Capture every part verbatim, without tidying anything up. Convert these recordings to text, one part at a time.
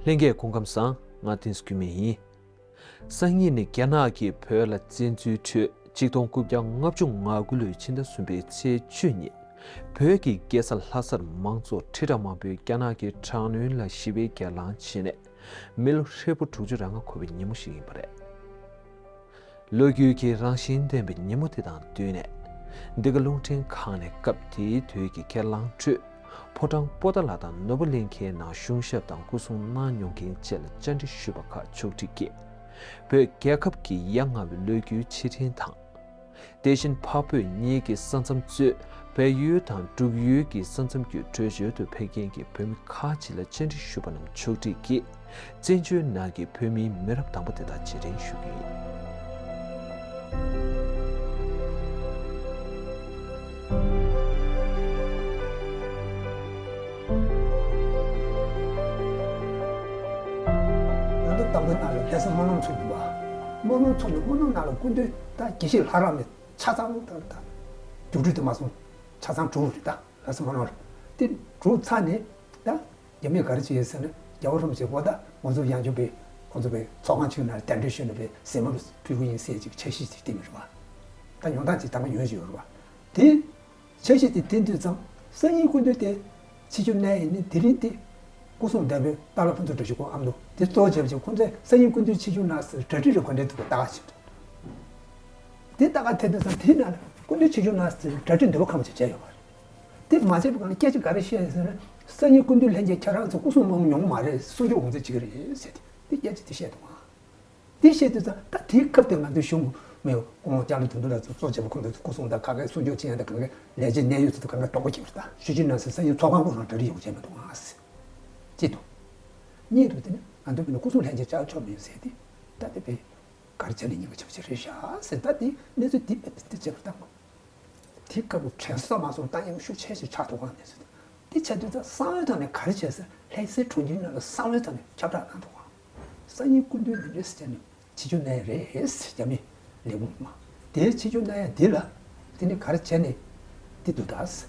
ལྷན་རྒྱས་སྐུ་ཁམས་བཟང་། ང་བསྟན་འཛིན་སྐྱིད་མེད་ཡིན། སང་ཉིན་ནི་རྒྱ་ནག་གིས་བོད་ལ་བཙན་འཛུལ་ཁྲོད་ཆིག་སྟོང་དགུ་བརྒྱ་ལྔ་བཅུ་ང་དགུ་ལོའི་ཕྱི་ཟླ་གསུམ་པའི་ཚེས་བཅུ་ཉིན། བོད་ཀྱི་རྒྱལ་ས་ལྷ་སར་མང་ཚོགས་ཁྲི་ཕྲག་མང་པོས་རྒྱ་ནག་གི་དྲག་གནོན་ལ་ཞི་བའི་སྒེར་ལངས་བྱས་ནས། མི་ལོ་ཧྲིལ་པོ་དྲུག་ཅུ་རེ་ལྔ་འཁོར་བའི་ཉིན་མོ་ཞིག་ཡིན་པ་རེད། ལོ་རྒྱུས་ཀྱི་རང་བཞིན་ལྡན་པའི་ཉིན་མོ་དེ་དང་བསྟུན་ནས། འདི་ག་རླུང་འཕྲིན་ཁང་ནས་སྐབས་དེའི་དུས་ཀྱི་སྒེར་ལངས་ཁྲོད། ཕོ་བྲང་པོ་ཏཱ་ལ་དང་ནོར་བུ་གླིང་ཁའི་ནང་གཞུང་ཞབས་དང་སྐུ་སྲུང་གནང་མྱོང་མཁན་བཅས་ལ་བཅར་འདྲི་ཞུས་པ་ཁག་ཕྱོགས་སྒྲིག་གིས། བོད་རྒྱལ་ཁབ་ཀྱི་ཡ་ང་བའི་ལོ་རྒྱུས་ཕྱིར་དྲན་དང་། དེ་བཞིན་འཕགས་བོད་གཉིས་ཀྱི་ས་མཚམས་གཙོས་བལ་ཡུལ་དང་འབྲུག་ཡུལ་གྱི་ས་མཚམས་བརྒྱུད་བྲོས་བྱོལ་དུ་ཕེབས་མཁན་གྱི་བོད་མི་ཁག་ཅིག་ལ་བཅར་འདྲི་ཞུས་པ་རྣམས་ཕྱོགས་སྒྲིག་གིས། བཙན་བྱོལ་ནང་གི་བོད་མིའི་མི་རབས་དང་པོ་དེ་དག་རྗེས་དྲན་ཞུ་རྒྱུ་ཡིན། ང་ཚོ་དང་པོའི་ནང་ལ་ལྷ་ས་སྨོན་ལམ་ཚུགས་འདུག་བ། སྨོན་ལམ་ཚུགས་ནས་སྨོན་ལམ་ནང་ལ་སྐུ་མདུན་ད་དགེ་བཤེས་ལྷ་རམས་ནས་ཆ་ཚང་ད་ད་རྒྱུགས་སྤྲོད་དུ་མ་སོང་། ཆ་ཚང་གྲུབ་རེད། ད་ལྷ་ས་སྨོན་ལམ་ལ་དེ་གྲུབ་ཚར་ནས་ད། རྒྱ་མིས་ག་རེ་བྱས་ཟེར་ན། རྒྱལ་བ་རིན་པོ་ཆེ་འོ་ད་ང་ཚོ་ཡང་བསྐྱར་པའི་ཁོང་ཚོ་པའི་ཚོགས་ཁང་ཆེན་ནང་གདན་འདྲེན་ཞུས་ནས་པའི་ཟེ་མོ་རུ་ཕུལ་གི་ཡིན་ཟེར་ཅིག་འཆར་གཞི་ཅིག་བཏིང་ནས་རེད་བ། ད་ཡོང་སྟངས་ཅིག་ད་ག་ཡོང་བཞིན་ཡོད་རེད་བ། དེ་འཆར་གཞི་དེ་བཏིང་དུས་ཙང་སང་ཉིན་སྐུ་མདུན་དེ་ཆིབས་བསྒྱུར་གནང་ཡས་ནི་དེ་རིང་དེ་སྐུ་སྲུང་བདག་པོའི་ཏཱ་ལ་ཕུན་ཚོགས་བཀྲ་ཤིས་སྐུ་ཨ་མདོ་དེ་གཙོ་བོ་བྱས་པ་ཅིག་ཁོང་ཚོས་སང་ཉིན་སྐུ་མདུན་ཆིབས་བསྒྱུར་གནང་ཟེར་གྲ་སྒྲིག་རེ་ག་འདྲས་འདུག་པ་ལྟ་ག་ཕྱིན་འདུག་དེ་ལྟ་ག་ཐད་དུས་ཙང་དེའི་ནང་ལ་སྐུ་མདུན་ཆིབས་བསྒྱུར་གནང་ཟེར་གྲ་སྒྲིག་འདི་པ་ཁམས་ཅིག་བྱས་ཡོད་པ་རེད། དེ་མ་བྱས་པའི་སྒང་ལ་སྐད་ཆ་ག་རེ་བཤད་ཟེར་ན། སང་ཉིན་སྐུ་མདུན་ལྷན་རྒྱས་ཁྱེད་རང་ཚོ་སྐུ་སྲུང་མང་པོ་ཡོང་གི་མ་རེད། སྲུང་སྐྱོབ་འོང་ཚད་ཅིག་རེད་ཟེར་ཏེ་དེ་སྐད་ཆ་དེ་བཤད་འདུག་ཨང་། དེ་བཤད་དུས་ཙང་ད་དེའི་སྐབས་དེ་ང་ཚོའི་གཞུང་མི་སྐུ་ངོ་ལྕགས་ལོ་དོན་གྲུབ་ལགས་ཚོ་གཙོ་བྱས་པ་ཁོང་ཚོ་སྐུ་སྲུང་དང་ག་གའི་སྲུང་སྐྱོབ་བྱེད་ཡ་དང་ག་གའི་ལས་བྱེད་གནད་ཡོད་ཚོ་དང་ག་གའི་དོགས་པ་སྐྱེས་པ་རེད། ད་ཞུ་ཅིག་ན་ཟེར་སང་ཉིན་ཚོགས་ཁང་སྐུ་སྲུང་གྲ་སྒྲིག་ཡོང་བྱས་མི་འདུག་ཨང་ཟེར། གཅིག་འདུག་གཉིས་འདུག་དེ་ནི་ང་ཚོ་མི་ནི་སྐུ་སྲུང་ལྷན་རྒྱས་བཅར་ཆོག་མེད་ཟེར་ཏེ་ད་དེ་པས་ག་རེ་བྱས་ནས་ཉེན་ཁ་ཆེ་བ་ཞིག་རེད་ཤག་ཟེར། ད་དེ་གནས་ཚུལ་དེ་དཔེ་དེ་བྱས་པ་ད་དེ་སྐབས་དྲན་གསོ་མ་སོང་ལྟ་ཉེན་ཤུགས་ཆེ་ཞིག་ཆགས་འདུག་ག་གནས་ཚུལ་དེ། དེ་བྱས་དུས་ད་གསང་བའི་ཐོག་ནས་ག་རེ་བྱས་ཟེར། ལྷ་སའི་གྲོང་ཁྱེར་ནང་ལ་གསང་བའི་ཐོག་ནས་ཁྱབ་བསྒྲགས་གནང་འདུག་ག་སང་ཉིན་སྐུ་མདུན་འདི་འདྲས་ཟེར་བྱས་ནས་ཆིབས་བསྒྱུར་གནང་ཡས་རེད་ཟེར། རྒྱ་མི་ལས་ཁུངས་མ་དེའི་ཆིབས་བསྒྱུར་གནང་ཡས་འདི་ལ་དེ་ནི་ག་རེ་བྱས་ནས་འདི་འདུག་ད་ཟེར།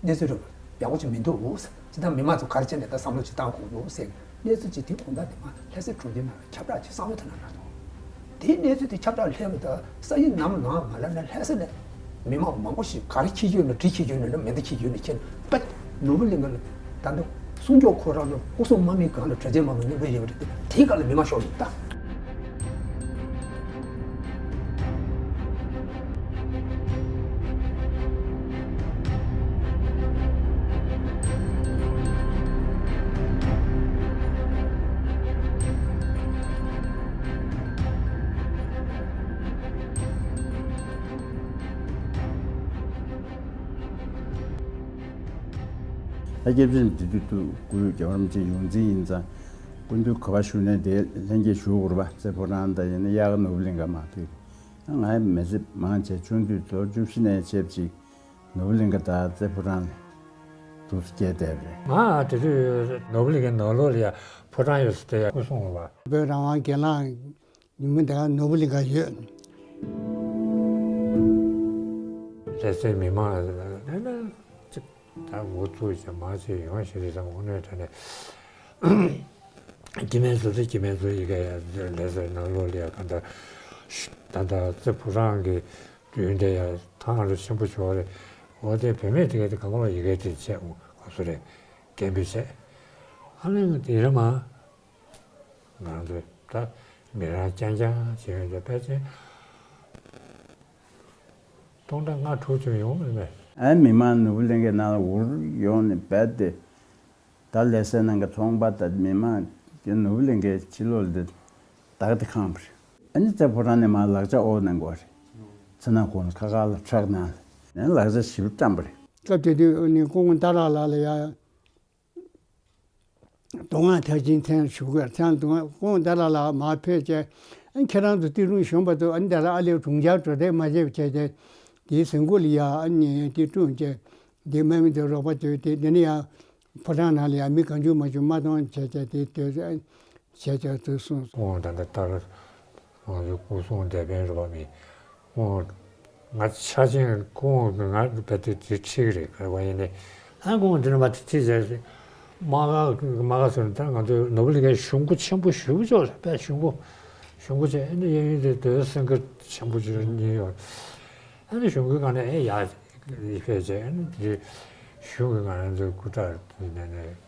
གནས་ཚུལ་རེད་པ། ཡག་པོ་ཅིག་མི་འདུག་ཟེར། ཇི་ལྟར་མི་མང་ཚོ་ག་རེ་བྱས་ནས་ད་བསམ་བློ་ཅིག་བཏང་དགོས་འདུག་ཟེར། གནས་ཚུལ་ཅིག་དེ་དགོང་དག་དེ་མ་ལྷ་སའི་གྲོང་ཁྱེར་ནང་ལ་ཁྱབ་བསྒྲགས་ཅིག་གསང་བའི་ཐོག་ནས་གནང་འདུག་དེའི་གནས་ཚུལ་དེ་ཁྱབ་བསྒྲགས་སླེབས་མ་ཐག་སང་ཉིན་ནམ་ལངས་མ་ལངས་ན་ལྷ་ས་ནས་མི་མང་མང་པོ་ཞིག་ག་རེ་འཁྱེར་གྱི་ཡོད་ན་གྲི་འཁྱེར་གྱི་ཡོད་ན་མེ་མདའ་འཁྱེར་གྱི་ཡོད་ན་འཁྱེར་ནས་པད་ནོར་བུ་གླིང་ག་ལ་ད་ལྟ་སྲུང་སྐྱོབ་ཁོ་རང་ལ་སྐུ་སྲུང་དམག་མིའི་སྒང་ལ་གྲྭ་ཆེན་དམག་མི་གཉིས་པ་ཡོད་རེད་དེ་དེའི་སྒང་ལ་མི་མང་ཤོར་འདུག་ད། ད་སྐྱབས་རྗེ་འདི་དུས་དུ་སྐུའི་རྒྱལ་བ་རིན་པོ་ཆེ་ཡོངས་འཛིན་ཡིན་ཙང་། སྐུ་མདུན་ག་པར་བཞུགས་ནས་དེ་ལྷན་རྒྱས་བཞུགས་དགོས་རེད་པ། རྩེ་ཕོ་བྲང་དང་ཡིན་ན་གཡག་ནོར་བུ་གླིང་ག་མ་ཕེབས། ང་མི་ཚེ་མང་ཆེ་ཆུང་དུས་ལོ་བཅུ་བཞི་ནས་བྱས་པ་ཅིག་ནོར་བུ་གླིང་ག་དང་རྩེ་ཕོ་བྲང་ལ་འདུག་སེ་བསྡད་པ་རེད། ང་དེ་དུས་ནོར་བུ་གླིང་གའི་ནང་ལོགས་ལ་ཡ་ཕོ་བྲང་ཡོད་ས་དེ་ཡ་སྐུ་སྲུང་བ། བོད་རང་དབང་སྒེར་ལངས་ཉིན་མོ་འདི་ག་ནོར་བུ་གླིང་ག་ཡོད། ལྷ་སའི་མི་མང་ལ་ན་ཅིག་ད་འགོ་ཚུགས་ཀྱི་མང་ཆེ་ཡོང་ཞིག་རེད་བསམ། དངོས་གནས་དྲང་གནས་སྐྱེ་དམན་ཚོ་ཚོ་སྐྱེ་དམན་ཚོ་ཡི་གེ་ལས་ཟེར་ནང་ལོགས་ལ་ཡ་ག་འདྲ་ད་ལྟ་རྩེ་ཕོ་བྲང་གི་མདུན་དེ་ཡ་ཐང་རུ་ཆེན་པོ་ཞོག་རེད། འོ་དེ་བུད་མེད་དེ་ག་དེ་གང་ག་ལ་ཡི་གེ་དེ་བྱས་འོང་གོ་སོ་རེད། རྒན་པོས་བྱས། ཨ་ནི་དེ་རེད་མ། ང་ཚོས་ད་མི་རང་རྐྱང་རྐྱང་བྱས་ཡོད་ད་ཕལ་ཆེར་སྟོང་ཕྲག་ལྔ་དྲུག་ཙམ་ཡོང་མེད་པས། ཨ་མི་མང་ནོར་བུ་གླིང་གའི་ནང་ལ་འུར་ཡོང་ནས་རྦད་དེ། ད་ལྷ་སའི་ནང་གི་ཚོང་པ་དང་མི་མང་གི་ནོར་བུ་གླིང་གའི་ཕྱི་ལོགས་ལ་དེ་ད་ག་དེ་ཁེངས་པ་རེད། ཨ་ནི་རྩེ་ཕོ་བྲང་ནས་མར་ལག་ཆ་དབོར་གནང་དགོས་རེད། མཚན་ནག་གུང་ལ་ཁ་ཁ་ལ་ཁྲག་ནང་ལ་ནས་ལག་ཆ་ཞིབ་བཀྲམ་པ་རེད། སྐབས་དེ་དུས་ནི་སྐུ་ངོ་ཏཱ་ལ་ལགས་ལ་ཡ། མདོ་སྔགས་མཐར་ཕྱིན་མཚན་ཞུ་དགོས། མཚན་མདོ་སྔགས་ཁོང་ཏཱ་ལ་ལ་མར་ཕེབས་བྱས། ཨ་ཁྱེད་རང་ཚོ་ཏི་རུང་གཞོན་པ་ཚོ་ཨ་ནི་ད་ལ་ཨ་ལེ་གྲོང་ཁྱེར་འགྲོ་དེ་མ་བྱེད་པ་བྱས་ཏེ། དེའི་ཟིན་གོ་ལ་ཡ་ཨ་ནི་དེ་བསྐྲུན་བྱས། དེ་དམག་མི་ཚོ་རོགས་པ་བྱས་ཏེ་དེ་ནི་ཡ་ཕོ་བྲང་ནང་ལ་ཡ་མི་གང་བྱུང་མང་བྱུང་མ་གཏོང་བྱས་བྱས་དེ་དེ་བྱས་བྱས་ཚུལ་གསུངས་སོང་། ཁོང་ད་ལྟ་ལྟར་ང་ཚོའི་སྐུ་སྲུང་སྡེ་དཔོན་རེད་པ་མི། ཁོང་ང་ཆ་ཆེན་ཁོང་ང་བལ་དུ་དེ་ཁྲིད་རེད་ག་བ་ཡིན་ནས། ཨ་ཁོང་འདི་ནས་མ་དེ་ཁྲིད་བྱས། དམག་སྒར་དམག་སྒར་ཟེར་ན་ད་ང་ཚོའི་ནོར་བུ་གླིང་གའི་གཞུང་སྒོ་ཆེན་པོ་ཞེ་པོ་ཅིག་ཡོད་རེད། དཔེ་གཞུང་སྒོ་གཞུང་སྒོ་ཆེ། ཨ་ནི་གཡས་གཡོན་དེ་རྡོའི་སེང་གེ་ཆེན་པོ་ཅིག་གཉིས་ཡོད་རེད། ཨ་ནི་གཞུང་སྒོའི་སྒང་ནས་ཨེ་ཡར་ཕེབས་བྱས། ཨ་ནི་དེ་གཞུང་གི་ང་རང་ཚོའི་སྐུ་དྲག་དེ་ནས་ནས་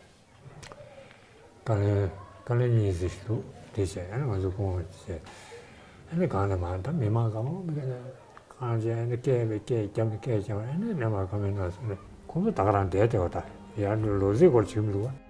བཀའ་བློན་བཀའ་བློན་གཉིས་ཟིག་འདུག་དེ་བྱས། ཨ་ནི་ང་ཚོ་སྐུ་ངོ་བྱས། ཨ་ནི་སྒང་ནས་མར་ད་མི་མང་གང་མང་མི་གང་ནས་གང་བྱས། ཨ་ནི་སྐད་པའི་སྐད་རྒྱབ་ནས་སྐད་རྒྱབ། ཨ་ནི་སྣེ་མར་ཁ་མིན་ན་སོང་ནས་ཁོང་ཚོ་ད་ག་རང་བསྡད་བསྡད་པ། ད་ཡར་ལོ་རྩིས་སྐོར་བྱེད་མི་འདུག་བ།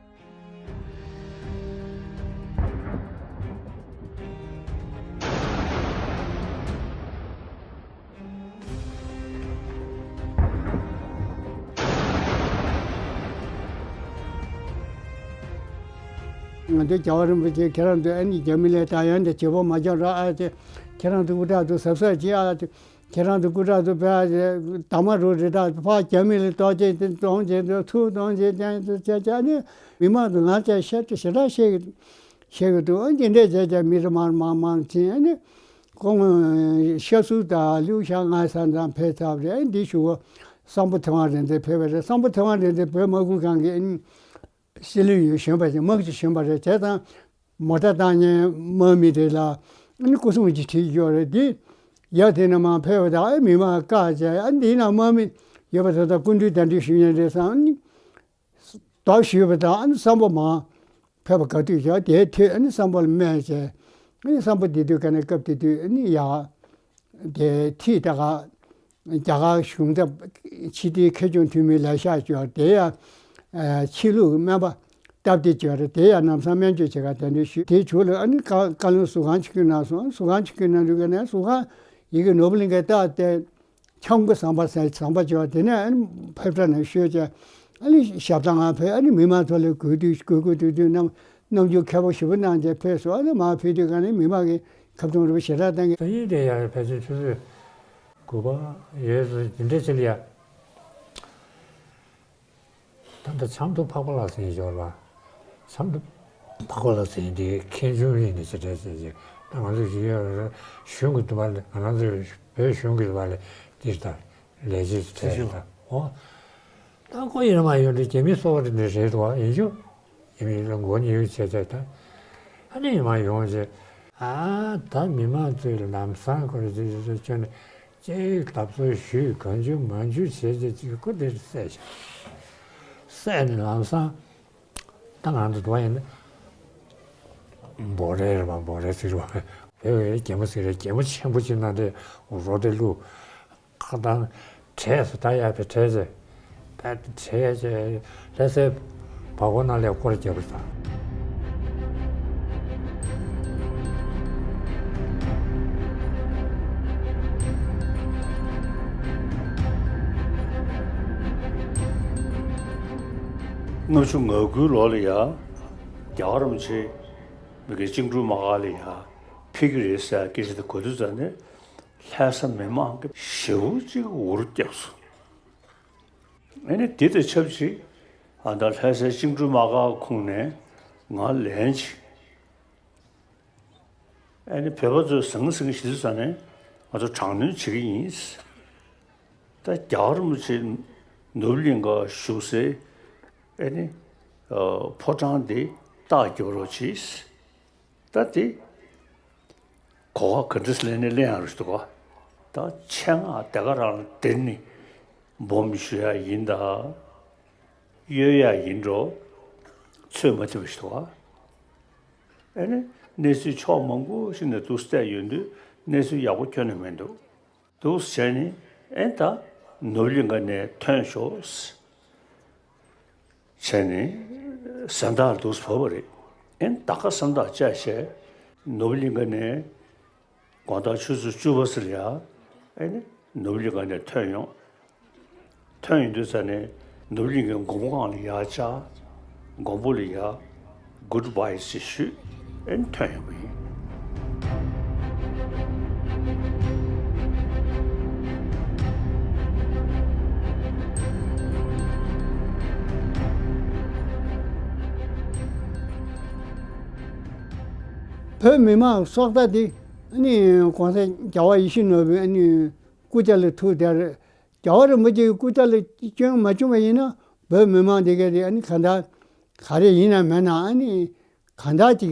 ང་ཚོ་རྒྱལ་བ་རིན་པོ་ཆེ་ཁྱེད་རང་ཚོ་ཨ་ནི་རྒྱ་མི་ལ་ད་ཡང་དེ་བྱེད་པོ་མ་བྱུང་ར། ཨ་ཅེ་ཁྱེད་རང་ཚོ་སྐུ་དྲག་ཚོ་གཟབ་གཟབ་བྱེད། ཨ་ཅེ་ཁྱེད་རང་ཚོ་སྐུ་དྲག་ཚོ་བས་དང་མ་རུ་རེ་དྲག་ཕ་རྒྱ་མི་ལ་ཏོག་ཅེ་གཏོང་བྱེད་དུ་ཐུག་གཏོང་བྱེད་ཅན་དུ་བྱེད་བྱ་ནི་མི་མང་དུ་ང་ཅག་ཤ་ཞེ་དྲག་བཤད་ཀྱི་བཤད་ཀྱི་འདུག་ཨ་འདི་འདྲས་བྱས་བྱས་མི་རེ་མང་མང་མང་ཕྱིན། ཨ་ནི་ཁོང་ཤ་སུ་དང་ལུག་ཤ་ང་ས་མཚམས་ཕེབས་ཚར་བ་རེད། ཨ་འདི་ཞུ་བ་སམ་བྷོ་ཐེ་ཝན་རེད་འདི་ཕེབས་པ་རེད། སམ་བྷོ་ཐེ་ཝན་རེད་འདི་བོད་དམག་ཁུལ་ཁང་གི་ཨ་ནི་སྲིད་བློན་ཡོད་གཞོན་པ་ཞིག་དམག་སྤྱི་གཞོན་པ་རེད། བྱས་ཙང་མོ་ཊ་བཏང་མཁན་དམག་མི་དེ་ལ་ཨ་ནི་སྐུ་སྲུང་གི་ཁྲིད་ཡོད་རེད། དེ་ཡ་དེ་ནས་མར་ཕེབས་པ་དང་ཨ་མི་མང་བཀག་བྱས། ཨ་འདི་ན་དམག་མི་ཡོད་པ་དེ་དག་སྐུ་མདུན་གདན་འདྲེན་ཞུ་མཁན་རེད་བསམ། ཨ་ནི་བདག་ཞུས་པ་དང་ཨ་ནི་སམ་བྷོ་མར་ཕེབས་པ་ག་དུས་བྱས། དེའི་དུས་ཨ་ནི་སམ་བྷོ་ལ་སྨད་བྱས། ཨ་ནི་སམ་བྷོ་དེ་དུས་ག་ནས་སྐབས་དེ་དུས་ཨ་ནི་ཡ། དེ་ཁྲིད་ད་ག་རྒྱ་གར་གཞུང་ཚབ་ཕྱི་དྲིལ་མཁས་མཆོག་འཐུས་མི་ལས་ཤག་ཅིག་ཡོད་རེད། དེ་ཡང་ཕྱི་ལུགས་སྨན་པ་སྟབས་བདེ་ཅིག་ཡོད་རེད། དེ་ཡང་ལམ་སང་སྨན་བཅོས་བྱེད་གར་གདན་འདྲེན་ཞུས། དེའི་མཇུག་ལ་ཨ་ནི་བཀའ་བཀའ་བློན་ཟུར་ཁང་ཆེན་པོ་གནང་སོང་། ཟུར་ཁང་ཆེན་པོ་གནང་དུས་ག་ནས་ཟུར་ཁང་ཡི་གེ་ནོར་བུ་གླིང་གའི་རྟགས་བསྟན། འཆམ་གི་ཟམ་པ་ཟེར་ཟམ་པ་ཅིག་ཡོད། དེ་ནས་ཨ་ནི་ཕེབས་ས་ནས་ཤོད་ཅེས། ཨ་ནི་ཞབས་ཐང་ང་ཕེབས། ཨ་ནི་མི་མང་ཚོ་ལ་གུས་འདུད་གུས་གུས་འདུད་འདུད་རྣམས་རྣམ་འགྱུར་མཁས་པོ་ཞེ་པོ་གནང་རྗེས་ཕེབས་སོང་། ཨ་ནི་མར་ཕེབས་དུས་ག་ནས་མི་མང་གིས་ཁ་བྱང་རུ་ཞེ་དྲག་བཏང་གི། སང་ཉིན་དེ་ཡང་ཕལ་ཆེར་ཆུ་ཚོད་དགུ་པ་ཡོད་ཚོད་དེ་འདྲའི་ཆེད་ལ་ཡ། ད་ལྟ་ཆབ་མདོ་འཕགས་པ་ལགས་ཟེར་མཁན་ཞིག་ཡོད་རེད་པ། ཆབ་མདོ་འཕགས་པ་ལགས་ཟེར་མཁན་དེ་མཁན་ཆུང་ཡིན་ནི་ཞེ་དྲག་ཟེར་ཅིག་ད་ང་ཚོ་ཞིག་ཡོད་རེད། གཞུང་གི་དུ་བ་ལ་ང་རང་ཚོ་བོད་གཞུང་གི་དུ་བ་ལ་འདིར་ད་ལས་བྱེད་ཚོ་ཐལ་ད། འོ། ད་ཁོ་ཡིན་ན་མ་ཡོང་དུས་རྒྱ་མི་སོ་པ་དེ་འདྲ་རེད་འདུག་པ། ཡིན་རྒྱུ། ཡིན་མིན་ལ་མགོ་ཉེ་ཡུ་བྱས་བྱས་ད། ཨ་ནི་མ་ཡོང་བྱས། ཨ་ད་མི་མང་ཚོས་ལམ་སང་ཁོ་རེ་ཚོས་ཚོས་ཁྱོད་ནི་ཅིག་ལབ་སོ་ཞུས་གང་བྱུང་མང་བྱུང་བྱས་བྱས་ཅིག་ཁོ་དེར་བསད་བྱས། བསད་ནས་ལམ་སང་ད་ང་ཚོ་དུ་བ་ཡིན་ན་འབོ་རེ་རེད་པ། འབོ་རེ་ཟེར་བ་བོད་བས་རྒྱལ་མོ་ཟེར་རེད། རྒྱལ་མོ་ཆེན་པོ་ཅིག་ན་དེ་རོ་དེ་བླུགས། ཁ་དང་བྲེས་སོ། ད་ཡར་བས་བྲེས་ཚེ་ད་བྲེས་ཚེ་ལྷ་སའི་བ་གོ་ནང་ལས་སྐོར་རྒྱབ་པ་དང་། ལྔ་བཅུ་ང་དགུའི་ལོ་ལ་ཡ་རྒྱལ་བ་རིན་པོ་ཆེ་མི་གི་བཅིངས་འགྲོལ་དམག་སྒར་ལ་ཡ་ཕེབས་ཀྱི་རེད་ཟེར་སྐད་ཆ་དེ་གོ་དུས་ཙམ་ནས་ལྷ་ས་མི་མང་གི་ཞེ་པོ་ཅིག་འུར་བརྒྱབ་སོང་། ཨ་ནི་དེ་དང་ཆབས་ཅིག་ཨ་ད་ལྷ་སའི་བཅིངས་འགྲོལ་དམག་སྒར་ཁོངས་ནས་ང་ལན་ཅིག་ཨ་ནི་བོད་པ་ཚོས་ཟང་ཟིང་ཞིག་ཙམ་ནས་ང་ཚོ་དྲག་གནོན་བྱེད་ཀྱི་ཡིན། ད་རྒྱལ་བ་རིན་པོ་ཆེ་ནོར་བུ་གླིང་ག་བཞུགས་སའི་ཨ་ནི་ཕོ་བྲང་འདི་རྟགས་རྒྱབ་རོགས་གྱིས། ད་དེ་གོ་བ་ག་འདྲས་ལེན་ནས་ལེན་ཡག་རེད་འདུག་ག་ད་ཆེད་མངགས་དེ་ག་རང་ལ་དེ་ནི་སྦོམ་ཞུ་ཡག་ཡིན་ད། གཡོལ་ཡག་ཡིན་འགྲོ། ཚོད་མ་ཐིག་པ་ཞིག་འདུག་ག་ཨ་ནི་གནས་ཚུལ་ཕྱོགས་མང་པོ་ཞིག་ནས་འདུག་བལྟས་ཡོང་དུས་གནས་ཚུལ་ཡག་པོ་ཁྱོན་ནས་མི་འདུག་འདུག་བྱས་ནས་ཨེ་ད་ནོར་བུ་གླིང་ག་ནས་ཐོན་ཤོག་བྱས་ནས་གཟེངས་རྟགས་འདུག་བབས་པ་རེད། ཨེ་ད་ག་གཟེངས་རྟགས་བཅར་བྱས་ནོར་བུ་གླིང་ག་ནས་དགོང་དག་ཆུ་ཚོད་བཅུ་པ་ཙམ་ལ་ཡ་ཨེ་ནི་ནོར་བུ་གླིང་ག་ནས་ཐོན་ཡོང་། ཐོན་ཡོང་དུས་ཙ་ནས་ནོར་བུ་གླིང་གའི་མགོན་པོ་སྒང་ལ་ཡར་བཅར། མགོན་པོ་ལ་ཡར་གུཌ་བྷའི་ཞེས་ཞུས། ཨེ་ཐོན་ཡོང་གི་ཡིན། བོད་མི་མང་སྲོག་ཐར་དེ་ཨ་ནི་གོང་ས་རྒྱལ་བ་ཡིད་བཞིན་ནོར་བུའི་ཨ་ནི་སྐུ་ཕྱྭ་ལ་ཐུག་དེར། རྒྱལ་བ་རིན་པོ་ཆེའི་སྐུ་ཕྱྭ་ལ་བསྐྱོན་མ་བྱུང་བ་ཡིན་ན་བོད་མི་མང་དེ་ག་དེ་ཨ་ནི་གང་ལྟར་ ག་རེ་ཡིན་ན་མེད་ན་ཨ་ནི་གང་ལྟར་ཅིག་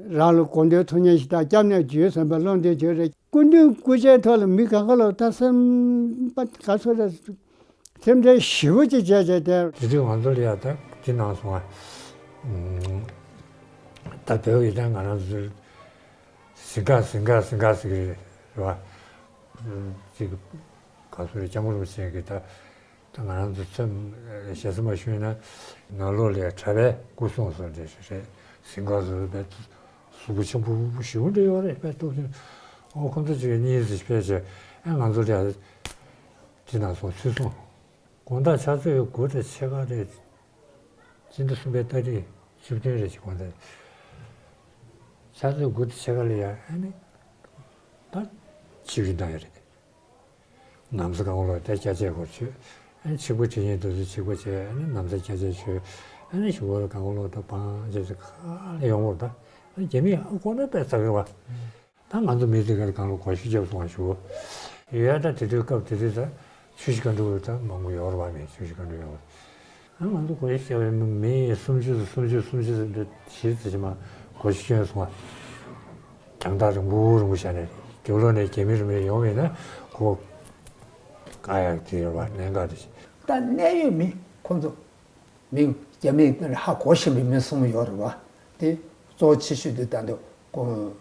རང་ལ་གོ་འདོད་ཐུགས་མཉེས་ཤིག་དང་སྐྱབས་གནས་བྱོས་ཟེར་བའི་བློ་འདི་བྱོས་རེད། སྐུ་མདུན་སྐུ་ཕྱྭའི་ཐོག་ལ་མི་གང་ག་ལ་ད་སེམས་པ་ག་ཚོད་རེད། སེམས་ཁྲལ་ཞེ་པོ་ཅིག་བྱས་བྱས་ཏེ། དེ་དུས་ང་ཚོ་ལ་ཡ་ད་དེ་གནང་སོང་ཨ། ད་བོད་ཡིག་དང་ང་རང་ཚོ་ཟིང་ག་ཟིང་ག་ཟིང་ག་ཟེར་གི་རེད་བ། ཅིག་ག་ཚོད་རེད། སྐྱབས་མགོན་རིན་པོ་ཆེ་གི་ད་ད་ང་རང་ཚོ་ཚོད་ཞེ་ས་མ་ཞུས་ན་ནང་ལོགས་ལ་ཡ་གྲྭ་པའི་སྐུ་སྲུང་ཟེར་འདྲ་རེད། ཟིང་ག་ཟེར་བའི་གཟུགས་པོ་ཆེན་པོ་ཞེ་པོ་འདྲ་ཡོད་རེད། དཔེ་སྟོབས་ཆེན། ཨོ་ཁོང་ཚོ་ཅིག་གཉིས་ཟིག་ཕེབས་བྱས་ཨེ་ང་ཚོ་ལ་ཡ་དེ་ནང་སོང་ཚུལ་སོང་། དགོང་དག་ཕྱག་ཚོད་དགུ་དང་ཕྱེད་ཀ་རེད། སྤྱི་ཟླ་གསུམ་པའི་ཏ་རིག་བཅུ་བདུན་རེད་ཅིག་དགོང་དག་ཕྱག་ཚོད་དགུ་དང་ཕྱེད་ཀ་ལ་ཡ་ཨ་ནི་ད་ཆིབས་བསྒྱུར་བཏང་ཡོད་རེད། ན་བཟའ་གང་བླུགས་ཏེ་སྐྱ་ཆས་སྐོར་ཆོད། ཨ་ནི་ཆིབས་ཁ་ཁྲིད་མཁན་དེ་ཚོ་ཆིབས་ཁ་བྱས། ཨ་ནི་ན་བཟའ་སྐྱ་ཆས་ཆོད། ཨ་ནི་ཞུ་བ་ལ་གང་བླུགས་ཏེ་བང་བྱས་ཏེ་ག་ལ་ཡོང་བར་ད། ཨ་ནི་རྒྱ་མི་ཡང་ཨ་ཁོ་ན་དཔེ་ཚ་གི་བ། ད་ང་ཚོ་མི་དེ་གར་གང་ལ་གོ་ཤུ་རྒྱབ་སོང་བ་ཞུ། ཡོད་ད་དེ་དུས་སྐབས་དེ་དུས་ད་ཆུ་བཞི་སྒང་དྲུག་ད་མང་པོ་ཡོད་རེད་བ། མི་ཆུ་བཞི་སྒང་དྲུག་ཡོད་རེད། ང་ཚོ་གོ་ཤེས་བྱ་བའི་མི་སུམ་ཅུ་སུམ་ཅུ་སུམ་ཅུ་ཟིན་ཏེ་གཞིས་རྩེ་ཕྱི་མ་གོ་ཤེས་བྱུང་སོང་བ། རྒྱང་ཐག་རིང་པོ་རིང་པོ་བྱས་ནས་རྒྱབ་ལོགས་ནས་རྒྱ་མི་རིན་པོ་ཆེ་ཡོང་བས་ན་ཁོ་དཀའ་ཡག་དེ་ཡོད་པ་གནད་འགག་དེ། ད་གནད་ཡོད་མི་ཁོང་ཚོ་མི་རྒྱ་མིས་ཧ་གོ་བཞིན་པའི་མི་གསུམ་ཡོད་རེད་བ། དེ་གཙོ་བོ་ཆེ་ཤོས་དེ་ད་འདི་ཁོང་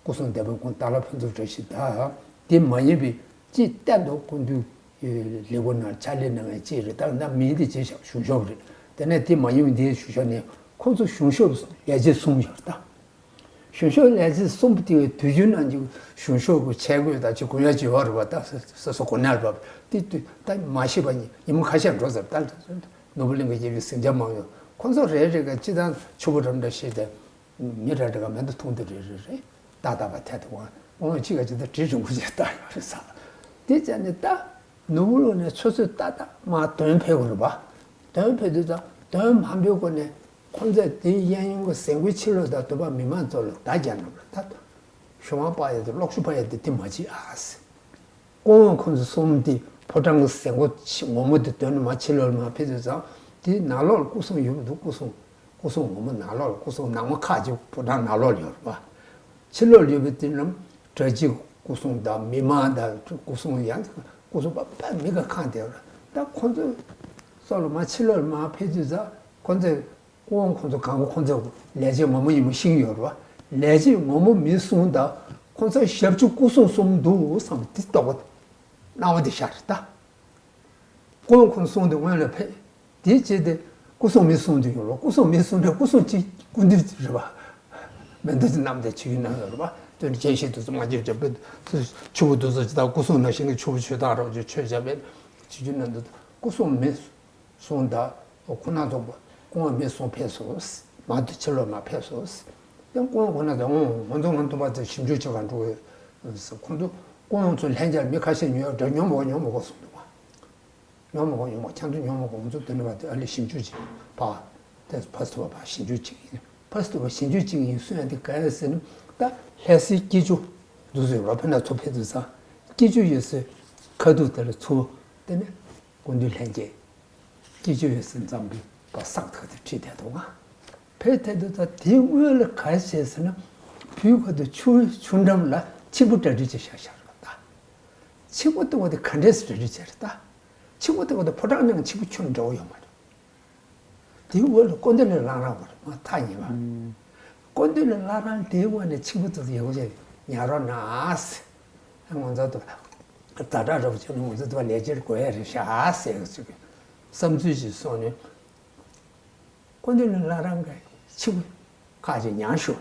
སྐུ་སྲུང་སྡེ་དཔོན་ཁོང་སྟག་ལྷ་ཕུན་ཚོགས་བཀྲ་ཤིས་དང་། དེ་མ་ཡིན་པའི་ཅི་བསྟན་དུ་སྐུ་མདུན་ལས་ཁུངས་ནང་ཕྱག་ལས་གནང་མཁན་ཅིག་རེད། ད་ང་མིང་དེ་བརྗེད་ཤག་གཞུང་ཞབས་རེད། དེ་ནས་དེ་མ་ཡིན་པའི་དེའི་གཞུང་ཞབས་ནས་ཁོང་ཚོ་གཞུང་ཞབས་ལས་བྱེད་གསུམ་ཡོད་རེད་ད། གཞུང་ཞབས་ལས་བྱེད་གསུམ་དེ་དུས་རྒྱུན་ནང་གི་གཞུང་ཞབས་ཀྱི་ཆས་གོས་དང་ཅིག་གོན་ཡག་ཅིག་ཡོད་རེད་བ། ད་སོ་སོ་གོན་ཡག་རེད་བ། དེ་དུས་ད་མ་ཤེས་པ་ཉི་མ་ཁ་ཤས་འགྲོ་ཟེར། ད་ནོར་བུ་གླིང་གི་ཡིན་པའི་ཟིང་ཆ་མང་ཡོད། ཁོང་ཚོ་རེ་རེ་ག་སྤྱི་བཏང་ཕྱུག་པོ་འགྲམ་འདྲ་བཤད་དེ། མི་རེ་རེ་ག་མེ་མདའ་ཐུང་དུ་རེ་རེ་རེ་ཏག་ཏག་པ་ཐད་དུ་འོང་། འོང་གཅིག་ག་གཅིག་ད་གྲི་རིང་པོ་ཅིག་བཏགས་ཡོད་རེད་ས། དེ་བྱས་ནས་ད་ནོར་བུ་གླིང་ནས་ཚོད་ཚོད་ཏག་ཏག་མར་དོན་ཕེབས་དགོས་རེད་པ། དོན་ཕེབས་དུས་ད་དོན་མ་ཕེབས་གོང་ནས་ཁོང་ཚོས་དེའི་གཡས་གཡོན་གྱི་གཟིགས་མོ་ཕྱི་ལོགས་དང་དུ་བ་མི་མང་ཚོ་ལ་བརྡ་རྒྱག་གནང་རེད། ད་ཞུ་དབང་སྤར་ཡ་དེ་གློག་ཞུ་སྤར་ཡ་དེ་དེ་མ་བྱེད་ཨ་ཟེར། སྐུ་ངོ་ཁོང་ཚོ་གསུམ་དེ་ཕོ་བྲང་གི་ཟན་གོ་ངོ་མ་དེ་དོན་མ་ཕྱི་ལོགས་མ་ཕེབས་དུས་ཙང་དེ་ནང་ལོགས་ལ་སྐུ་སྲུང་ཡོད་འདུག་སྐུ་སྲུང་སྐུ་སྲུང་ངོ་མ་ནང་ལོགས་ལ། སྐུ་སྲུང་ནང་མ་ཁག་ཅིག་ཕོ་བྲང་ནང་ལོགས་ལ་ཡོད་རེད་པ། ཕྱི་ལོགས་ལ་ཡོད་པའི་དེ་རྣམས་གྲྭ་ཆས་སྐུ་སྲུང་དང་མི་མང་དང་སྐུ་སྲུང་ཡང་སྐུ་སྲུང་པ་ཕ་མི་ག་ཁང་དེ་རེད། ད་ཁོང་ཚོ་སོགས་ལ་མ་ཕྱི་ལོགས་ལ་མ་ཕེབས་དུས་ཙང་ཁོང་ཚོས། སྐུ་ངོ་ཁོང་ཚོ་གང་ག་ཁོང་ཚོ་ལས་བྱེད་ངོ་མ་ཡིན་པ་ཤེས་ཀྱི་ཡོད་རེད་བ། ལས་བྱེད་ངོ་མ་མི་གསུམ་དང་ཁོང་ཚོ་ཞབས་ཕྱི་སྐུ་སྲུང་གསུམ་འདུག་བསམ་དེ་རྟོགས་པ་སྣང་བ་དེ་ཤར་རེད་ད། སྐུ་ངོ་ཁོང་གསུམ་དེ་སྔོན་ལ་ཕེབས། དེ་རྗེས་དེ་སྐུ་སྲུང་མི་གསུམ་དེ་ཡོད་རེད་བ། སྐུ་སྲུང་མི་གསུམ་དེ་སྐུ་སྲུང་གཅིག་སྐུ་མདུན་རེད་བ། མེ་མདའ་ཅིག་བསྣམས་ཏེ་ཆིབས་བསྒྱུར་གནང་ཡོད་རེད་བ། དེ་ནས་སྐྱེ་ཤི་དུས་སུ་མ་འཇིགས་བྱ་བོད་ཆུ་བོ་དུས་སུ་ཇི་ལྟར་སྐུ་སྲུང་ནང་བཞིན་གྱི་ཆུ་བོ་ཆུ་དང་རོགས་ཀྱི་ཆོས་བྱ་བའི་ཆིབས་བསྒྱུར་གནང་དུས་སྐུ་སྲུང་མི་གསུམ་དང་ཁོ་ན་ཚོ་སྐུ་ངོ་མི་གསུམ་ཕེབས་སོང་། མ་དུ་ཕྱི་ལོགས་མ་ཕེབས་སོང་། ཡང་སྐུ་ངོ་ཁོ་ན་ཚོ་ཨོ་ང་ཚོ་ང་ཚོ་བ་ཚོ་ཞིབ་འཇུག་བྱེད་གར་འགྲོ་གི་ཡོད། ཁོང་ཚོ་སྐུ་ངོ་ཚོ་ལྷན་རྒྱས་མི་ཁ་ཤས་ཉོས་འདྲ་ཉོ་མ་གོ་ཉོ་མ་གོ་གསུངས་འདུག་ཉོ་མ་གོ་ཉོ་མ་ཁྱང་ཚོ་ཉོ་མ་གོ། ང་ཚོ་དེ་འདྲ་བ་དེ་ཨ་ལས་ཞིབ་འཇུག་བྱེད་ཕ་དེ་ཕ་སི་ཐོ་བ་ཕ་ཞིབ་འཇུག་བྱེད་ཀྱི་ཡིན། ཕ་སི་ཐོ་བ་ཞིབ་འཇུག་བྱེད་ཀྱི་ཡིན་གསུངས་ཡ་དེ་ག་རེ་ཟེར་ན་ད་ལྷ་སའི་སྐྱིད་ཆུ་འདུག་ཟེར་བ་ཕན་ཚུན་ཚོ་ཕེབས་དུས་ཙང་སྐྱིད་ཆུ་ཡོད་སའི་ཁ་ཐུག་དེ་ལ་ཚུར་དེ་ནས། སྐུ་མདུན་ལྷན་རྒྱས། སྐྱིད་ཆུ་ཡོད་སའི་འཛམ་བུའི་བ་སག་ཐག་དེ་ཁྲིད་བསྡད་འདུག་ང་། ཕེབས་ཐལ་དུས་ད་དེའི་སྔོན་ལ་ག་རེ་བྱས་ཟེར་ན། བོད་ཁ་ཐུག་ཆུ་ཆུ་འགྲམ་ལ་ཆིབས་པུ་གྲ་སྒྲིག་བྱས་བཞག་བཞག་རེད་ད། ཆིབས་པུ་ལྟ་བུ་དེ་ག་འདྲས་སེ་གྲ་སྒྲིག་བྱས་རེད་ད། ཆིབས་པུ་ལྟ་བུ་དེ་ཕོ་བྲང་ནང་ཆིབས་པུ་ཁྱོན་འདྲ་བོ་ཡོད་མ་རེད། དེའི་འོག་ལ་སྐུ་མདུན་ལ་བླངས་རང་བ་རེད་མ་ཐག་ཉེ་བ། སྐུ་མདུན་ལ་བླངས་རང་དེའི་འོག་ནས་ཆིབས་པུ་ཙམ་ཡག་པོ་བྱས་ཉར་རོགས་གནང་ཟེར། ང་ཚོ་ད་ཛ་དྲག་རེད་པ་བྱས་ན་ང་ཚོ་ད་ལས་བྱེད་དགོས་ཡ་རེད་ཤག་ཟེར་གི་ཅིག་བསམ་ཚུལ་ཅིག་གསུངས་ནས། སྐུ་མདུན་ལ་བླངས་རང་གི་ཆིབས་པུ་ཁག་ཅིག་ཉར་ཤོར་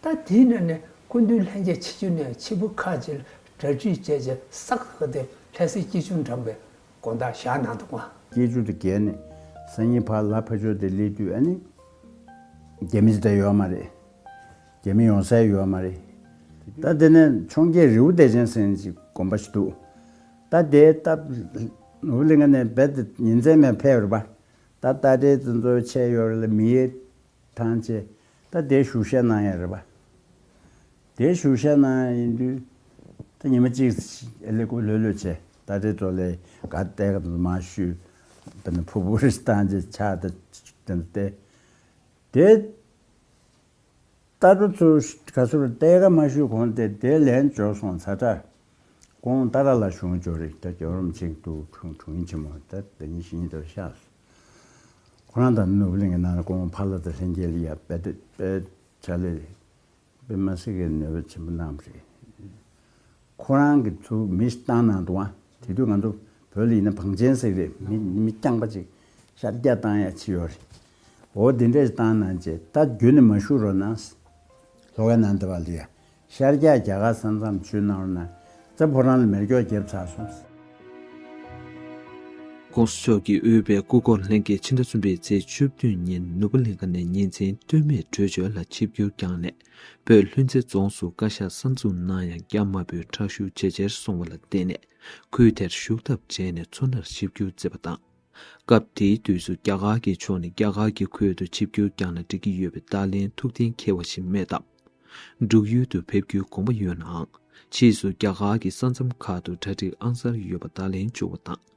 རེད། ད་དེའི་ནང་ནས་སྐུ་མདུན་ལྷན་རྒྱས་ཆིབས་བསྒྱུར་ནས་ཆིབས་པུ་ཁག་ཅིག་གྲ་སྒྲིག་བྱས་རྗེས་སག་ཐག་དེ་ལྷ་སའི་སྐྱིད་ཆུ་འགྲམ་པའི་དགོང་དག་བཞག་གནང་འདུག་ང་། སྐྱིད་ཆུ་དེ་བརྒལ་ནས་སང་ཉིན་ཕར་ལ་ཕ་ཕྱོགས་དེ་སླེབས་དུས་ཨ་ནི་རྒྱ་མི་ཅིག་ད་ཡོད་མ་རེད། རྒྱ་མི་ཡོང་ས་ཡོད་མ་རེད། ད་དེ་ནས་འཕྱོངས་རྒྱས་རི་བོ་བདེ་ཆེན་ཟེར་མཁན་ཅིག་དགོན་པ་ཞིག་འདུག་ད་དེ་སྟབས་ནོར་བུ་གླིང་ག་ནས་རྦད་དེ་ཉིན་མཚན་མེད་ཕེབས་རེད་པ། ད་ད་རེས་དེ་ཚོ་ཆས་ཡོད་རེད་ལ་མི་ཡི་ཐང་ཆད། ད་དེ་བཞུགས་ཤག་གནང་ཡ་རེད་པ། དེ་བཞུགས་ཤག་གནང་ཡ་ཡིན་དུས། ད་ཉི་མ་གཅིག་ཨ་ལེ་ཀོ་ལྷོད་ལྷོད་བྱས། ད་དེ་ཚོ་ལས་ག་བལྟས་ག་དེ་ཚོ་མར་བཞུད། དཔེར་ན་ཕུར་བུ་རེ་བཏང་རྗེས་ཕྱག་དེ་དེ་འདྲ་སྟེ། དེ་ལྟ་གྲུ་ཚོ་ག་ཚོད་ལྟས་ཀ་མ་ཞུས་གོང་དེ་དེ་ལན་འབྱོར་སོང་ཚ་དྲ། ཁོང་ཏཱ་ར་ལ་གཞུང་འབྱོར་རེད། ད་རྒྱལ་བ་རིན་པོ་ཆེ་དུ་དྲུང་དྲུང་ཡིག་ཆེན་མོ་ད་ད་ཉིན་བཞི་ཉིན་དེར་ཤག་ཁོ་རང་དང་ནོར་བུ་གླིང་གི་ནང་ལ་ཁོང་ཕ་ལ་དང་ལྷན་རྒྱས་ལ་ཡ་དཔེ་དེབ་དཔེ་བྱ་ལས་དཔེ་མ་སྲིད་ཀྱི་ནུས་པ་ཆེན་པོ་གནང་བ་རེད། ཁོ་རང་གི་ཚུར་མི་བཏང་གནང་འདུག་ཨ། དེ་དུས་ང་ཚོ་བོད་ལ་ཡིན་ན་བང་ཆེན་ཟེར་གི་རེད། མི་མི་རྐྱང་པ་ཅིག་ཤར་རྒྱག་བཏང་ཡ་ཅི་ཡོད་རེད། འོ་དེ་འདྲས་བཏང་གནང་རྗེས་ད་རྒྱུན་ནས་མ་བཞུགས་རོགས་གནང་། ལྷོ་ཁའི་ནང་དེ་བ་ལ་ཡ། ཤར་རྒྱག་རྒྱ་གར་ས་མཚམས་ཆུ་ནང་ན་རྩེ་ཕོ་བྲང་ལ་མེ་སྒྱོགས་བརྒྱབ་ཚར་སོང་། ༸གོང་ས་མཆོག་གིས་དབུས་པའི་སྐུ་འཁོར་ལྷན་རྒྱས་ཕྱི་ཟླ་གསུམ་པའི་ཚེས་བཅུ་བདུན་ཉིན་ནོར་བུ་གླིང་ཁ་ནས་ཉིན་མཚན་ལྟོས་མེད་བྲོས་བྱོལ་ལ་ཆིབས་བསྒྱུར་བསྐྱངས་ནས་བོད་ལྷུན་རྩེ་རྫོང་སུ་བཀའ་ཤག་གསར་འཛུགས་གནང་ཡང་རྒྱ་དམར་པོས་དྲག་ཤུགས་ཇེ་ཆེར་སོང་བ་ལ་བརྟེན་ནས་ཁུལ་དེར་བཞུགས་ཐབས་བྲལ་ནས་མཚོ་སྣར་ཆིབས་བསྒྱུར་མཛད་པ་དང་། སྐབས་དེའི་དུས་སུ་རྒྱ་གར་གྱི་ཕྱོགས་ནས་རྒྱ་གར་གྱི་ཁུལ་དུ་ཆིབས་བསྒྱུར་བསྐྱངས་ན་འགྲིག་གི་ཡོད་པའི་བརྡ་ལན་ཐུགས་གཏན་འཁེལ་བ་ཞིག་མེད་སྟབས། འབྲུག་ཡུལ་དུ་ཕེབས་རྒྱུའི་དགོངས་པ་ཡོད་ནའང་། ཕྱིས་སུ་རྒྱ་གར་གྱི་ས་མཚམས་ཁག་ཏུ་གྲ་སྒྲིག་ཨང་གསར་ཡོད་པ་བརྡ་ལན་བཅུག་པ་དང་།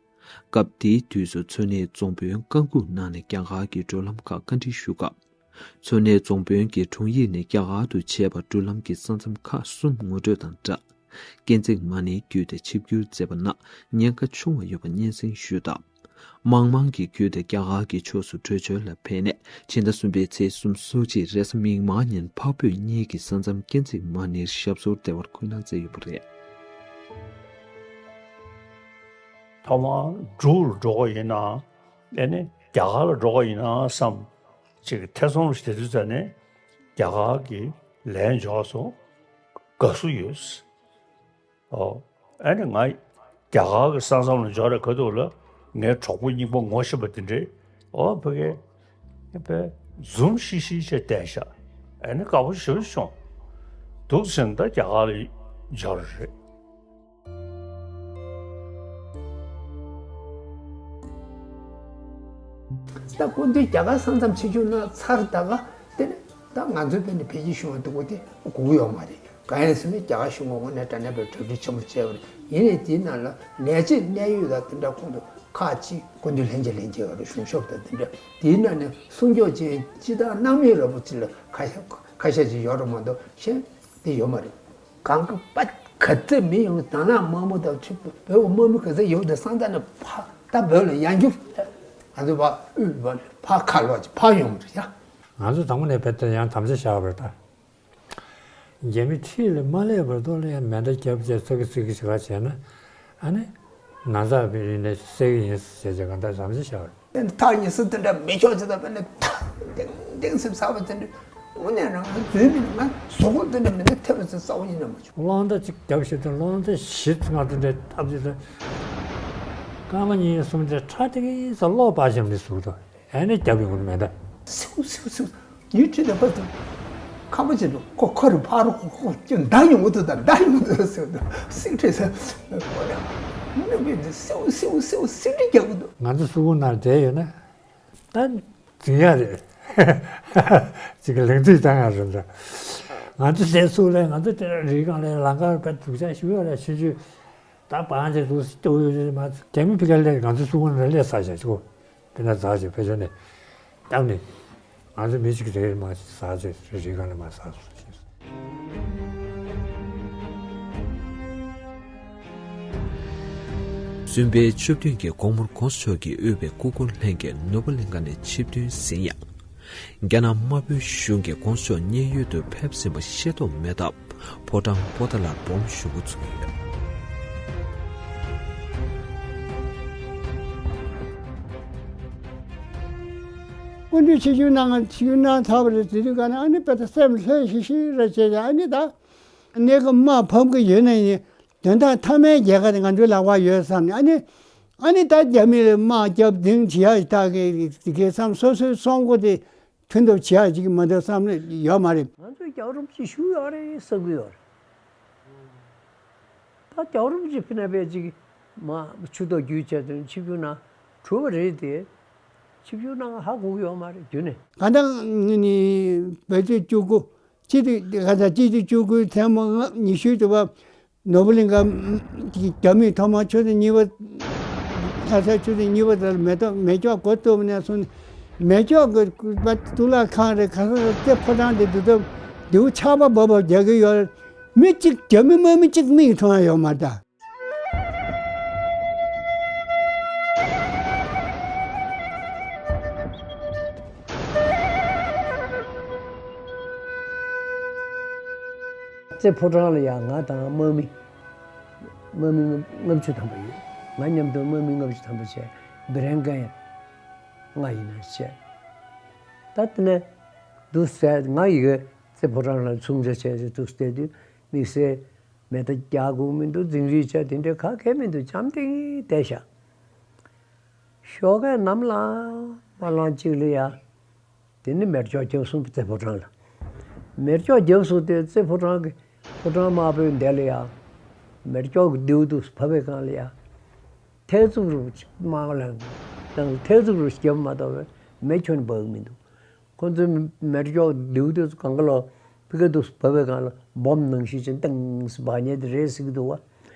སྐབས་དེའི་དུས་སུ་མཚོ་སྣའི་རྫོང་དཔོན་བཀའ་འགུག་གནང་ནས་རྒྱ་གར་གྱི་འགྲོ་ལམ་ཁག་བཀའ་འདྲི་ཞུ་སྐབས། མཚོ་སྣའི་རྫོང་དཔོན་གྱི་དྲུང་ཡིག་ནས་རྒྱ་གར་དུ་བྱས་པ་འགྲུལ་ལམ་གྱི་ས་མཚམས་ཁག་གསུམ་ངོ་སྤྲོད་དང་སྦྲགས། སྐྱེད་འཛེག་མ་ཎི་བརྒྱུད་དེ་ཆིབས་བསྒྱུར་མཛད་པ་ན་ཉེན་ཁ་ཆུང་བ་ཡོད་པ་སྙན་སེང་ཞུས་སྟབས། དམག་དམངས་ཀྱིས་བརྒྱུད་དེ་རྒྱ་གར་གྱི་ཕྱོགས་སུ་བྲོས་བྱོལ་ལ་ཕེབས་ནས་ཕྱི་ཟླ་གསུམ་པའི་ཚེས་སུམ་ཅུ་རེས་གཟའ་མིག་དམར་ཉིན་འཕགས་བོད་གཉིས་ཀྱི་ས་མཚམས་སྐྱེད་འཛེག་མ་ཎིར་ཞབས་སོར་བདེ་བར་འཁོད་གནང་མཛད་ཡོད་པ་རེད། ཐོག་མར་འབྲུག་ལ་འགྲོ་དགོས་ཡིན་ན་ཨེ་ནི་རྒྱ་གར་ལ་འགྲོ་དགོས་ཡིན་ན་བསམ། ཅིག་ཐེ་ཚོམ་ཞིག་དེ་དུས་ཙ་ནས་རྒྱ་གར་གྱི་ལན་འབྱོར་སོང་། དགའ་བསུ་ཡོད། ཨོ། ཨ་ནི་ང་རྒྱ་གར་གྱི་ས་མཚམས་ལ་འབྱོར་རེ་ག་འདུག་ལ་ངའི་གྲོགས་པོ་རྙིང་པ་ངོ་ཤེས་པ་དེ་འདྲས་ཨོ་ཕ་གི་དཔེ་འཛུམ་ཤིག་ཤིག་བྱས་བསྡད་ཤག་ཨ་ནི་དགའ་པོ་ཞེ་པོ་བྱུང་། འདུག་ཟེར་ན་ད་རྒྱ་གར་ལ་འབྱོར་རེད། ད་སྐུ་མདུན་རྒྱ་གར་ས་མཚམས་ཆིབས་བསྒྱུར་གནང་ཚར་ད་ག་དེ་ནས་ད་ང་ཚོའི་དཔེ་ནས་བོད་ཀྱི་གཞུང་བ་འདུག་གོ་དེ་དགོས་ཀྱི་ཡོད་མ་རེད། གང་ཡིན་ཟེར་ན་རྒྱ་གར་གཞུང་གི་ངོས་ནས་དྲང་གནས་པའི་གྲ་སྒྲིག་ཆེན་པོ་བྱས་པ་རེད། ཡིན་ནའི་དེའི་ནང་ལ་ལས་བྱེད་གནད་ཡོད་ལ་དེ་འདྲ་ཁོང་ཚོ་ཁག་ཅིག་སྐུ་མདུན་ལྷན་རྒྱས་ལྷན་རྒྱས་ཀྱི་གཞུང་ཞབས་དང་དེ་འདྲ་དེའི་ནང་ནས་སྲུང་སྐྱོབ་ཅན་སྤྱི་བཏང་སྣང་མེད་ར་བོ་ཅིག་ལ་ཁ་ཤས་ཁ་ཤས་ཅིག་ཡོད་རེད་མ་གཏོགས་གཞན་དེ་ཡོད་མ་རེད། གང་གི་པ་ག་ཚད་མི་ཡོང་དང་ན་དམག་མི་དང་ཆུ་བོད་དམག་མི་ག་ཚད་ཡོང་དེ་སང་ད་ནས་ཕ་ད་བོད་ལ་ཡང་རྒྱུ་ང་ཚོ་ཕ་དབུས་ཕ་ཁ་ལོག་ཅིག་ཕ་ཡོང་མི་རེད་ཡ། ང་ཚོ་དང་པོ་ནས་བེད་སྤྱོད་ཡང་དམ་བཅའ་བཞག་པ་རེད་ད། རྒྱ་མི་འཁྲིས་ལ་མ་སླེབས་བར་དུ་ལ་ཡང་མེ་མདའ་བརྒྱབ་བྱས་ཚ་གི་ཚིག་གི་ཞིག་ག་བྱས་ན་ཨ་ནི་ན་ཚ་བའི་རིང་ནས་སད་གི་ཡིན་ཟེར་བྱས་གང་ལྟར་དམ་བཅའ་བཞག་པ་རེད། ཐག་ཉེ་སར་དེ་འདྲ་མི་ཆོག་ཅེས་དང་དཔེར་ན་ཐག་ཏིང་ཏིང་སེ་ཟ་བ་དེ་འདྲ་དངོས་གནས་རང་ང་འཛུལ་མི་ང་ཟོག་པོ་དེ་འདྲ་མི་འདུག་ཐེབས་པ་ཚོ་ས་བོན་ཡིན་ན་མ་བྱུང་། གླང་མདའ་གཅིག་བརྒྱབ་ཤེས་དང་གླང་མདའ་བཞི་ལྔ་དེ་འདྲ་བཏབ་ཅེས་དང་། སྐར་མ་གཉིས་གསུམ་དེ་ཁྲ་ཏིང་ས་གློག་སྤར་བཞིན་མི་ཟུག་དང་ཨ་ནི་བརྒྱབ་ཡོང་གི་མེད་ད། སེའུ་སེའུ་སེའུ། ཉིན་ཁྲི་དེ་ཕར་དུ་ཁ་མ་བྱེད་དུ་ཁོ་ཁོ་རུ་ཕ་རུ་ཁོ་ཁོ་ཁྱོད་མདའ་ཡོང་གི་འདུག་ད་མདའ་ཡོང་གི་འདུག་ཟེར་དུ་སིག་ཁྲི་ཟེར། ཁོ་ཡང་མི་དཔེ་འདི་སེའུ་སེའུ་སེའུ་སིག་ཁྲི་རྒྱག་གི་འདུག་ང་ཚོ་སུ་གུ་ནར་བསྡད་ཡོད་ན་ད་འཛིང་ཡ་རེད། ཅིག་གི་ལེགས་འཛིང་བཏང་ཡ་རེད་འདྲ། ང་ཚོ་སླེབས་སུ་ལས་ང་ཚོ་དེ་རིག་གང་ལས་ལང་ཀར་བས་སྡུག་ཅག་ཞུ་ཡ་ར་ཤི་ཆུ་ད་བང་ཅིག་འདུག་སྟོད་ཡོད་རེད་མ་རྒྱ་མི་ཕི་ཀ་ལས་ང་ཚོ་སུ་གུ་ནར་སླེབས་ཚར་བཞག་ཅིག་གོ། དཔེར་ན་ཛ་ཅིག་ཕེབས་ཆོག་ནས་བཏབ་ནས་ང་ཚོ་མི་གཅིག་རེ་རེ་མ་གཅིག་ཟ་ཅིག་རེ་རེ་གང་ནས་མ་ཟ་སོང་ཞེས། གསུམ་པའི་བཅུ་བདུན་གྱི་དགོང་མོར་༸གོང་ས་མཆོག་གིས་དབུས་པའི་སྐུ་འཁོར་ལྷན་རྒྱས་ནོར་བུ་གླིང་ཁ་ནས་ཆིབས་ཐོན་ཟིན་ཡང་། རྒྱ་ནག་དམར་པོའི་གཞུང་གིས་༸གོང་ས་མཆོག་མཉན་ཡོད་དུ་ཕེབས་ཟིན་པ་ཤེས་རྟོགས་མེད་སྟབས། ཕོ་བྲང་པོ་ཏཱ་ལར་སྦོམ་ཞུ་འགོ་ཚུགས་ཡོད། སྐུ་མདུན་ཆིབས་བསྒྱུར་གནང་ང་ཆིབས་བསྒྱུར་གནང་ཚར་བ་རེད། དེ་དུས་ག་ནས་ཨ་ནི་དཔེ་ད་སེམས་ལྷོད་ཤིག་ཤིག་རེ་བྱས་ཀྱང་ཨ་ནི་ད་གནས་སྐབས་དམག་ཕམ་གི་ཡོད་ན་ཡིན་དོན་དག་མཐའ་མའི་རྒྱལ་ཁ་དེ་ང་ཚོའི་ལག་པར་ཡོད་བསམ་ནས་ཨ་ནི་ཨ་ནི་ད་རྒྱ་མི་ལ་དམག་རྒྱབ་འཛིང་བྱེད་ཡག་ད་གི་གི་བསམ་སོ་སོའི་གསོང་སྒོ་དེ། མཐུན་སྒྲིལ་བྱེད་ཡག་ཅིག་མ་འདུག་བསམ་ནས་ཡོད་མ་རེད། ང་ཚོས་རྒྱལ་བ་རིན་པོ་ཆེ་བཞུགས་ཡོད་རེད་བསམ་གྱི་ཡོད་རེད། ད་རྒྱལ་བ་རིན་པོ་ཆེ་ཕི་ན་པའི་ཅིག་མ་ཆུ་ཐོག་བརྒྱུད་བྱས་དོན་ཆིབས་བསྒྱུར་གནང་གྲུབ་པ་རེད་དེ། ཆིབས་བསྒྱུར་གནང་ཧ་གོ་གི་ཡོད་མ་རེད་རྒྱུན་ནས། གང་ལྟར་ངས་ནི་བོད་ཚེས་བཅུ་དགུ་སྤྱི་འཐུས་གང་ལྟར་སྤྱི་འཐུས་བཅུ་དགུའི་མཚན་མོ་ལྔ་ཉི་ཤུའི་དུས་བབ། ནོར་བུ་གླིང་ག་རྒྱ་མིས་ཐོག་མར་ཆུ་ཚོད་གཉིས་པ་ ལྷ་སའི་ཆུ་ཚོད་གཉིས་པ་དེར་མེ་ཏོག་མེ་སྒྱོགས་འགོ་བཙུགས་ནས་བཟུང་ནས། མེ་སྒྱོགས་ཀྱི་གཏུག་ལག་ཁང་རེད། ག་ས་རྩེ་ཕོ་བྲང་དེ་འདུག་སྟབས་མདེའུ་ཆར་པ་འབབ་པ་རྒྱག་གི་ཡོད། མི་གཅིག་རྒྱ་མི་དམག་མི་གཅིག་མིག་མཐོང་ཡ་ཡོད་མ་རེད་ད། རྩེ་ཕོ་བྲང་ལ་ཡང་ང་དང་དམག་མི་དམག་མི་ལྔ་བཅུ་ཐམ་པ་ཡོད། ང་མཉམ་དུ་དམག་མི་ལྔ་བཅུ་ཐམ་པ་བྱས། བི་རན་ཀན་ཡང་ལྔ་ཡིན་ན་བྱས། ད་དེ་ནས་འདུག་ཟེར། ང་ཡི་གེ་རྩེ་ཕོ་བྲང་ལ་ཚོང་རྒྱག་བྱས་ཏེ་འདུག་བསྡད་དུས། དམིགས་བསལ་མེ་མདའ་རྒྱག་དགོས་མི་འདུག་འཛིང་རེས་བྱས་དེ་འདྲའི་ག་གེ་མི་འདུག་འཇམ་ཐིང་ཐིང་བསྡད་ཤག་ཞོགས་ཀས་ནམ་ལངས་མ་ལངས་གཅིག་ལ་ཡ། དེ་ནི་མེ་སྒྱོགས་བརྒྱབ་སོང་རྩེ་ཕོ་བྲང་ལ། མེ་སྒྱོགས་བརྒྱབ་སོང་སྟེ་རྩེ་ཕོ་བྲང་གི་ཕོ་བྲང་དམར་པོའི་འདི་ལ་ཡ། མེ་སྒྱོགས་ཀྱི་མདེའུ་འདུག་བབས་པའི་སྒང་ལ་ཡ། ཐལ་ཚུགས་རུ་དམག་ལ་དང་ཐལ་ཚུགས་རུ་བརྒྱབ་མ་གཏོགས་པའི་མེ་ཁྱོན་འབབ་མི་འདུག་ཁོ་ཚོའི་མེ་སྒྱོགས་མདེའུ་དེ་ཚོ་གང་ག་ལ་ཕི་ག་འདུག་བབས་པའི་སྒང་ལ་སྦོམ་ནང་བཞིན་ཅིག་ཏང་སི་འབར་ཉེ་དེ་རེད་ཟེར་གི་འདུག་བ།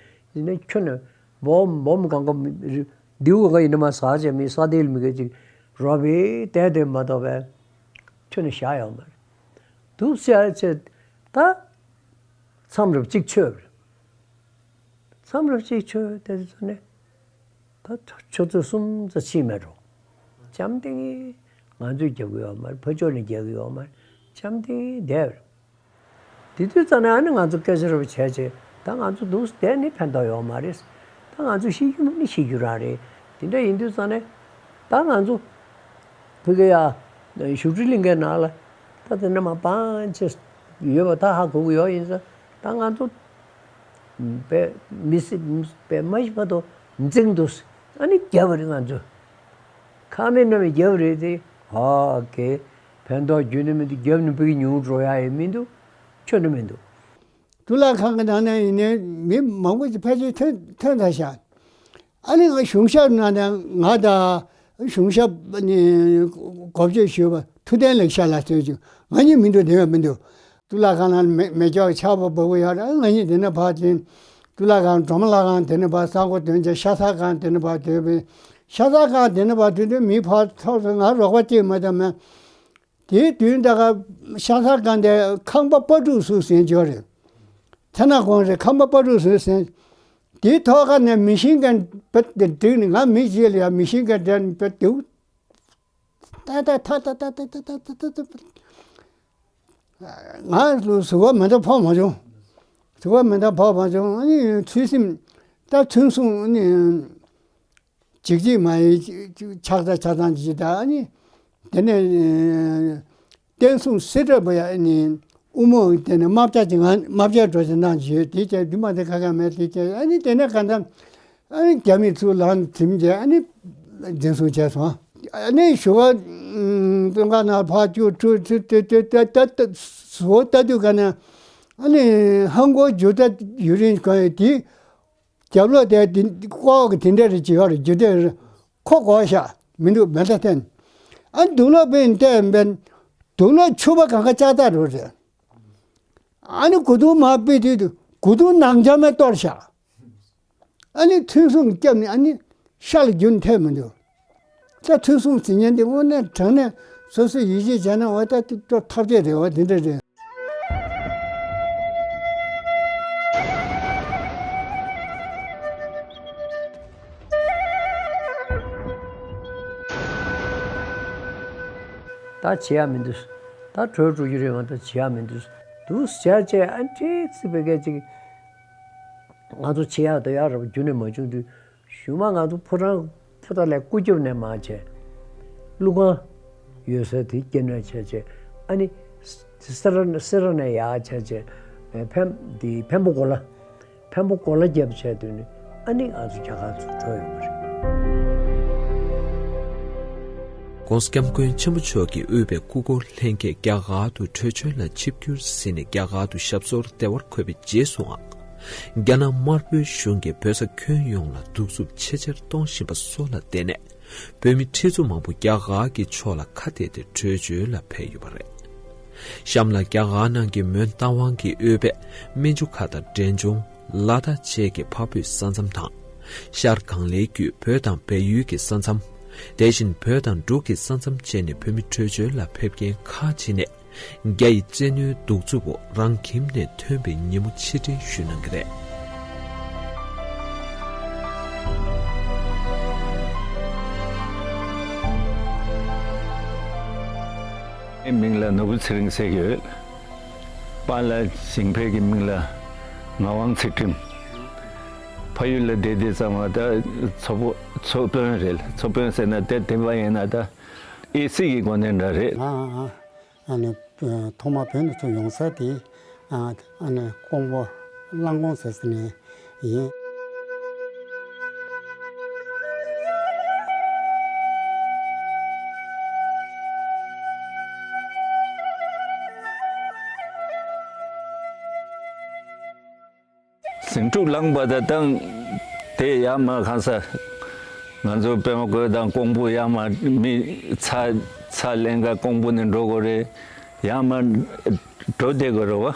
ཡིན་ནའི་ཁྱོན་ནས་སྦོམ་སྦོམ་གང་ག་མི་རི་མདེའུ་གང་ག་ཡིན་ན་མ་ཟག་བྱས་མི་ས་དེ་ལ་མི་ག་ཅིག་རོ་བའི་དེ་དེ་མ་གཏོགས་པའི་ཁྱོན་ནས་བཞག་ཡོད་མ་རེད། འདུག་ཟེར་ཚེ་ད་མཚམས་རེ་གཅིག་ཆོད་རེད། མཚམས་རེ་གཅིག་ཆོད་དེ་ཚོ་ནས་ད་ཆུ་ཚོད་གསུམ་ཙམ་ཕྱིན་མེད་འགྲོ། འཇམ་ཐིང་། ང་ཚོས་རྒྱབ་ཀྱི་ཡོད་མ་རེད། ཕར་ཕྱོགས་ནས་རྒྱབ་ཀྱི་ཡོད་མ་རེད། འཇམ་ཐིང་བསྡད་རེད། དེ་དུས་ཙམ་ནས་ཨ་ནི་ང་ཚོ་སྐད་ཆ་རེ་བྱས་བྱས་ད་ང་ཚོ་འདུག་བསྡད་ནི་ཕན་ཐོགས་ཡོད་མ་རེད། ད་ང་ཚོ་ཤི་རྒྱུ་ནི་ཤི་རྒྱུ་རང་རེད། དེ་འདྲ་ཡིན་དུས་ཙམ་ནས་ད་ང་ཚོ་ཕ་གི་ཡ་བཞུགས་ཁྲི་གླིང་གའི་ནང་ལ་ད་དེ་འདྲ་མ་སྤང་བྱས་ཡོད་པ་ད་ཧ་གོ་གི་ཡོད། ཡིན་ཙང་ད་ང་ཚོ་པའི་མི་སེར་པའི་མ་ཞིག་མ་གཏོགས་འཛིང་འདུག་ཨ་ནི་རྒྱབ་པ་རེད་ང་ཚོ། ཁ་མེད་ན་མི་རྒྱབ་རེད་དེ། ཧ་གེ་ཕན་ཐོགས་རྒྱུ་ནི་མི་འདུག་རྒྱབ་ནི་ཕ་གི་ཉུང་འགྲོ་ཡ་ཡི་མི་འདུག་ཆོ་ནི་མི་འདུག་གཙུག་ལག་ཁང་གི་ནང་ན་ཡིན་ནའི་མི་མང་པོ་ཞིག་ཕལ་ཆེར་ཐོན་ཐོན་ཚར་ཤག་ཨ་ནི་ང་གཞུང་ཞབས་ནང་ནས་ང་དང་གཞུང་ཞབས་ནི་འགོ་བརྗོད་ཞུས་པ་ཐུབ་བསྟན་ལེགས་བཤད་ལགས་ཟེར་བྱུང་། ང་གཉིས་མི་འདུག་དེ་བས་མི་འདུག་གཙུག་ལག་ཁང་ནང་མེ་མེ་སྒྱོགས་ཆར་པ་འབབ་གི་ཡོད་རེད། ང་གཉིས་དེ་ནས་ཕར་ཕྱིན། གཙུག་ལག་ཁང་སྒྲོལ་མ་ལྷ་ཁང་དེ་ནས་ཕར་ས་སྒོ་དོན་བྱས། ཤ་ཚ་ཁང་དེ་ནས་ཕར་དོན་པས། ཤ་ཚ་ཁང་དེ་ནས་ཕར་དོན་དུས་མི་ཕར་ཚོགས་སུ་ང་རོགས་པ་གཅིག་མ་བཏང་མེད། དེའི་དུས་ད་ག་ཤ་ཚ་ཁང་དེ་ཁང་པ་སྤ་ཕྲུག་ཟུག་ཟིན་འཇོག་རེད། ཐ་ན་གོང་རེད། ཁང་པ་སྤ་ཕྲུག་ཟུག་ཟིན། དེའི་ཐོག་ཁ་ནས་མི་ཤིན་གན་པད་དེ་བསྒྲིགས་ནས་ང་མི་གཅིག་ལ་ཡ་མི་ཤིན་གན་སྤྲད་ནས་པད་དེའུ་ཏ་ཏ་ཐ་ཏ་ཏ་ཏ་ཏ་ཏ་ཏ་ཏ། ང་གཟུགས་པོ་མེ་མདའ་ཕོག་མ་བྱུང་། གཟུགས་པོ་མེ་མདའ་ཕོག་མ་བྱུང་། ཨ་ནི་ཚུལ་ཁྲིམས་ད་ཚུལ་སྲུང་ཨ་ནི་འཇིགས་འཇིགས་མ་ཡིན་ཆགས་ཚང་ཆགས་ཚང་ཅིག་ད་ཨ་ནི་དེ་ནས་བསྟན་སྲུང་སྲིད་གྲོགས་པ་ཡ་ཨ་ནི་དབུ་མོ་དེ་ནས་དམག་རྒྱགས་ཅིག་ང་དམག་རྒྱགས་འགྲོ་ཅིག་གནང་ཅིག་ཡོད། དེ་ཅག་རྒྱུ་མ་དེ་ཁ་ཁ་མེད། དེ་ཅག་ཨ་ནི་དེ་ནས་ག་འདྲ། ཨ་ནི་རྒྱ་མི་ཚུར་ལངས་ཐིམ་རྗེས་ཨ་ནི་འཛིན་བཟུང་བྱས་སོང་། ཨ་ནི་ཞུ་བ་ཙོང་ཁ་ནང་ཕར་བཅུག་ཁྲུ་ཁྲུ་ཏེ་ཏེ་ཏེ་ཏེ་ཏེ་བཟོ་ལྟ་དུས་ག་ནས་ཨ་ནི་ཧང་གོ་ཇུ་ཏ་ཡུ་རིན་གང་ཡོད་དེ་རྒྱབ་ལོག་དེ་དེ་ཀོ་གི་དེ་འདྲ་རེ་བྱེད་ཡོད་རེད། ཇུ་ཏ་རེ་ཁོ་གོ་ཤ་མི་འདུག་མེ་མདའ་འཐེན། ཨ་ནི་དུག་ལོག་པས་བལྟས་པས་དུག་ལོག་ཕྱུ་པ་གང་ག་ལྕགས་ཐག་རུ་རེད། ཨ་ནི་གུ་དུང་མ་པི་དུས་དུ་གུ་དུང་ནང་འཇམ་མེ་གཏོར་ཤག་ཨ་ནི་ཐུན་སུང་བསྐྱབས་ནས་ཨ་ནི་ཤ་ལ་རྒྱུན་ཐེབས་མི་འདུག་ད་ཐུན་སུང་ཟིན་ཉན་འདི་དངོས་གནས་དྲང་གནས་སོ་སོས་ཡིད་ཆེས་བྱས་ན་འོ་ད་ཐུབ་ཐབས་ཅིག་རེད་བ། འདི་འདྲ་རེད། ད་བྱེད་ཡ་མི་འདུག་ད་གྲོས་འགྲོ་རྒྱུ་རེད་བ། ད་བྱེད་ཡ་མི་འདུག་འདུག་བྱས་བྱས་ཨ་ནི་ཁྲིག་སི་བེ་གས་ཅིག་ང་ཚོ་བྱེད་ཡ་ད་ཡ་ར་བ་རྒྱུ་ནས་མ་བྱུང་དུས་གཞུག་མ་ང་ཚོ་ཕོ་བྲང་ཕོ་བྲང་ལས་སྐུ་རྒྱབ་ནས་མར་བྱས། ཀླུ་ཁང་ཡོད་ས་དེ་སྐྱེལ་ནས་བྱས་བྱས་ཨ་ནི་སེ་ར་སེ་ར་ནས་ཡར་བྱས་བྱས་འཕན་དེ་འཕན་པོ་གོ་ལ། འཕན་པོ་གོ་ལ་རྒྱབ་བྱས་དུས་ནི་ཨ་ནི་ང་ཚོ་རྒྱ་གར་ཚུར་འགྲོ་ཡོང་བ་རེད། ༸གོང་ས་༸སྐྱབས་མགོན་ཆེན་པོ་མཆོག་གིས་དབུས་པའི་སྐུ་འཁོར་ལྷན་རྒྱས་རྒྱ་གར་དུ་བྲོས་བྱོལ་ལ་ཆིབས་བསྒྱུར་ཟིན་ནས་རྒྱ་གར་དུ་ཞབས་སོར་བདེ་བར་འཁོད་པའི་རྗེས་སུའང་། རྒྱ་ནག་དམར་པོའི་གཞུང་གིས་བོད་ས་ཁྱོན་ཡོངས་ལ་གདུག་རྩུབ་ཆེས་ཆེར་གཏོང་བཞིན་པ་སོགས་ལ་བརྟེན་ནས། བོད་མི་ཁྲི་ཚོ་མང་པོ་རྒྱ་གར་གྱི་ཕྱོགས་ལ་ཁ་གཏད་དེ་བྲོས་བྱོལ་ལ་ཕེབས་ཡོད་པ་རེད། གཤམ་ལ་རྒྱ་གར་ནང་གི་མོན་རྟ་དབང་གི་དབུས་པའི་མན་ཇུ་མཁར་དང་འབྲས་ལྗོངས་ལ་དྭགས་བཅས་ཀྱི་འཕགས་བོད་ས་མཚམས་དང་ ཤར་གངས་ལའི་རྒྱུད་བོད་དང་བལ་ཡུལ་གྱི་ས་མཚམས། དེ་བཞིན་བོད་དང་འབྲུག་གི་ས་མཚམས་བཅད་ནས་བོད་མི་བྲོས་བྱོལ་ལ་ཕེབས་མཁན་ཁག་ཅིག་ནས། རྒྱ་ཡི་བཙན་གནོན་གདུག་རྩུབ་འོག་རང་ཁྱིམ་ནས་ཐོན་པའི་ཉིན་མོ་ཕྱིར་དྲན་ཞུ་གནང་གི་རེད། ངའི་མིང་ལ་ནོར་བུ་ཚེ་རིང་ཟེར་གྱི་ཡོད། པཱ་ལགས་ཞིང་ཕེབས་ཀྱི་མིང་ལ་ངག་དབང་ཚུལ་ཁྲིམས། ཕ་ཡུལ་ལ་བསྡད་དུས་ཙམ་པ་ད་མཚོ་བོ་མཚོ་དཔོན་རེད། མཚོ་དཔོན་ཟེར་ན་དེ་དེ་བ་ཡིན་ན་ད་ཨེ་སི་གི་གོ་གནས་འདྲ་རེད། ང་ཨ་ནི་ཐོག་མ་བོད་ནས་ཚུར་ཡོང་ས་དེ་ཨ་ནི་ཀོང་པོ་གླང་གོང་ཟེར་ས་ནས་ཡིན། ཟིང་འཁྲུག་ལངས་པ་དང་། དེ་ཡར་མར་གང་ས། ང་ཚོ་པད་མ་བཀོད་དང་ཀོང་པོ་ཡར་མར་མི་ཚ་ཚ་ལེན་ག་ཀོང་པོ་ནས་འགྲོ་དགོས་རེད། ཡར་མར་འགྲོ་བསྡད་དགོས་རེད་བ།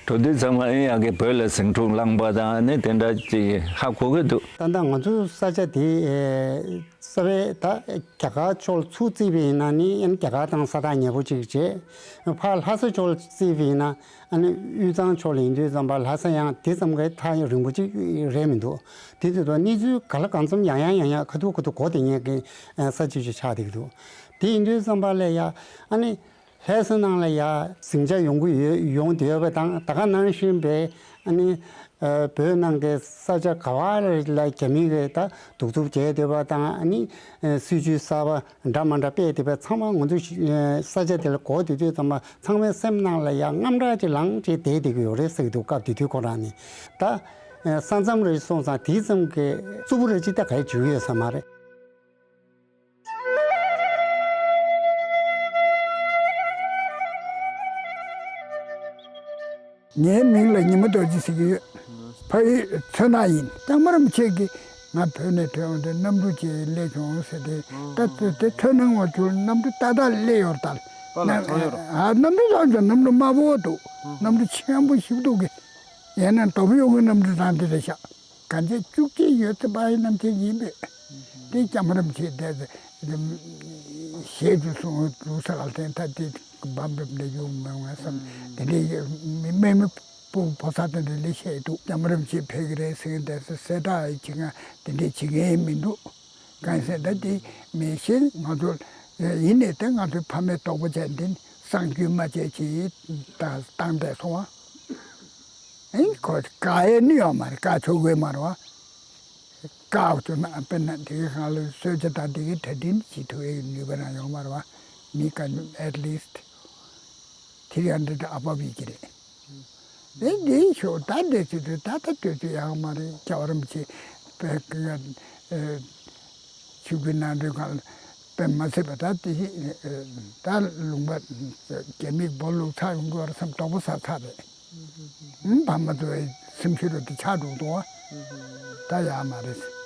འགྲོ་དུས་ཚང་མ་ཨེ་ཡག་གི་བོད་ལ་ཟིང་འཁྲུག་ལངས་པ་དང་ནི་དེ་འདྲ་ཅིག་ཧ་གོ་གི་འདུག་ད་ལྟ་ང་ཚོའི་ས་ཆ་དེ་ཨེ་རྩ་བའི་ད་རྒྱ་གར་ཕྱོགས་ལ་ཚུར་བརྩིས་པ་ཡིན་ན་ནི་ཨ་ནི་རྒྱ་གར་དང་ས་ཐག་ཉེ་པོ་ཅིག་བྱས། ཕར་ལྷ་ས་ཕྱོགས་ལ་བརྩིས་པ་ཡིན་ན་ཨ་ནི་དབུས་གཙང་ཕྱོགས་ལ་ཡིན་དུས་ཙམ་པ་ལྷ་ས་ཡང་དེ་ཙམ་གྱི་ཐག་རིང་པོ་ཅིག་རེད་མི་འདུག་དེ་དུས་ད་གནས་ཚུལ་ག་ལ་གང་འཚམ་ཡང་ཡང་ཡང་ཡང་ཁ་ཐུག་ཁ་ཐུག་གོ་བསྡད་མཁན་གྱི་ས་ཆ་ཅིག་ཆགས་བསྡད་ཀྱི་འདུག་དེ་ཡིན་དུས་ཙམ་པ་ལ་ཡ་ཨ་ནི། ལྷ་ས་ནང་ལ་ཡ་ཟིང་ཆ་ཡོང་གི་ཡོད། ཡོང་བསྡད་ཡོད་པ་དང་ད་ག་ནང་བཞིན་པའི་ཨ་ནི་ཨ་བོད་ནང་གི་ས་ཆ་ག་བ་ལ་རྒྱ་མི་གིས་ད་གདུག་རྩུབ་བྱས་བསྡད་པ་དང་ཨ་ནི་ཨ་སྲིད་ཇུས་གསར་པ་འདྲ་མ་འདྲ་སྤེལ་བསྡད་པ་ཚང་མ་ང་ཚོ་ཨ་ས་ཆ་དེ་ལ་གོ་བསྡད་དུས་ཙམ་པ་ཚང་མའི་སེམས་ནང་ལ་ཡ་དངངས་སྐྲག་ཅིག་ལངས་བྱས་བསྡད་བསྡད་ཀྱི་ཡོད་རེད་ཟེར་གྱི་འདུག་སྐབས་དེ་དུས་ཁོ་རང་ནི་ད་ཨ་ས་མཚམས་རེ་སོང་ཙང་དེ་ཙམ་གྱི་རྩུབ་པོ་རེ་ཅིག་ད་ག་ཡེ་བྱུང་ཡོད་ས་མ་རེད། ངའི་མིང་ལ་ཉི་མ་རྡོ་རྗེ་ཟེར་གྱི་ཡོད། ཕ་ཡུལ་མཚོ་སྣ་ཡིན། ལྕང་མ་རིན་པོ་ཆེ་གིས་ང་བོད་ནས་ཐོན་འོང་དུས་གནམ་གྲུ་ཅིག་སླེབས་བྱུང་ཟེར་ཏེ། ད་ལྟ་དེ་མཚོ་སྣ་ངོ་ཆུ་གནམ་གྲུ་ཏག་ཏག་སླེབས་ཡོད་རེད་ད། པཱ་ལགས་ཚོར་ཡོད་རེད། ཨ་གནམ་གྲུ་ཚོར་བྱུང་། གནམ་གྲུ་དམར་པོ་འདུག་གནམ་གྲུ་ཆེན་པོ་ཞིག་འདུག་གི། ཡང་ན་དོ་པོ་གཡོག་གི་གནམ་གྲུ་དང་དེ་འདྲ་ཤག་གན་རྒྱ་བཅུ་གཅིག་ཡོད་ཚད་པ་ཡི་རྣམ་ཐར་ཡིན་པས། དེ་ལྕང་མ་རིན་པོ་ཆེ་དེ་ཞལ་དུ་སོང་འདུག་ས་ག་ལ་ཐེན་ཐ་དེ་བམ་རིམ་ལས་ཡོང་མ་ཡོང་བསམ། དེ་འདྲའི་མི་མི་སྤུ་ཕོ་གསར་དེ་འདྲ་ལས་བཤད་འདུག་ལྕང་མ་རིན་པོ་ཆེ་ཕེབས་ཀྱི་རེད་ཟེར་གྱི་འདུག་ཟེར་སྐྲག་ཡི་བྱེད་ང་དེ་འདྲའི་བྱེད་མཁན་མི་འདུག་གང་ཟེར་ད་དེ་མི་ཤེས། ང་ཚོ་ཡིན་ནས་དེ་ང་ཚོའི་ཕ་མའི་རྡོག་པོ་ཅན་དེ་གསང་རྒྱུས་མ་བྱས་ཀྱི་ད་བཏང་བསྡད་སོང་བ། ཨེ་ཁོ་བཀག་ཡས་ནི་ཡོད་མ་རེད། བཀག་ཆོག་གི་མ་རེད་བ། བཀག་ཆོག་ན་དཔེར་ན་དེ་གའི་སྒང་ལ་གསོལ་ཇ་དང་དེ་གའི་གྲ་སྒྲིག་བྱེད་ཐུབ་ཡས་ནུས་པ་རང་ཡོད་མ་རེད་བ། མི་ག་at least three hundred above ཡིན་གྱི་རེད། དེ་འདི་ཤོག་ད་འདི་ཚོ་དུ་ད་ལྟ་དུས་ཚོད་ཡག་མ་རེད། རྒྱལ་བ་རིན་པོ་ཆེ་བོད་ཀྱི་ཆིབས་བསྒྱུར་གནང་དུས་སྒང་ལ་དཔེ་མ་སྲིད་པ་ད་དེ་ད་ལུང་པ་རྒྱ་མིས་སྦོ་ལུག་ཚར་ཡོང་གི་བར་སེམས་དོག་པོ་ཟ་ཚར་རེད། ཨུམ། བར་མ་དུ་སེམས་ཤུགས་རུ་དེ་ཆག་འགྲོ་འདུག་བ། ད་ཡག་མ་རེད།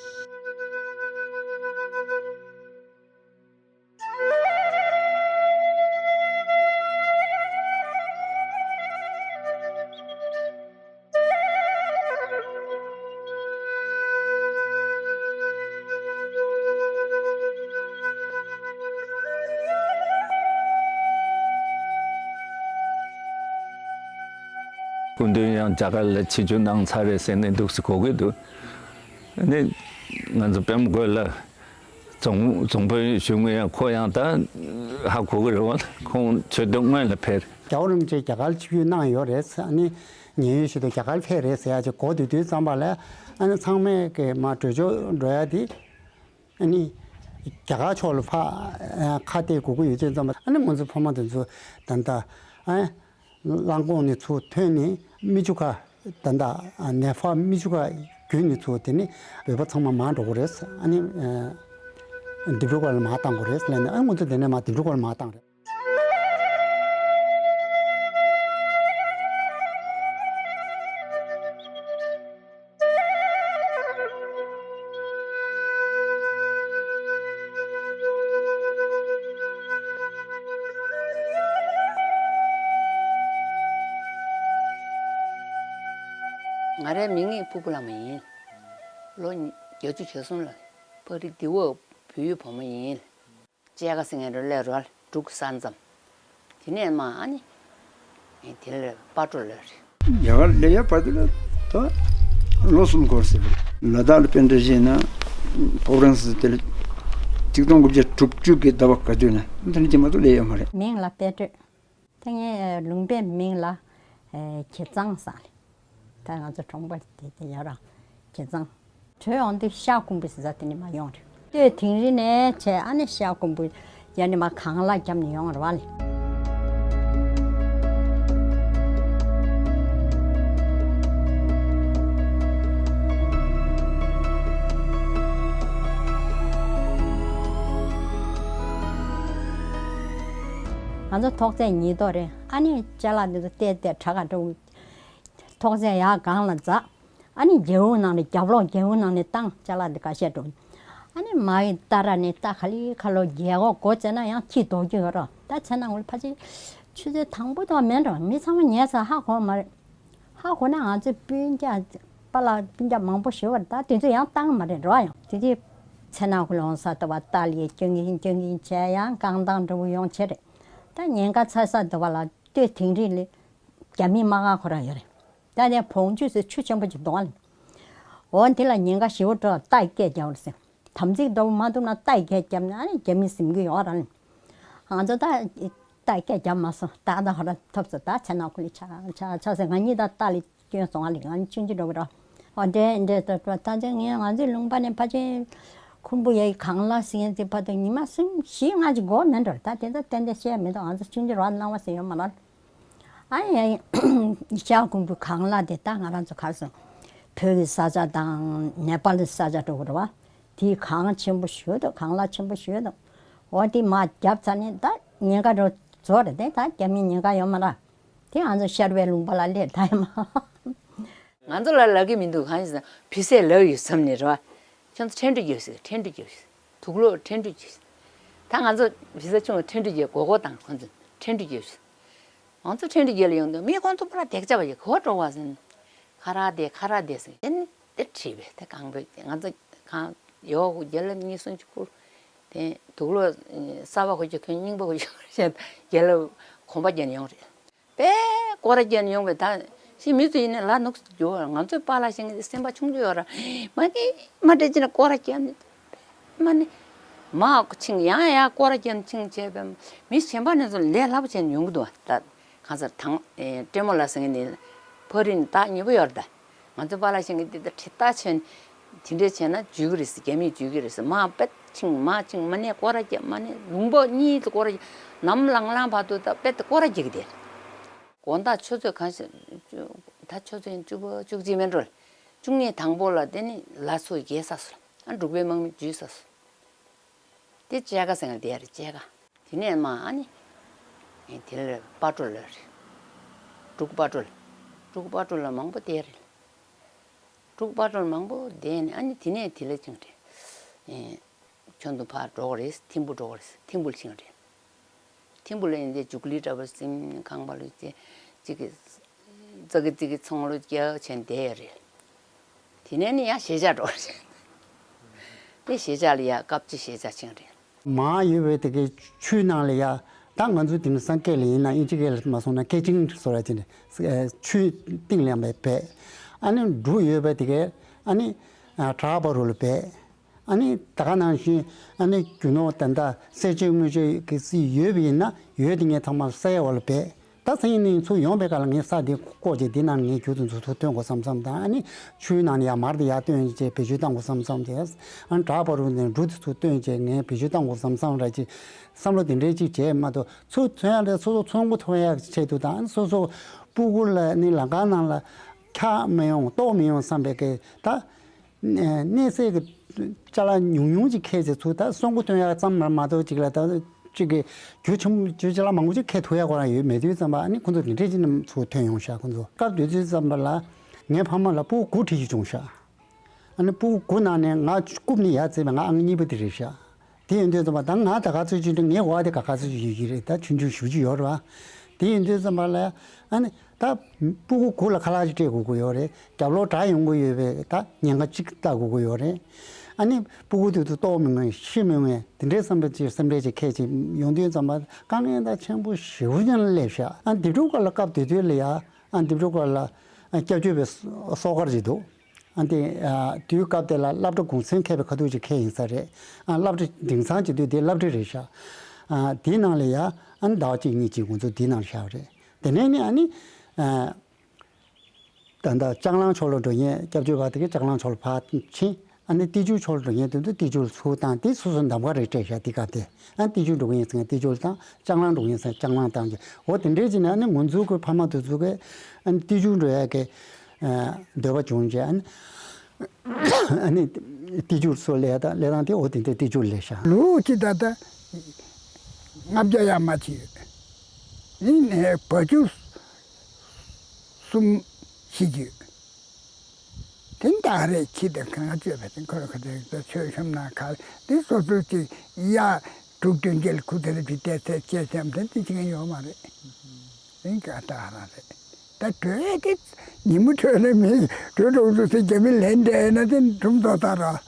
སྐུ་མདུན་ཡང་རྒྱ་གར་ལ་ཆིབས་བསྒྱུར་གནང་ཚར་རེད་ཟེར་ནས་འདུག་སེ་གོ་གི་འདུག་ཨ་ནི་ང་ཚོ་པད་མ་བཀོད་ལ་རྫོང་རྫོང་དཔོན་ཞུ་མཁན་ཡང་ཁོ་ཡང་ད་ཧ་གོ་གི་རེད་བ། ཁོང་ཆོས་དོན་སྔོན་ལ་ཕེབས། རྒྱལ་བ་རིན་པོ་ཆེ་རྒྱ་གར་ཆིབས་བསྒྱུར་གནང་ཡོད་རེད་ཟེར། ཨ་ནི་ཉེན་གཡོལ་ཞིག་ཏུ་རྒྱ་གར་ཕེབས་རེད་ཟེར་ཡ་ཅིག་གོ་དུས་དུས་ཙམ་པ་ལ་ཨ་ནི་ཚང་མས་ཀྱི་མ་བྲོས་བྱོལ་འགྲོ་ཡ་དེ་ཨ་ནི་རྒྱ་གར་ཕྱོགས་ལ་ཕར་ཁ་གཏད་དགོས་ཀྱི་ཡོད་དུས་ཙམ་པ་ཨ་ནི་ང་ཚོ་ཕ་མ་དེ་ཚོ་ད་ལྟ་ཨ། གླང་གོང་ནས་ཚུར་ཐོན་ནས་མི་ཆུ་ཁ་ད་ལྟ་ནེ་ཕ་མི་ཆུ་ཁ་བརྒྱུད་ནས་ཚུར་དེ་ནས་བོད་པ་ཚང་མ་མར་འགྲོ་དགོས་རེད། ཨ་ནི་ཨ་ལྡི་པྲོ་ཁ་ལ་མར་བཏང་དགོས་རེད་ལབ་ནས་ཨ་ནི་ང་ཚོ་དེ་ནས་མར་ལྡི་པྲོ་ཁ་ལ་མར་བཏང་རེད། ང་རའི་མིང་ནི་སྤུ་གུ་ལྷ་མོ་ཡིན། ལོ་ཉི་ བརྒྱད་ཅུ་གྱ་གསུམ་ལ་ཕ་རི་དི་བ་བོད་ཡུལ་བུ་མོ་ཡིན། ལྕེ་ཀ་ཟེར་མཁན་རེད་ལས་རོ་འབྲུག་ས་མཚམས། དེ་ནས་མ་ཨ་ནི། དེ་ལ་པ་ཏྲོ་ལ་རེད། རྒྱ་གར་སླེབས་ཡ་བར་དུ་ལ་ད་ལོ་གསུམ་འགོར་ཟེར་བ་རེད། ལ་དྭགས་ལ་པཎ་ཌི་ཏ་བཞེས་ན་ཕོ་བྲང་ཟེར་དེ་ལ་ཆིག་སྟོང་དགུ་བརྒྱ་དྲུག་ཅུ་གི་ཟླ་བ་ག་དུས་ན་དེ་ནས་ཅི་མ་གཏོགས་སླེབས་ཡ་མ་རེད། མིང་ལ་དཔལ་སྤྲུལ། ད་ངའི་ལུང་པའི་མིང་ལ་ཨེ་ཁྱི་ཚང་ཟེར་ལེ། ད་ང་ཚོ་གྲོང་པ་དེ་དེ་ཡོད་ར་ཁྱི་ཚང་། བྲོས་འོང་དུས་ཤར་ཀོང་པོ་ཟེར་ས་དེ་ནས་མར་ཡོང་རེད། སྟོད་དིང་རི་ནས་བྱས་ཨ་ནི་ཤར་ཀོང་པོ་ཡ་ནས་མར་གངས་ལ་བརྒྱབ་ནས་ཡོང་རེད་བ་ལེ། ང་ཚོ་ཐོག་བརྩེགས་ཉིས་ཐོག་རེད། ཨ་ནི་ཅ་ལག་འདི་ཚོ་བལྟས་བལྟས་དྲ་ག་འགྲོ། ཐོག་བརྩེགས་ཡར་སྒང་ལ་འཛེགས། ཨ་ནི་རྒྱལ་པོ་ནང་ནས་རྒྱབ་ལོགས་རྒྱལ་པོ་ནང་ནས་བཏང་ཅ་ལག་འདི་ཁ་ཤས་འགྲོ། ཨ་ནི་མ་ཡི་ཏ་ར་ནས་ཏ་ག་ལི་ཁ་ལོ་རྒྱལ་གོ་སྒོ་བྱས་ན་ཡང་ཁྱི་ལྡོག་རྒྱུ་ཡོད་རོ། ད་ཚེ་ན་འུ་ལ་ཕ་ཆེ་ཆུ་ཚོད་དང་པོ་དང་མེད་འགྲོ། མི་ཚང་མ་ཉལ་ས་ཧ་གོ་མ་རེད། ཧ་གོ་ན་ང་ཚོའི་སྤུན་ཀྱག་པཱ་ལགས་སྤུན་ཀྱག་མང་པོ་ཞིག་ཡོད་རེད། ད་དེ་ཚོ་ཡང་བཏང་མ་རེད་འགྲོ་ཡང་དེ་དུས་ཚེ་ན་འུ་ལ་འོང་ས་ལྟ་བ་ཏ་ལི་སྐྱོན་གིན་སྐྱོན་གིན་བྱས་ཡང་རྐང་ཐང་འགྲོ་གི་ཡོང་བྱས་རེད། ད་ཉེན་ཁ་ཚ་ས་ལྟ་བ་ལ་སྟོད་དིང་རི་ལ་རྒྱ་མི་དམག་སྒར་ཁོ་རང་ཡོད་རེད། ད་དེ་བོང་ཆུ་ཟེར་ཆུ་ཆེན་པོ་ཅིག་འདུག་ཨ་ལེ། འོ་དེ་ལ་ཉེན་ཁ་ཞེ་པོ་འགྲོ་རྟ་ཡིས་སྐད་རྒྱབ་རེད་ཟེར། དམ་ཚིག་ལྟ་བུ་མ་ཐུབ་ན་རྟ་ཡིས་སྐད་རྒྱབ་ན་ཨ་ནི་རྒྱ་མི་ཟིན་གྱི་ཡོད་ར་ལེ། ང་ཚོ་ད་རྟ་ཡིས་སྐད་རྒྱབ་མ་སོང་ད་ད་ཧོ་ར་ཐོབ་སོང་ད་ཚེ་ན་ཁུ་ལི་ཆ་ཆ་ཆ་ཟེར་ང་གཉིས་ད་རྟ་ལ་སྐྱོན་སོང་ཨ་ལེ། ང་གཉིས་ཆུང་ཆུང་འགྲོ་གི་ར། འོ་འདྲེ་འདྲེ་ད་ད་ད་ཚེ་ངས་ང་ཚོའི་ལུང་པ་ནས་ཕ་ཆེན་ཁུམ་བུ་ཡའི་གངས་ལ་ཟིན་ཚེ་ཕ་ད་ཉི་མ་གསུམ་བཞི་ལྔ་ཅིག་འགོར་མེད་འགྲོ། ད་དེ་ད་ཏན་ཏན་བཤད་མི་འདུག་ང་ཚོ་ཆུང་ཆུང་ར་སྣང་བ་ཟེར་ཡོད་མ་རེད། ཨ་ཡ་ཡ། ཤར་ཀོང་པོའི་གངས་ལ་དེ་ད་ང་རང་ཚོ་གར་སོང་། བོད་ཀྱི་ས་ཆ་དང་ནེ་པཱལ་གྱི་ས་ཆ་འགྲོ་དགོས་རེད་བ། དེའི་གངས་ཆེན་པོ་ཞིག་འདུག་གངས་ལ་ཆེན་པོ་ཞིག་འདུག་འོ་དེ་མར་བརྒྱབ་ཚར་ནས་ད་ཉེན་ཁ་འགྲོ་རྫོགས་རེད་དེ་ད་རྒྱ་མི་ཉེན་ཁ་ཡོད་མ་རེད། དེ་ང་ཚོ་ཤར་པའི་ལུང་པ་ལ་སླེབས་ད་ཡ་མ། ང་ཚོ་ལ་ལབ་ཀྱི་མི་འདུག་གང་ཡིན་ཟེར་ན་བི་ཟས་ལབ་ཡོད་བསམ་ནས་རེད་བ། ཁྱོད་ཚོ་ཁྲེང་ཏྲུ་རྒྱོབ་ཟེར་ཁྲེང་ཏྲུ་རྒྱོབ་ཟེར། དུག་ལོག་ཁྲེང་ཏྲུ་རྒྱོབ་ཟེར། ད་ང་ཚོ་བི་ཟ་ཆུང་བ་ཁྲེང་ཏྲུ་རྒྱོབ་གོ་གོ་དང་ཁོང་ཚོ་ཁྲེང་ཏྲུ་རྒྱོབ་ཟེར། ང་ཚོ་ཁྲེང་ཏྲུ་རྒྱོབ་ལ་ཡོང་དུས་མི་ཁོང་ཚོ་པུ་ར་དེག་ཅག་པ་ཡི་གོ་འགྲོ་བ་ཟེར། ཁ་ར་དེ་ཁ་ར་དེ་ཟེར་དེ་ནི་དེ་བྲིས་པས་དེ་གང་པོས་ང་ཚོ་གང་ཡོག་རྒྱལ་ལ་གཉིས་སུ་འཇུག་ཁུར། དེ་དུག་ལོག་གསར་པ་གོ་ཅོ་ཁོན་རྙིང་པ་གོ་ཅོ་ཁོན་རྒྱལ་ལ་གོམ་པ་རྒྱན་ཡོང་རེད། པས་སྐོར་ར་རྒྱག་ནས་ཡོང་བས་ད་ཤི་མི་ཚོ་ཡིན་ནས་ལ་ནུག་སུ་འགྱོ་བར་ང་ཚོའི་པཱ་ལགས་ཤིང་གི་སེམས་པ་ཆུང་ཆུང་ཡོད་ར་མ་ནི་མ་འདྲེ་ཅི་ན་སྐོར་ར་རྒྱག་ནས་མ་ནི་མ་ཆིང་ཡང་ཡང་སྐོར་ར་རྒྱག་ནས་ཆིང་བྱས་པས་མི་གཞན་པ་ནས་ཚོ་ལས་སླ་པོ་བྱས་ནས་ཡོང་གི་འདུག་ད་གང་ཟེར་དང་ཏྲེ་མོ་ལ་ཟེར་མཁན་ནི་ཕ་རི་ནི་ད་ཉེ་པོ་ཡོད་ར་ད། ང་ཚོ་པཱ་ལགས་ཤིང་གི་འདི་ལྟར་ཁྲིད་ལྟ་བྱས་ནས་དེ་འདྲས་བྱས་ན་འཇུས་ཀྱི་རེད་ཟེར་རྒྱ་མིས་འཇུས་ཀྱི་རེད་ཟེར་མ་པད་ཆིང་མ་ཆིང་མ་ནས་སྐོར་ར་རྒྱབ་མ་ནས་ལུང་པ་གཉིས་ལ་སྐོར་ར་རྒྱབ་ནམ་ལངས་ལངས་བར་དུ་ད་པད་དེ་སྐོར་ར་རྒྱག་གི་དེ་དགོང་དག་ཆུ་ཚོད་གང་ཞིག་ད་ཆུ་ཚོད་བཅུ་པ་བཅུ་གཅིག་མིན་འགྲོ་བཅུ་གཉིས་དང་པོ་ལ་དེ་ནི་ལ་ཚོ་རྒྱས་ས་སོ་ཨ་འབྲུག་པའི་དམག་མི་འཇུས་ས་སོ་དེ་བཅད་ཀ་ཟེར་ང་དེ་ཡ་རེད་བཅད་ཀ། དེ་ནས་མ་ཨ་ནི། དེ་ལ་པ་ཏྲོ་ལ་རེད། འབྲུག་པ་ཏྲོ་ལ། འབྲུག་པ་ཏྲོ་ལ་མང་པོ་བསྡད་རེད། འབྲུག་པ་ཏྲོ་ལ་མང་པོ་བསྡད་ནས་ཨ་ནི་དེ་ནས་དེ་ལ་ཅིང་རེད། ཁྱོད་ཚོ་ཕར་འགྲོ་གི་རེད་ཐིམ་ཕུ་འགྲོ་གི་རེད་ཐིམ་ཕུ་ལ་ཅིང་རེད། ཐིམ་ཕུ་ལ་ཡིན་ཏེ་ཇུག་ལི་འདྲ་པོ་སིམ་ཁང་པ་ལ་ཅི་ཅིག་གི་ཙག་གི་ཙིག་གི་ཚོང་ལོ་རྒྱག་བྱས་བསྡད་ཡོད་རེད། དེ་ནས་ནི་ཡང་གཞིས་ཆགས་འགྲོ་རེད། དེ་གཞིས་ཆགས་ལ་ཡང་སྐབས་གཅིག་གཞིས་ཆགས་ཕྱིན་རེད། མར་ཡོད་པའི་དེ་གའི་ཆུའི་ནང་ལ་ཡང་ད་ང་ཚོའི་དེང་སང་སྐད་ལ་ཡིན་ན་དབྱིན་ཇི་སྐད་ལ་མ་སོང་ན་ཀེ་ཅིང་སོ་ར་ཅིག་ཆུའི་གཏིང་ལ་ཡང་བབས། ཨ་ནི་འབྲུག་ཡོད་པའི་དེ་གའི་ཨ་ནི་བྲག་བར་རུ་ལ་བབས། ཨ་ནི་ད་ག་ནང་བཞིན་ཨ་ནི་རྒྱུ་ནོར་ད་ལྟ་གསེར་ཆོས་དངུལ་ཆོས་ཀྱི་སྲིད་ཡོད་པ་ཡིན་ན་ཡོད་དེ་ངས་ཚང་མ་ས་ཡ་བ་ལ་བབས། ད་སང་ཉིན་ནས་ཚུར་ཡོང་པའི་སྐབས་ལ་ངས་ས་དེ་བཀོག་བྱས་དེ་ནང་ངས་རྒྱུ་དེ་ཚོ་ཚུར་བཏོན་དགོས་བསམ་བསམ་དང་ཨ་ནི་ཆུའི་ནང་ནས་ཡར་མར་དེ་ཡར་བཏོན་བྱས་བེད་སྤྱོད་བཏང་དགོས་བསམ་བསམ་དེ་ཨ་ནི་བྲག་བར་རུ་ནས་འབྲུ་དེ་ཚུར་བཏོན་བྱས་ངས་བེད་སྤྱོད་བཏང་དགོས་བསམ་བསམ་ར་ཅིག་བསམ་བློ་དེ་འདྲའི་ཅིག་བྱས་མ་གཏོགས་ཚུར་ཐོན་ཡག་དེ་སོ་སོ་ཚོང་སྒོ་ཐོན་ཡག་ཆེད་དུ་དང་སོ་སོ་སྤུ་གུ་ལ་ནི་ལམ་ཁ་ནང་ལ་འཁྱག་མི་ཡོང་ལྟོགས་མི་ཡོང་བསམ་པའི་གི་ད། གནས་ཚད་ཀྱི་ཅ་ལག་ཉུང་ཉུང་ཅིག་ཁྱེར་ཚེ་ཚུར་ད་སོང་གོ་ཐོན་ཡག་ཙམ་མ་མ་གཏོགས་ཅིག་ལ་ད་ཅིག་གི་རྒྱུ་ཆེན་པོ་རྒྱུ་ཅ་ལག་མང་པོ་ཅིག་ཁྱེར་ཐུབ་ཡག་ཁོ་རང་ཡོད་མེད་དུས་ཙམ་པ་ཨ་ནི་ཁོ་ཚོ་དེ་འདྲས་ཅིག་ནས་ཚུར་ཐོན་ཡོང་ཤག་ཁོ་ཚོ་སྐབས་དེ་དུས་ཙམ་པ་ལ་ངའི་ཕ་མ་ལ་སྤུ་གུ་དགུ་ཁྲིད་རྒྱུ་བྱུང་ཤག་ཨ་ནི་སྤུ་གུ་དགུ་ནང་ནས་ང་རྐུབ་ནས་ཡར་བརྩིས་པའི་ང་ཨང་གཉིས་པ་དེ་རེད་ཤག་དེ་ཡིན་དུས་ཙམ་པ་ད་ང་ད་ག་ཚོད་ཅིག་འདུག་ངའི་འོག་དེ་ག་ག་ཚོད་ཅིག་ཡོད་ཀྱི་རེད་ད་ཆུང་ཆུང་ཞེ་པོ་ཅིག་ཡོད་རེད་བ། དེ་ཡིན་དུས་ཙམ་པ་ལ་ཨ་ནི་ད་སྤུ་གུ་གུ་ལ་ཁ་ལག་ཅིག་སྤྲད་དགོས་ཀྱི་ཡོད་རེད། རྒྱབ་ལོགས་དྲག་ཡོང་གི་ཡོད་པའི་ད་ཉེན་ཁ་ཅིག་ལྟ་དགོས་ཀྱི་ཡོད་རེད། ཨ་ནི་སྤུ་གུ་དེ་ཚོ་ལྟོགས་མི་ངེས་ཤི་མི་ངེས་དེ་འདྲའི་བསམ་པ་ཅིག་སེམས་ཁྲལ་ཅིག་འཁྱེར་ཅིག་ཡོང་དུས་ཙམ་པ་དཀའ་ངལ་ད་ཆེན་པོ་ཞེ་པོ་ཅིག་ལ་སླེབས་ཤག་ཨ་ནི་དེབ་སྒྲུག་སྒར་ལ་སྐབས་དེ་དུས་ལ་ཡ་ཨ་ནི་དེབ་སྒྲུག་སྒར་ལ་ཨ་སྐྱབས་བཅོལ་བའི་གསོལ་སྒར་ཅིག་འདུག་ཨ་ནི་དེ་ཨ་དུས་སྐབས་དེ་ལ་སློབ་གྲྭ་གུང་སེང་མཁས་པའི་ཁ་ཐུག་ཅིག་འཁེལ་ཡིན་ས་རེད། ཨ་སློབ་གྲྭ་དེང་སང་བྱེད་དུས་དེ་སློབ་གྲྭ་རེད་ཤག་ཨ་དེའི་ནང་ལ་ཡ་ཨ་ནི་ཟླ་བ་གཅིག་གཉིས་ཅིག་ང་ཚོ་དེའི་ནང་ལ་བཞག་པ་རེད། དེ་ནས་ནི་ཨ་ནི་ཨ་ད་ལྟ་ལྕང་གླང་ཕྱོགས་ལ་འགྲོ་མཁན་སྐྱབས་བཅོལ་བ་དེ་ག་ལྕང་གླང་ཕྱོགས་ལ་ཕར་ཕྱིན། ཨ་ནི་ཏི་ཇུ་ཕྱོགས་ལ་འགྲོ་མཁན་དེ་ཚོ་ཏི་ཇུ་ལ་ཚུར་བཏང་སྟེ་སོ་སོ་འདམ་ག་རེ་སྤྲད་བཞག་དེ་སྐབས་དེ། ཨ་ནི་ཏི་ཇུ་འགྲོ་མཁན་ཡིན་ཟེར་མཁན་ཏི་ཇུ་ལ་བཏང་། ལྕང་གླང་འགྲོ་མཁན་ཡིན་ཟེར་མཁན་ལྕང་གླང་བཏང་རྗེས་འོ་དེ་འདྲའི་བྱས་ནས་ཨ་ནི་ང་ཚོ་གི་ཕ་མ་དེ་ཚོ་གིས་ཨ་ནི་ཏི་ཇུ་འགྲོ་ཡག་གི་ཨ་འདོད་པ་བྱུང་རྗེས་ཨ་ནི་ཨ་ནི་ཏི་ཇུ་ལ་ཚུར་སླེབས་དང་སླེབས་སྟངས་དེ་འོ་དེ་འདྲའི་ཏི་ཇུ་ལ་སླེབས་ཤག་ལོ་གཅིག་ད་ལྟ་ལྔ་བརྒྱ་ཡར་མར་ཕྱིན་ཡོད། ནི་ནས་བ་ཕྱུགས་གསུམ་ཤི་རྒྱུ། དེ་འདྲ་རེད། ཁྱི་དང་གང་ག་བཅོས་པ་དེ་ཁོ་ར་ཁོ་ཚོའི་ཆོས་ཤོམ་ན་ག་དེ་སོ་སོ་ཅིག་གཡག་དྲུག་བདུན་བརྒྱད་ལ་ཁུ་ཚེ་རབས་ཀྱི་བལྟས་ཚད་བཅད་ཚད་དེ་ཅི་གང་ཡོད་མ་རེད། དེ་འདྲ་ད་རང་རེད། ད་བྲོས་དེ་ཉིན་མོ་བྲོས་ནས་མི་བྲོས་འགྲོ་འདུག་ཟེར་རྒྱ་མི་ལན་འདྲ་ཡིན་ན་དེ་གྲུམ་ཐོག་ད་ར།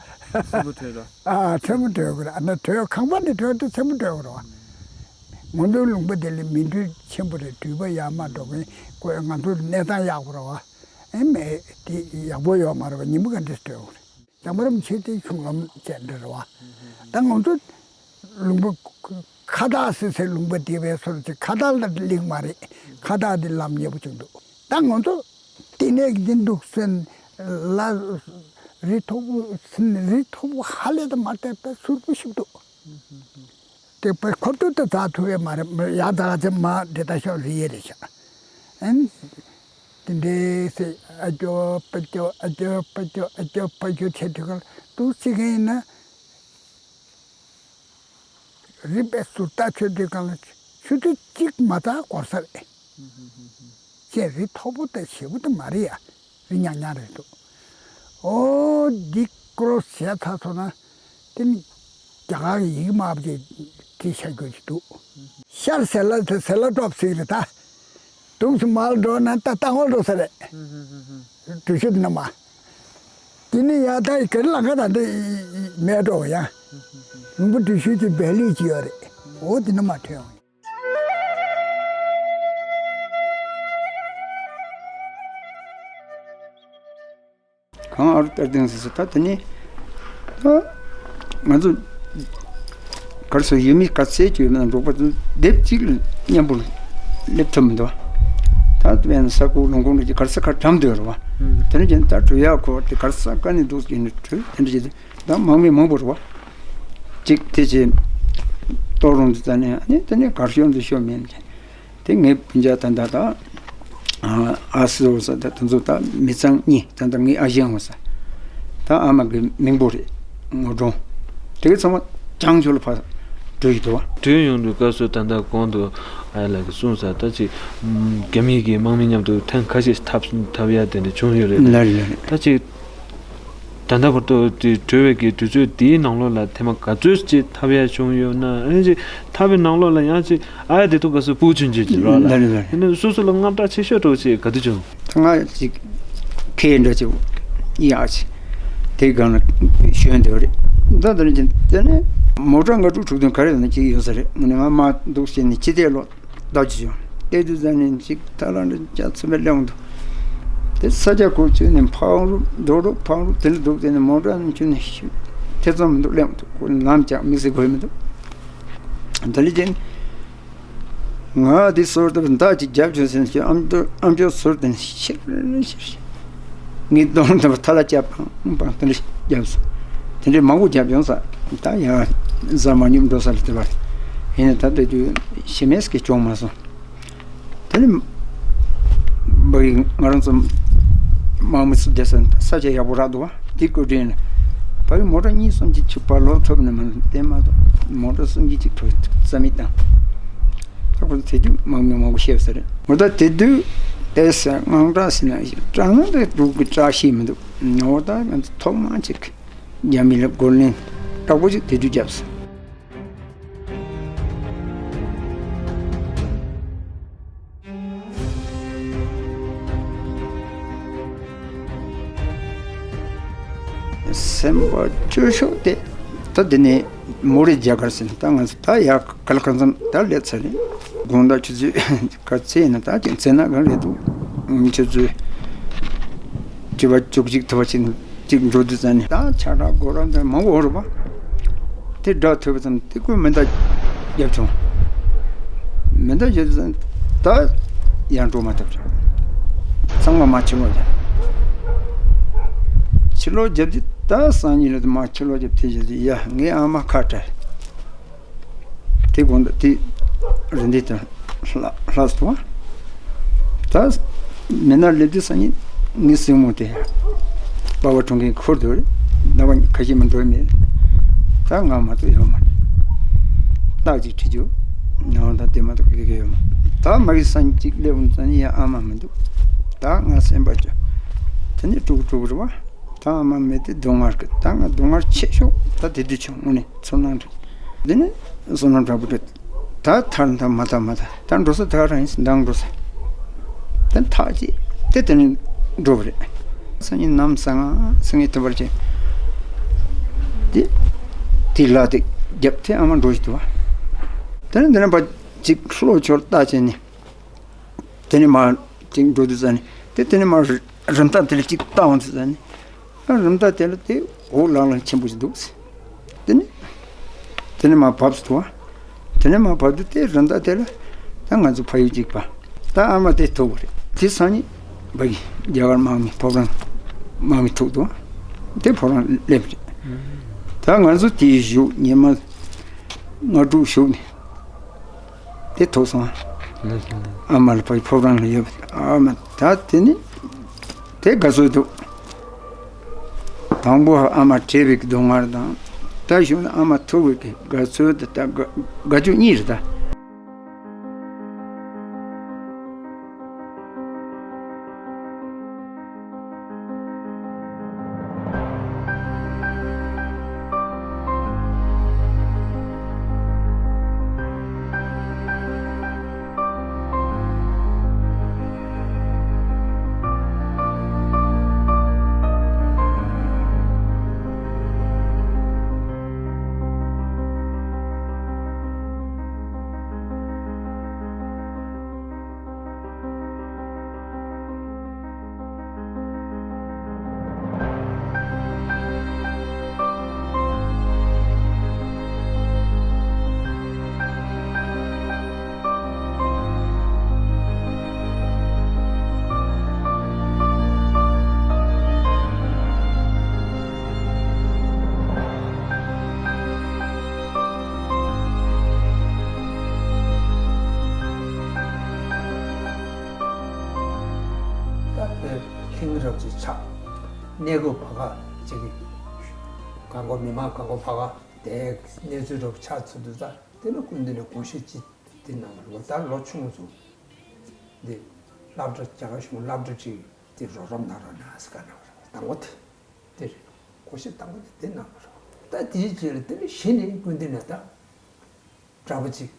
མཚན་མོ་བྲོས་ར། ཨ་མཚན་མོ་བྲོས་དགོས་ར། ཨ་ན་བྲོས་ཁང་པ་ནས་བྲོས་དེ་མཚན་མོ་བྲོས་དགོས་ར། ང་ཚོའི་ལུང་པ་དེ་ལ་མི་འདུས་ཆེན་པོ་རེད། འདུས་པ་ཡར་མར་འགྲོ་མཁན་ཁོས་ང་ཚོ་གནས་སྟངས་ཡག་པོ་རེད་བ། ཨེ་མེད་དེ་ཡག་པོ་ཡོད་མ་རེད་བ། ཉིན་མོ་ག་འདྲས་སྤྲོད་དགོས་རེད། བྱང་པ་རམ་ཆེ་དེ་གཞུང་ལམ་ཅན་འདྲ་རེད་བ། ད་ང་ཚོ་ལུང་པ་ཁ་བཏགས་སི་སི་ལུང་པ་དེ་བས་སོར་ཅིག་ཁ་བཏགས་ལ་ལིང་མ་རེད། ཁ་བཏགས་དེ་ལམ་ཉེ་པོ་ཅིག་འདུག་ད་ང་ཚོ་དེ་ནས་འདི་འདུག་སེམས་ལ་རི་མཐོ་པོ་རི་མཐོ་པོ་ཧ་ལས་དང་མ་བལྟས་པའི་སུར་པོ་ཞིག་འདུག་དེ་པར་ཁོ་ཏུ་ཏུ་ཛ་ཐུ་བེ་མ་རེ་ཡ་ཛ་ཙེ་མ་དེ་ད་ཤོག་རི་ཡེ་རེ་ཤ་ཨན། དེ་འདྲའི་སེ་ཨ་ཅོ་པ་ཅོ་ཨ་ཅོ་པ་ཅོ་ཨ་ཅོ་པ་ཅོ་ཆེ་དུ་གར་ཏུ་ཙི་གེ་ན་རི་པེ་སུར་ཏ་ཆོས་དུ་གང་ལ་ཆུ་ཚོད་གཅིག་མ་ཙ་གོར་ས་རེད། ཅེས་རི་མཐོ་པོ་དང་ཞེ་པོ་དུ་མ་རེད་ཡ། རི་ཉག་ཉག་རེད་འདུག་ཨོ་འདི་ཀྲོ་སི་བྱས་ཚར་སོང་ན་དེ་ནི་རྒྱ་གར་གྱི་ཡིག་དམར་པོ་ཅིག་བྲིས་བཞག་རྒྱུ་ཅིག་འདུག་ཤར་ཟེར་ལ་ཟེར་ལ་ཀྲོབ་ཟེར་རེད་ད། འདུག་སེ་མར་འགྲོ་ན་ད་རྟ་དབང་འགྲོ་ས་རེད། འགྲུལ་བཞུད་ནི་མ། དེ་ནི་ཡ་ད་ག་རི་ལ་ཁ་ད་འདི་མེད་འགྲོ་ཡ། ལུང་པ་འགྲུལ་བཞུད་ཀྱི་བེ་ལི་ཅི་ཡོད་རེད། འོ་དེ་ནི་མ་ཐོན། གང་ཨ་རུ་ལྟར་ལྡན་ཟེར་ཟེར་ད་དེ་ནི་ད་ང་ཚོ་གར་སོ་ཡུལ་མི་ག་ཚད་ཀྱི་ཡོད་མེད་འགྲོགས་པ་དེ་དེབ་གཅིག་ལ་མཉམ་པོ་སླེབས་ཐུབ་མི་འདུག་ད་དེ་བས་ས་ཁུག་ལུང་ཁུག་འདྲ་ཅིག་གར་ས་ཁར་འགྲམ་དུ་ཡོད་རེད་བ། དེ་ནི་ཀྱང་ད་བྲོས་ཡག་ཁོ་དེ་གར་ས་ཀ་ནས་འདུག་ཟེར་ནས་བྲོས་དེ་འདྲ་ཅིག་ད་མང་མི་མང་པོ་རེད་བ། གཅིག་དེ་ཅིག་གཏོགས་རུང་དུ་ད་ནས་ཨ་ནི་དེ་ནས་གར་ཤོར་འདུག་ཤོར་མིན་ཀྱང་། དེ་ངའི་སྤུན་ཀྱག་ད་ལྟ་ད་ཨ་སི་འོ་ས་ད་དེ་ཚོ་ད་མི་ཚང་གཉིས་ད་ལྟ་ངའི་ཨ་ཞང་འོ་ས་ད་ཨ་མ་གི་མིང་པོ་རེད། ངོ་སྒྲོན། དེ་གི་ཚང་མ་བྱང་ཕྱོགས་ལ་ཕར་འགྲོ་ཡི་འདུག་བ། བྲོས་ཡོང་དུས་སྐབས་སུ་ད་ལྟ་གོང་དུ་ཨ་ཡ་ལགས་ཀྱིས་གསུངས་ས་ད་ཅིག་རྒྱ་མི་གི་དམག་མི་མཉམ་དུ་ཐེངས་ཁ་ཤས་འཐབ་འཐབ་ཡ་དེ་འདྲ་བྱུང་ཡོད་རེད། ལ་རེད་ལ་རེད། ད་ཅིག་ད་ལྟ་བར་དུ་དེ་བྲོས་པའི་གི་དུས་ཚོད་དེའི་ནང་ལོགས་ལ་ཐེངས་མ་ག་ཚོད་ཅིག་འཐབ་ཡ་བྱུང་ཡོད་ན། ཨ་ནི་ཅིག་འཐབ་པའི་ནང་ལོགས་ལ་ཡང་ཅིག་ཨ་ཡ་དེ་དུས་སྐབས་སུ་སྤུ་གུ་ཆུང་ཆུང་ཅིག་རེད་ལ། ལ་རེད་ལ་རེད། ཨ་ནི་སོ་སོ་ལ་དངངས་སྐྲག་ཆེ་ཤོས་འདྲ་བོ་ཅིག་ག་དུས་བྱུང་། ད་ང་ཅིག་ཁེ་འདྲ་ཅིག་ཡག་ཅིག་དེའི་སྒང་ལ་ཞོན་བསྡད་པ་རེད། ད་དེ་ནས་ཅིག་དེ་ནས་མོ་ཊ་ལྔ་དྲུག་དྲུག་བདུན་ག་རེ་ཡོད་ན་ཅིག་ཡོད་ས་རེད། ངས་ང་མ་འདུག་བྱས་ནས་ཕྱི་བལྟས་ལོག་ལྟ་ཅི་བྱུང་། བལྟས་དུས་ཙམ་ནས་ཅིག་ཐ་ལ་འདྲ་ཅག་ཚིམ་པའི་གླེང་འདུག་དེ་ས་ཆ་ཁོ་ཚོས་ནས་ཕག་རུ་རྡོ་རུ་ཕག་རུ་དེ་འདྲ་འདུག་དེ་ནས་མོ་ཊ་ནས་ཁྱོན་ནས་ཐེ་ཚོམ་མི་འདུག་གླེང་འདུག་ཁོ་ལམ་ཀྱང་དམིགས་བསལ་དགོས་མི་འདུག་དེ་ལས་ཀྱང་ང་དེ་ཟུར་དུ་མདའ་ཅིག་རྒྱབ་བྱུང་ཟེར་ནས་ཨམ་ཅོག་ཨམ་ཅོག་ཟུར་དུ་ཤིར་ཤིར་ཤིར། ངའི་གདོང་དུ་ཐ་ལ་བཅག་པང་པང་དེ་འདྲ་བརྒྱབ་སོང་། དེ་འདྲའི་མང་པོ་བརྒྱབ་བྱུང་ས། ད་ཡང་གཟའ་མ་ཉུབ་འགྲོ་ས་ལ་དེ་བར་ཡིན་ན་ད་ལྟ་དུས་ཞེ་མེད་ཀྱི་བྱུང་མ་སོང་། དེ་ནི་བ་ཡི་ང་རང་ཚོ་དམག་མི་སུ་བསྡད་ས་ས་ཆ་ཡག་པོ་རག་འདུག་བ་དེ་བཀོད་དྲན་ན་བ་ཡི་མོ་ཊ་གཉིས་གསུམ་གྱི་ཆུ་བར་ལོག་ཐུབ་ན་མ་བསྟན་མ་གཏོགས་མོ་ཊ་གསུམ་གྱི་གཅིག་ཐུབ་རྩ་མེད་བཏང་། ད་ཁོ་ཚོ་དེ་དུས་དམག་མི་མང་པོ་ཤེས་ས་རེད། མོ་ཊ་དེ་དུས་དེ་ས་དངངས་སྐྲག་ཟེར་ན་སྐྲག་ན་དེ་འབྲུག་གི་སྐྲག་ཤེས་མི་འདུག་ངོ་ད་ང་ཚོ་ཐོག་མ་ཅིག་རྒྱ་མི་ལ་རྒོལ་ལན་དྲག་པོ་ཅིག་དེ་དུས་བརྒྱབ་སོང་། བསྟན་པ་བཅོས་ཤོག་དེ། ད་འདི་ནས་མོ་རེ་རྒྱ་གར་ཟེར་ན། ད་ང་ཚོ་ད་ཡར་ག་ལ་གང་འཚམ་ད་སླེབས་ཚར་རེད། དགོང་དག་ཆུ་ཚོད་ག་ཚད་ཡིན་ན། ད་ཅིག་ཚེ་ན་གང་རེད་འདུག་ཆུ་ཚོད་བཅུ་པ་བཅུ་གཅིག་ཐུབ་པ་ཅིག་ཅིག་འགྲོ་དུས་ཙམ་ནས། ད་ཆ་རག་སྒོ་ར་འདི་མང་པོ་ཡོད་རེད་པ། དེ་སྒྲ་ཐོས་པ་ཙམ་དེ་ཁོས་མེ་མདའ་བརྒྱབ་བྱུང་། མེ་མདའ་བརྒྱབ་ཙང་ད་ཡར་འགྲོ་མ་ཐུབ་བྱུང་། ཚང་མ་མར་ཕྱིར་ལོག་བརྒྱབ། ཕྱིར་ལོག་བརྒྱབ་དུས་ད་སང་ཉིན་ལ་མར་ཕྱིར་ལོག་བརྒྱབ། དེ་བྱས་ཏེ་ཡ་ངའི་ཨ་མ་ཁ་བྲལ། དེ་དགོང་དག་དེ་རེད། འདི་དང་ལྷ་ལྷ་སོ། ད་མི་ནག་སླེབས་དུས་སང་ཉིན་ངའི་སྲིང་མོ་དེ་པ་ཕ་གྲོངས་མཁན་ཁུར་འདུག་རེད། ཟླ་བ་ཁ་ཤས་མ་འགྲོ་མེད། ད་ང་མ་གཏོགས་ཡོད་མ་རེད། རྟགས་ཅིག་བྲིས་རྒྱུ་ནང་ད་དེ་མ་གཏོགས་ག་གེ་ཡོད་མ་རེད། ད་མ་གི་སང་ཉིན་གཅིག་སླེབས་འོང་ཙང་ཡང་ཨ་མ་མི་འདུག་ད་ང་སེམས་པ་སྐྱོ། དེ་ནས་ཀྲུག་ཀྲུག་རེད་པ། ད་ཨ་མ་མེད་དེ་སྡུག་བསྔལ་གི། ད་ང་སྡུག་བསྔལ་ཆེ་ཤོས་ད་དེ་དུས་བྱུང་། དངོས་གནས་ཚོར་སྣང་རེད། དེ་ནས་བསོད་ནམས་དྲག་པོ་རེད། ད་ཐར་ད་མ་ཐར་མ་ཐར། ད་འགྲོ་ས་ད་རང་ཡིན། མདང་འགྲོ་ས། ད་ཐག་ཅིག་དེ་དེ་ནས་འགྲོ་བ་རེད། སང་ཉིན་ནམ་སང་སང་ཉིན་ཐུབ་པར་བྱེད། དེ་དེ་ལ་དེ་རྒྱབ་དེ་ཨ་མ་འགྲོ་བཞིན་འདུག་པ། དེ་ནས་འདི་ནས་ཕར་ཅིག་ལྷོ་ཕྱོགས་ལ་རྟ་བྱས་ནས། དེ་ནས་མར་ཅིག་འགྲོ་དུས་ཙམ་ནས། དེ་དེ་ནས་མར་རི་མཐའ་དེ་ལ་ཅིག་རྟ་འོང་དུས་ཙམ་ནས། ཨ་རི་མཐའ་དེ་ལ་དེ་འོག་ལང་ལང་ཆེན་པོ་ཞིག་འདུག་དེ་ནས་དེ་ནས་མར་བབས་སུ་འདུག་པ། དེ་ནས་མར་བབས་དུས་དེ་རི་མཐའ་དེ་ལ་ད་ང་ཚོ་ཕ་ཡུལ་གཅིག་པ། ད་ཨ་མ་དེ་ཐུག་པ་རེད། དེ་སང་ཉིན་ཕ་གི་རྒྱ་གར་དམག་མི་ཕོ་བྲང་དམག་མི་ཐུག་འདུག་པ། དེ་ཕོ་བྲང་སླེབས་རེད། ད་ང་ཚོ་དེ་བཞུགས་ཉི་མ་ལྔ་དྲུག་བཞུགས་ནས། དེ་ཐུག་སོང་། ཨ་མ་ལ་ཕ་ཕོ་བྲང་ལ་ཡོད་པ། ཨ་མ་ད་དེ་ནི་དེ་དགའ་ཚོར་འདུག་དང་པོ་ཨ་མ་བྲལ་བའི་སྡུག་བསྔལ་དང་། ད་གཞུག་ན་ཨ་མ་ཐུག་པའི་དགའ་ཚོར་དེ་ད་དགའ་དགའ་སྐྱོ་གཉིས་རེད་ད། ད་བོད་ལྷིང་རབ་ཅིག་ཆགས། གནས་སྐབས་ཕ་ག་ཅིག་གི་གང་གོ་མི་མང་གང་གོ་ཕ་ག་དེ་གནས་ཚུལ་རབ་ཆགས་ཚུལ་དུ་ད་དེ་ལ་སྐུ་མདུན་ནས་དགོངས་བཞེས་ཅིག་དེ་གནང་བ་རེད། ད་ལོ་ཆུང་ཚོ་འདི་སློབ་གྲྭ་རྒྱ་གར་གཞུང་སློབ་གྲྭ་ཅིག་དེ་རོགས་རམ་གནང་རོགས་གནང་ཟེར་ག་གནང་བ་རེད། དང་པོ་དེ་དེ་རེད། དགོངས་བཞེས་དང་པོ་དེ་དེ་གནང་བ་རེད། ད་དེའི་རྗེས་ལ་དེ་ནས་གཞི་ནས་སྐུ་མདུན་ནས་ད་གྲྭ་པ་ཅིག་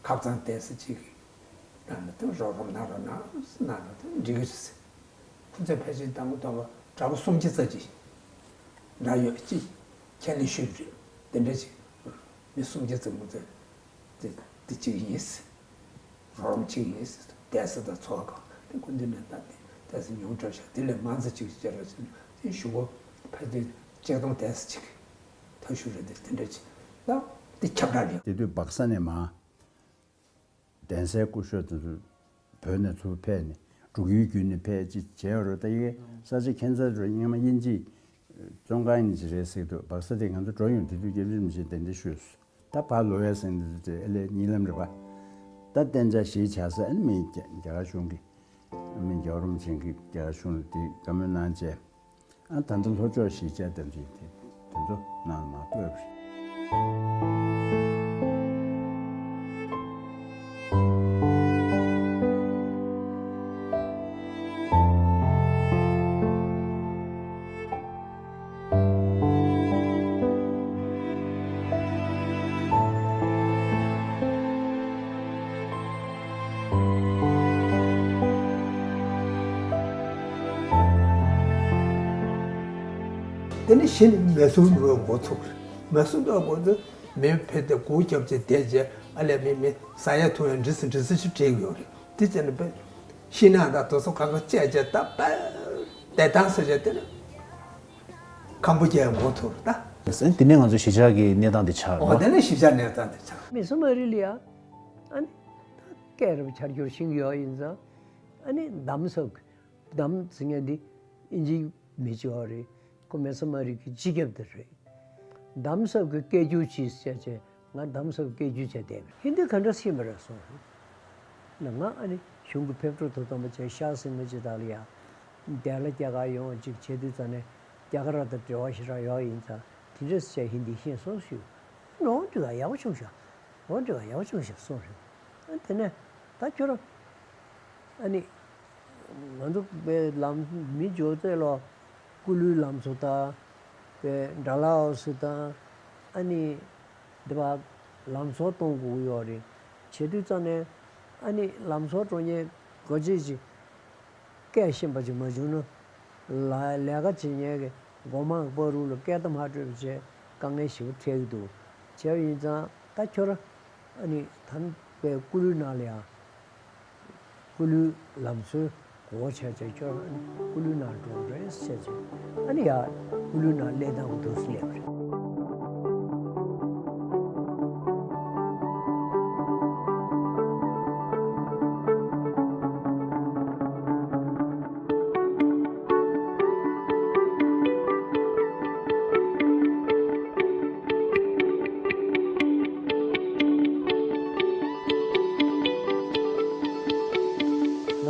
ཁ་སང་བསྡད་ས་ཅིག་གི་ནང་ལ་དེ་རོགས་རམ་གནང་རོགས་གནང་གནང་རོགས་དེ་འགྲིག་གི་རེད། ཁོ་ཚོས་ཕལ་ཆེར་དང་པོ་དང་པོ་གྲྭ་པ་སུམ་བརྒྱ་ཙམ་ཅིག་འདྲ་ཡོད་ཅིག་ཁས་ལེན་ཞུས་རེད། དེ་འདྲ་ཅིག་མི་སུམ་བརྒྱ་ཙམ་ཁོ་ཚོས་དེ་དེ་གཅིག་ཡིན། རོགས་རམ་གཅིག་ཡིན། བསྡད་ས་དང་འཚོ་བ་གང་དེ་སྐུ་མདུན་ནས་ད་དེ་བསྡད་ས་ཉུང་དྲགས་ཤག་དེ་ལས་མང་ཙམ་གཅིག་བྱས་རོགས་ཟེར་ནས་དེ་ཞུ་སྒོ་ཕལ་ཆེར་ཆིག་སྟོང་བསྡད་ས་གཅིག་ཐབས་ཤུགས་རེ་འདི་དེ་འདྲ་ཅིག་ད་དེ་ཁྱབ་བསྒྲགས་རེད། དེ་དུས་སྦག་ས་ནས་མར་གདན་སའི་སྐུ་ཞབས་དེ་ཚོ་བོད་ནས་ཚུར་ཕེབས་ནས་འབྲུག་ཡུལ་བརྒྱུད་ནས་ཕེབས་ཅིག་བྱས་རོགས། ད་ཡི་གེ་ས་ཆ་ཁྱད་མཚར་རེད། སྔོན་མ་དབྱིན་ཇི་བཙོན་ཁང་ཡིན་ཅིག་རེད་ཟེར་འདུག་སྦག་ས་དེ་ང་ཚོ་འགྲོ་ཡོང་དེ་དུས་སྐྱབས་རྗེ་རིན་པོ་ཆེ་གདན་འདྲེན་ཞུས་སོང་། ད་ཕར་ལོག་ཡ་ཟེར་འདི་ཚོ་ཨེ་ལས་གཉིད་ལམ་རེད་པ། ད་གཏན་འཇགས་གཞིས་ཆགས་ས་ཨ་ནི་མི་རྒྱ་རྒྱ་གར་གཞུང་གི་ཨ་མི་རྒྱལ་བ་རིན་པོ་ཆེ་གིས་རྒྱ་གར་གཞུང་ལ་དེ་བཀའ་མོལ་གནང་བྱས། ཨ་ད་ལྟ་ལྷོ་ཕྱོགས་གཞིས་ཆགས་དེ་ཚོ་དེ་དེ་ཚོ་ནང་ལ་མར་སྤོས་པ་རེད། དེ་ནས་གཞི་ནས་མེ་ཟུར་འགྲོ་བའི་འགོ་ཚུགས་རེད། མེ་ཟུར་འགྲོ་བའི་འགོ་ཚུགས་མེ་ཕེབས་ཏེ་སྒོ་བརྒྱབ་བྱས་བསྡད་བྱས་ཨ་ལས་མེ་མེ་ཟ་ཡ་འཐུང་ཡ་འདྲི་སི་འདྲི་སི་ཞིག་བྲིས་ཡོད་རེད། དེ་བྱས་ནས་པས་ཤིང་ནགས་དང་དེ་ཚོ་གང་ག་བཅད་བྱས་ད་པས་བསྡད་སྟངས་ཟེར་བྱས་དེ་ནས་ཁམ་བུ་རྒྱལ་འགོ་ཚུགས་རེད་ད། དེ་ནས་ང་ཚོ་གཞིས་ཆགས་ཀྱི་གནས་སྟངས་དེ་ཆགས་ཨོ་རེད། དེ་ནས་གཞིས་ཆགས་གནས་སྟངས་དེ་ཆགས། མེ་ཟུར་མ་རི་ལ་ཡ་ཨ་ནི་ད་སྐད་རབ་ཆར་འགྱུར་ཤིང་ཡོད་ཡིན་ཙང་ཨ་ནི་འདམ་སོགས། འདམ་ཟེར་མཁན་འདི་ཨིན་ཇིའི་མི་གཅིག་ཡོད་རེད། ཁོ་མེ་ཟུར་མ་རི་གི་སྤྱི་ཁྱབ་དེ་རེད། འདམ་སོགས་ཀྱི་སྐད་སྒྱུར་གྱིས་བཤད་བྱས་ང་འདམ་སོགས་སྐད་སྒྱུར་བྱས་བསྡད་པ་རེད། ཧིན་དི་ག་འདྲ་ཤེས་པ་རེད་གསུངས་རེད། ན་ང་ཨ་ནི་གཞུང་གི་ཕེབས་འཕྲོ་དོ་དམ་པ་བྱས་ཤག་ཟེར་མི་ཅིག་དག་ལ་ཡ། འདས་ལ་རྒྱ་གར་ཡོང་བ་ཅིག་བྱེད་དུས་ཙང་ནས་རྒྱ་གར་དང་འབྲེལ་བ་ཞེ་དྲག་ཡོད་ཡིན་ཙང་དེ་འདྲས་བཤད་ཧིན་དི་ཤེས་སོང་ཞུས། ནོ་འདི་ག་ཡག་པོ་བྱུང་ཤག་འོ་འདི་ག་ཡག་པོ་བྱུང་ཤག་གསུངས་རེད། ཨ་དེ་ནས་ད་ཁྱོད་རང་ཨ་ནི་ང་ཚོ་པའི་ལམ་མི་འཇོག་ཚད་ལ་སྐུ་ལུས་ལམ་བཟོ་དང་པའི་འདྲ་ལ་འོ་སི་དང་ཨ་ནི་འདི་བ་ལམ་བཟོ་གཏོང་དགོས་ཀྱི་ཡོད་རེད། བྱེད་དུས་ཙང་ནས་ཨ་ནི་ལམ་བཟོ་འགྲོ་མཁན་གོ་ཅི་ཅི་སྐད་ཤེས་པ་ཅིག་མ་བྱུང་ན། ལ་ལས་ཀ་བྱེད་མཁན་གྱི་འགོ་དམངས་བར་དུ་ལ་སྐད་དམ་ཧ་སྤྲོད་པ་བྱས་དཀའ་ངལ་ཞེ་པོ་འཕྲད་ཀྱི་འདུག་བྱས་པ་ཡིན་ཙང་ད་ཁྱོད་རང་ཨ་ནི་ད་པའི་སྐུ་ལུས་ནང་ལ་ཡང་སྐུ་ལུས་ལམ་སྲོལ་གོ་བྱས་བྱས་ཁྱོད་རང་ཨ་ནི་སྐུ་ལུས་ནང་འགྲོ་རེད་བྱས་བྱས་ཨ་ནི་ཡ་སྐུ་ལུས་ནང་སླེབས་སྟངས་འདུག་སླེབས་པ་རེད།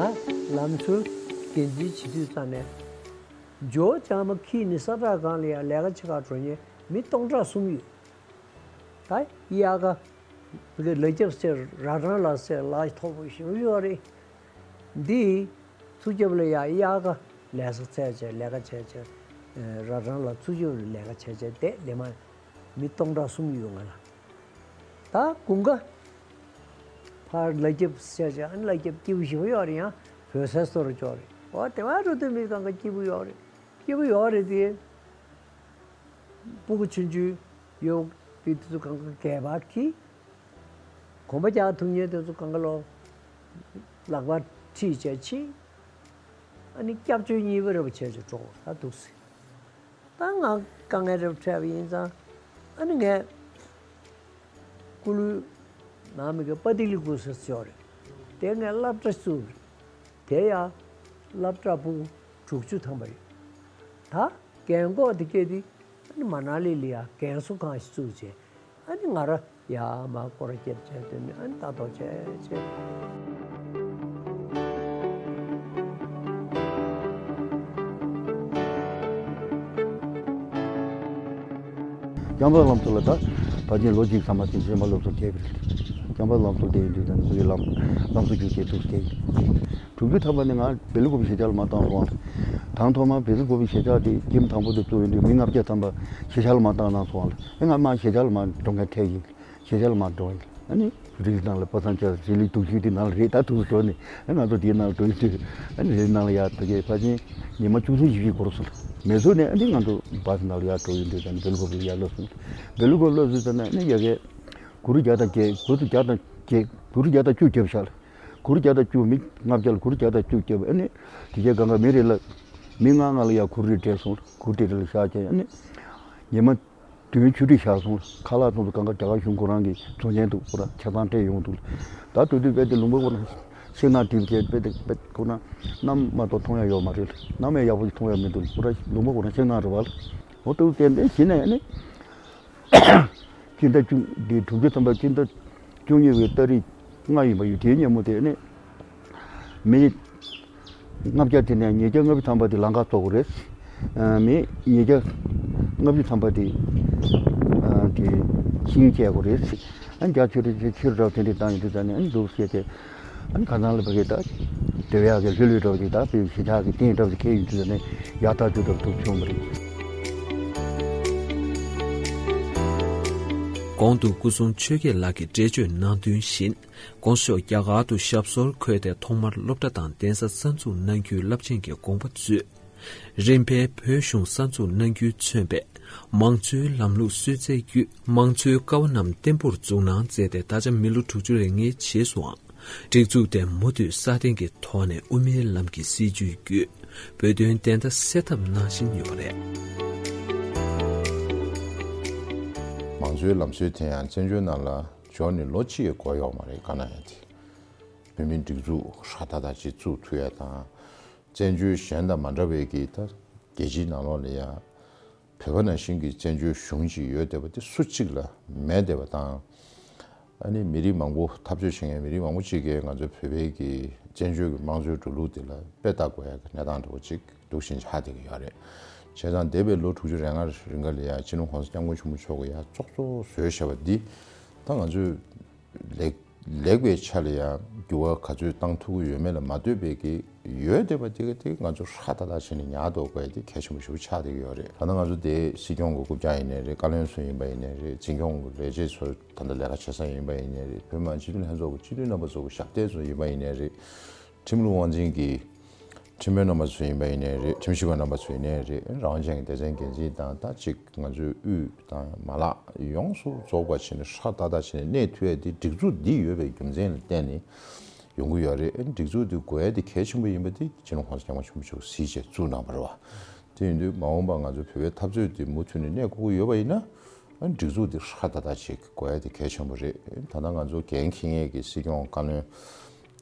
ང་ལམ་སྲོལ་འགན་འཛིན་བྱེད་དུས་ཙང་ནས་ཇོ་ལྕང་མ་ཁྱི་ནི་ས་བཀྲ་སྒང་ལ་ཡང་ལས་ཀ་བྱེད་ག་འགྲོ་མཁན་མི་སྟོང་ཕྲག་གསུམ་ཡོད། ད་དབྱར་ཁ་བི་གའི་ལ་རྒྱབ་སེ་ར་གྲང་ལ་སེ་ལ་མཐོ་པོ་ཞིག་ཡོད་རེད། འདི་ཚུར་རྒྱབ་ལ་ཡ་དབྱར་ཁ་ལས་ས་ཚད་བྱས་ལས་ཀ་བྱས་བྱས་ར་གྲང་ལ་ཚུར་རྒྱབ་ལ་ལས་ཀ་བྱས་བྱས་བསྡད་ལས་མ་མི་སྟོང་ཕྲག་གསུམ་ཡོད་ང་ལ། ད་དགུན་ཁ་ཕར་ལ་རྒྱབ་སེ་བྱས་ཨ་ནི་ལ་རྒྱབ་སྐྱིད་པོ་ཞིག་ཡོད་རེད་ཡང་བོད་ས་སོ་རུ་ཅོག་རེད། འོ་དེ་བ་རུ་དུ་མི་གང་ག་སྐྱིད་པོ་ཡོད་རེད། སྐྱིད་པོ་ཡོད་རེད་དེ། སྤུ་གུ་ཆུང་ཆུང་ཡོད་དེ་དེ་ཚོ་གང་ག་གད་པར་ཁྱི། གོམ་པ་རྒྱག་ཐུབ་མཁན་དེ་ཚོ་གང་ག་ལོ་ལག་པ་ཁྲིད་བྱས་ཕྱིན། ཨ་ནི་སྐྱབས་བཅོལ་གཉིས་པ་རེ་བ་བྱས་བྱས་འགྲོ་ད་འདུག་ཟེར། ད་ང་དཀའ་ངལ་རེ་བ་འཕྲད་པ་ཡིན་ཙང་ཨ་ནི་ངས་སྐུ་ལུས་ནང་མི་གི་པ་ཏི་ལི་སྐུ་ཟེར་ཡོད་རེད། དེ་ངས་སློབ་གྲྭ་བཙུགས་རེད། དེ་ཡང་སློབ་གྲྭ་སྤུ་གུ་དྲུག་ཅུ་ཐམ་པ་ཡོད། ད་རྒན་གོག་དེ་སྐད་དེ་ཨ་ནི་མ་ན་ལི་ལ་ཡ་རྒན་གསོ་ཁང་ཞིག་བཙུགས་བྱས་ཨ་ནི་ང་ར་ཡ་མ་སྐོར་སྐྱེལ་བྱས་དེ་ནི་ཨ་ནི་ལྟ་རྟོག་བྱས་བྱས། རྐྱང་པ་ལམ་སྲོལ་ལ་ད་ཕལ་ཆེར་ལོ་གཅིག་ཙམ་མ་ཟིན་ཤེས་མ་སློབ་གསོ་བྱས་པ་རེད། རྐྱང་པ་ལམ་སྲོལ་དེ་ཡིན་དུས་ད་ནི་ཁོ་ཡི་ལམ་ལམ་སྲོལ་རྒྱུགས་བྱས་འདུག་བྱས། དྲུག་ཅུ་ཐམ་པ་ནི་ང་བེ་ལུ་ཀོ་པི་གཞིས་ཆགས་ལ་མར་བཏང་སོང་བ། དང་ཐོག་མར་བེ་ལུ་ཀོ་པི་གཞིས་ཆགས་དེ་ཁྱིམ་དང་པོ་དེ་བཙུགས་ཡོང་དུས་མི་ལྔ་བརྒྱ་ཐམ་པ་གཞིས་ཆགས་ལ་མར་བཏང་གནང་སོང་བ་ལ་ཨེ་ང་མར་གཞིས་ཆགས་ལ་མར་འགྲོ་མཁན་འཕྲད་ཡིན། གཞིས་ཆགས་ལ་མར་འགྲོ་ཡིན། ཨ་ནི་རི་ནང་ལ་པ་སངས་ཆགས་རི་ལི་དུག་ཤུལ་དེ་ནང་ལ་རེད་ད་དུག་འགྲོ་ནས་ཨེ་ང་ཚོ་དེའི་ནང་ལ་འགྲོ་ཡིན་དུས་ཨ་ནི་རི་ནང་ལ་ཡར་དུ་གས་ཕལ་ཆེར་ཉི་མ་བཅུ་གསུམ་བཞི་བཞི་འགོར་སོང་། མེ་ཟོ་ནས་ཨ་ནི་ང་ཚོ་བ་སི་ནང་ལ་ཡར་འགྲོ་ཡིན་དུས་ད་ནི་བེ་ལུ་ཀོ་པི་ལ་ཡར་སླེབས་སོང་། བེ་ལུ་ཀོ་སླེབས་ཟིན་ཙང་ནས་ཨ་ནི་ཡ་གས་གུ་རུ་བརྒྱ་དང་བརྒྱད་གུ་རུ་བརྒྱ་དང་བརྒྱད་གུ་རུ་བརྒྱ་དང་བཅུ་བརྒྱབ་ཤག་ལ། གུ་རུ་བརྒྱ་དང་བཅུ་མི་ལྔ་བརྒྱ་ལ་གུ་རུ་བརྒྱ་དང་བཅུ་བརྒྱབ་ཨ་ནི་དེ་རྗེས་གང་ག་མི་རེ་ལ་མི་ལྔ་ལྔ་ལ་ཡ་གུ་རུ་རེ་སྤྲད་སོང་ལ་གུ་རུ་དེ་རེ་ལ་བཞག་བྱས་ཨ་ནི་ཉི་མ་བདུན་ཆུ་ཁྲིད་བཞག་སོང་ལ་ཁ་ལག་ཚོང་ཚོ་གང་ག་རྒྱ་གར་གཞུང་ཁོ་རང་གི་བཟོ་མཁན་འདུག་ཁོ་རང་ཆ་ཚང་སྤྲད་ཡོང་འདུག་ལ། ད་དུས་དུས་དཔེ་དེ་ལུང་པ་ཁོ་རང་ཤིང་ནགས་བྲིས་བྱས་དཔེ་དེ་དཔེ་ཁོ་རང་གནམ་མ་གཏོགས་མཐོང་ཡ་ཡོད་མ་རེད་ལ་གནམ་ཡང་ཡག་པོ་ཞིག་མཐོང་ཡ་མི་འདུག་ལ་ཁོ་རང་ལུང་པ་ཁོ་རང་ཤིང་ནགས་རེད་བ་ལ། འོ་དུ་དེ་འདྲ་བྱས་ནས་ཨ་ནི། སྤྱི་ཟླ་བཅུ་འདི་དྲུག་ཅུ་ཐམ་པ་སྤྱི་ཟླ་བཅུ་གཉིས་པའི་ཏ་རིག་ལྔ་ཡིན་པ་ཡོད་དེའི་ཉིན་མོ་དེ་ནི་མི་ལྔ་བརྒྱ་དེ་ནས་ཉིས་བརྒྱ་ལྔ་བཅུ་ཐམ་པ་དེ་ལམ་ཁ་བཙུགས་པ་རེད། མི་ཉིས་བརྒྱ་ལྔ་བཅུ་ཐམ་པ་དེ་དེ་ཤིང་བཅད་པ་རེད། ཨ་རྒྱ་ཆོས་རེད་ཆོས་རབ་དེ་འདྲས་བཏང་ཡོད་དུས་ད་ནི་ཨ་འདུག་ཟེར་ཏེ་ཨ་ཁ་སང་ལ་ཕ་གི་ད་དེ་བས་ཡག་གི་ལྷོད་ལྷོད་འདྲ་བ་ཅིག་ད་བོད་གཞིས་ཆགས་ཀྱི་རྟེན་འདྲ་བ་ཅིག་ཁེལ་ཡོད་དུས་ད་ནི་ཡག་ཐག་ཆོད་འདྲ་བ་ཐུག་བྱུང་བ་རེད། གོང་དུ་སྐུ་སྲུང་ཆོས་རྒྱལ་ལགས་ཀྱིས་འགྲེལ་བརྗོད་གནང་དོན་བཞིན། དགོངས་ཞུ། རྒྱ་གར་དུ་ཞབས་སོར་འཁོད་དེ་ཐོག་མར་སློབ་གྲྭ་དང་གདན་ས་གསར་འཛུགས་གནང་རྒྱུའི་རླབས་ཆེན་གྱི་དགོངས་པ་མཛོད། རིམ་པས་བོད་གཞུང་གསར་འཛུགས་གནང་རྒྱུས་མཚོན་པའི་མང་གཙོའི་ལམ་ལུགས་སྲོལ་འཛིན་བརྒྱུད་མང་གཙོའི་ཀ་བ་རྣམས་བརྟན་པོར་འཛུགས་གནང་མཛད་དེ། ད་ཆ་མི་ལོ་དྲུག་ཅུ་རེ་ལྔའི་རྗེས་སུའང་སྒྲིག་འཛུགས་དེ་མུ་མཐུད་སྲ་བརྟན་གྱི་ཐོག་ནས་དབུ་མའི་ལམ་གྱི་སྲིད་བྱུས་བརྒྱུད་བོད་དོན་བདེན་མཐའ་གསལ་ཐབས་གནང་བཞིན་ཡོད་པ་རེད། མང་གཙོའི་ལམ་སྲོལ་དེ་ཡང་བཙན་བྱོལ་ནང་ལ་འབྱོར་ནས་ལོ་གཅིག་ཡང་འགོར་ཡོད་མ་རེད། ག་ན་ཡང་དེ་བོད་མིའི་སྒྲིག་འཛུགས་ཧྲ་ཏག་ཏག་ཅིག་བཙུགས་ཐུབ་ཡ་དང་། བཙན་བྱོལ་གཞན་དང་མ་འདྲ་བའི་གི་ད་རྒྱལ་སྤྱིའི་ནང་ལོགས་ལ་ཡ་བོད་པ་ནང་བཞིན་གྱི་བཙན་བྱོལ་གཞུང་ཅིག་ཡོད་བསྡད་པ་དེ་སུ་གཅིག་ལ་མེད་བསྡད་པ་དང་། ཨ་ནི་མི་རིགས་མང་པོ་འཐབ་རྩོད་བྱེད་མཁན་མི་རིགས་མང་པོ་ཅིག་གིས་ང་ཚོའི་བོད་པའི་གི་བཙན་བྱོལ་གྱི་དམངས་གཙོའི་འགྲོ་ལུགས་དེ་ལ་དཔེ་ལྟ་དགོས་ཡ་གི་གནས་སྟངས་འདྲ་བོ་ཅིག་འདུག་བཞིན་ཆགས་བསྡད་ཀྱི་ཡོད་རེད། བྱས་ཙང་འདས་པའི་ལོ་དྲུག་ཅུ་རེ་ལྔ་རིང་ག་ལ་ཡ་སྤྱི་ནོར་གོང་ས་སྐྱབས་མགོན་ཆེན་པོ་མཆོག་གིས་ཡ་ཙོག་ཙོག་བཟོས་བཞག་པ་འདི་ད་ང་ཚོས་ལེགས་ལེགས་པའི་ཆ་ལ་ཡང་འགྱུར་བ་ག་ཚོད་བཏང་ཐུབ་ཀྱི་ཡོད་མེད་ལ་མ་ལྟོས་པའི་གི་ཡོད་བསྡད་པ་དེ་ག་དེ་ང་ཚོ་ཧྲ་ཏག་ཏག་བྱས་ནས་ཉར་འདུག་དགོས་དེ་གལ་ཆེན་པོ་ཞེ་པོ་ཆགས་བསྡད་ཀྱི་ཡོད་རེད། ད་ལྟ་ང་ཚོ་དེ་སྲིད་སྐྱོང་གི་རྐུབ་བཀྱག་ཡིན་ནའི་རེད། བཀའ་བློན་ཚོ་ཡིན་པ་ཡིན་ནའི་རེད། འཛིན་སྐྱོང་གི་ལས་བྱེད་ཚོ་ད་ལྟ་ལས་ཀ་བྱེད་ས་ཡིན་པ་ཡིན་ནའི་རེད། བོད་མི་མང་སྤྱི་འཐུས་ལྷན་ཚོགས་ཀྱི་སྤྱི་འཐུས་རྣམ་པ་ཚོ་གི་ཞབས་སྟེགས་ཚོ་ཡིན་པ་ཡིན་ནའི་རེད། ཁྲིམས་ལུགས་དབང་འཛིན་གྱི་ཁྲིམས་དཔོན་རྣམ་པ་ཚོ་ཡིན་པ་ཡིན་ནའི་རེད། ཁྲིམས་ཞིབ་པ་རྣམ་པ་ཚོ་ཡིན་ནའི་རེད། རང་དབང་ཅན་གྱི་སྡེ་ཚན་འགན་འཛིན་དང་ད་ཅིག་ང་ཚོའི་དབུས་དང་མ་ལག་ཡོངས་སུ་རྫོགས་པ་བྱས་ནས་ཧྲ་ཏག་ཏག་བྱས་ནས་གནས་ཐུབ་ཡ་དེ་སྒྲིག་འཛུགས་འདི་ཡོད་པའི་རྒྱུ་མཚན་ལ་བརྟེན་ནས་ཡོང་གི་ཡོད་རེད། ཨ་ནི་སྒྲིག་འཛུགས་འདི་དགོས་ཡ་དེ་གལ་ཆེན་པོ་ཡིན་པ་དེ་སྤྱི་ནོར་གོང་ས་སྐྱབས་མགོན་ཆེན་པོ་མཆོག་གིས་གཟིགས་བྱས་བཙུགས་གནང་བ་རེད་བ། དེ་ཡིན་དུས་མ་འོངས་པ་ང་ཚོ་བོད་པའི་འཐབ་རྩོད་དེ་མུ་མཐུད་ནས་གནས་དགོས་ཀྱི་ཡོད་པ་ཡིན་ན། ཨ་ནི་སྒྲིག་འཛུགས་འདི་ཧྲ་ཏག་ཏག་ཅིག་དགོས་ཡ་དེ་གལ་ཆེན་པོ་རེད། ད་ལྟ་ང་ཚོ་འགན་འཁྱེར་མཁན་གྱི་སྲིད་སྐྱོང་བཀའ་བློན་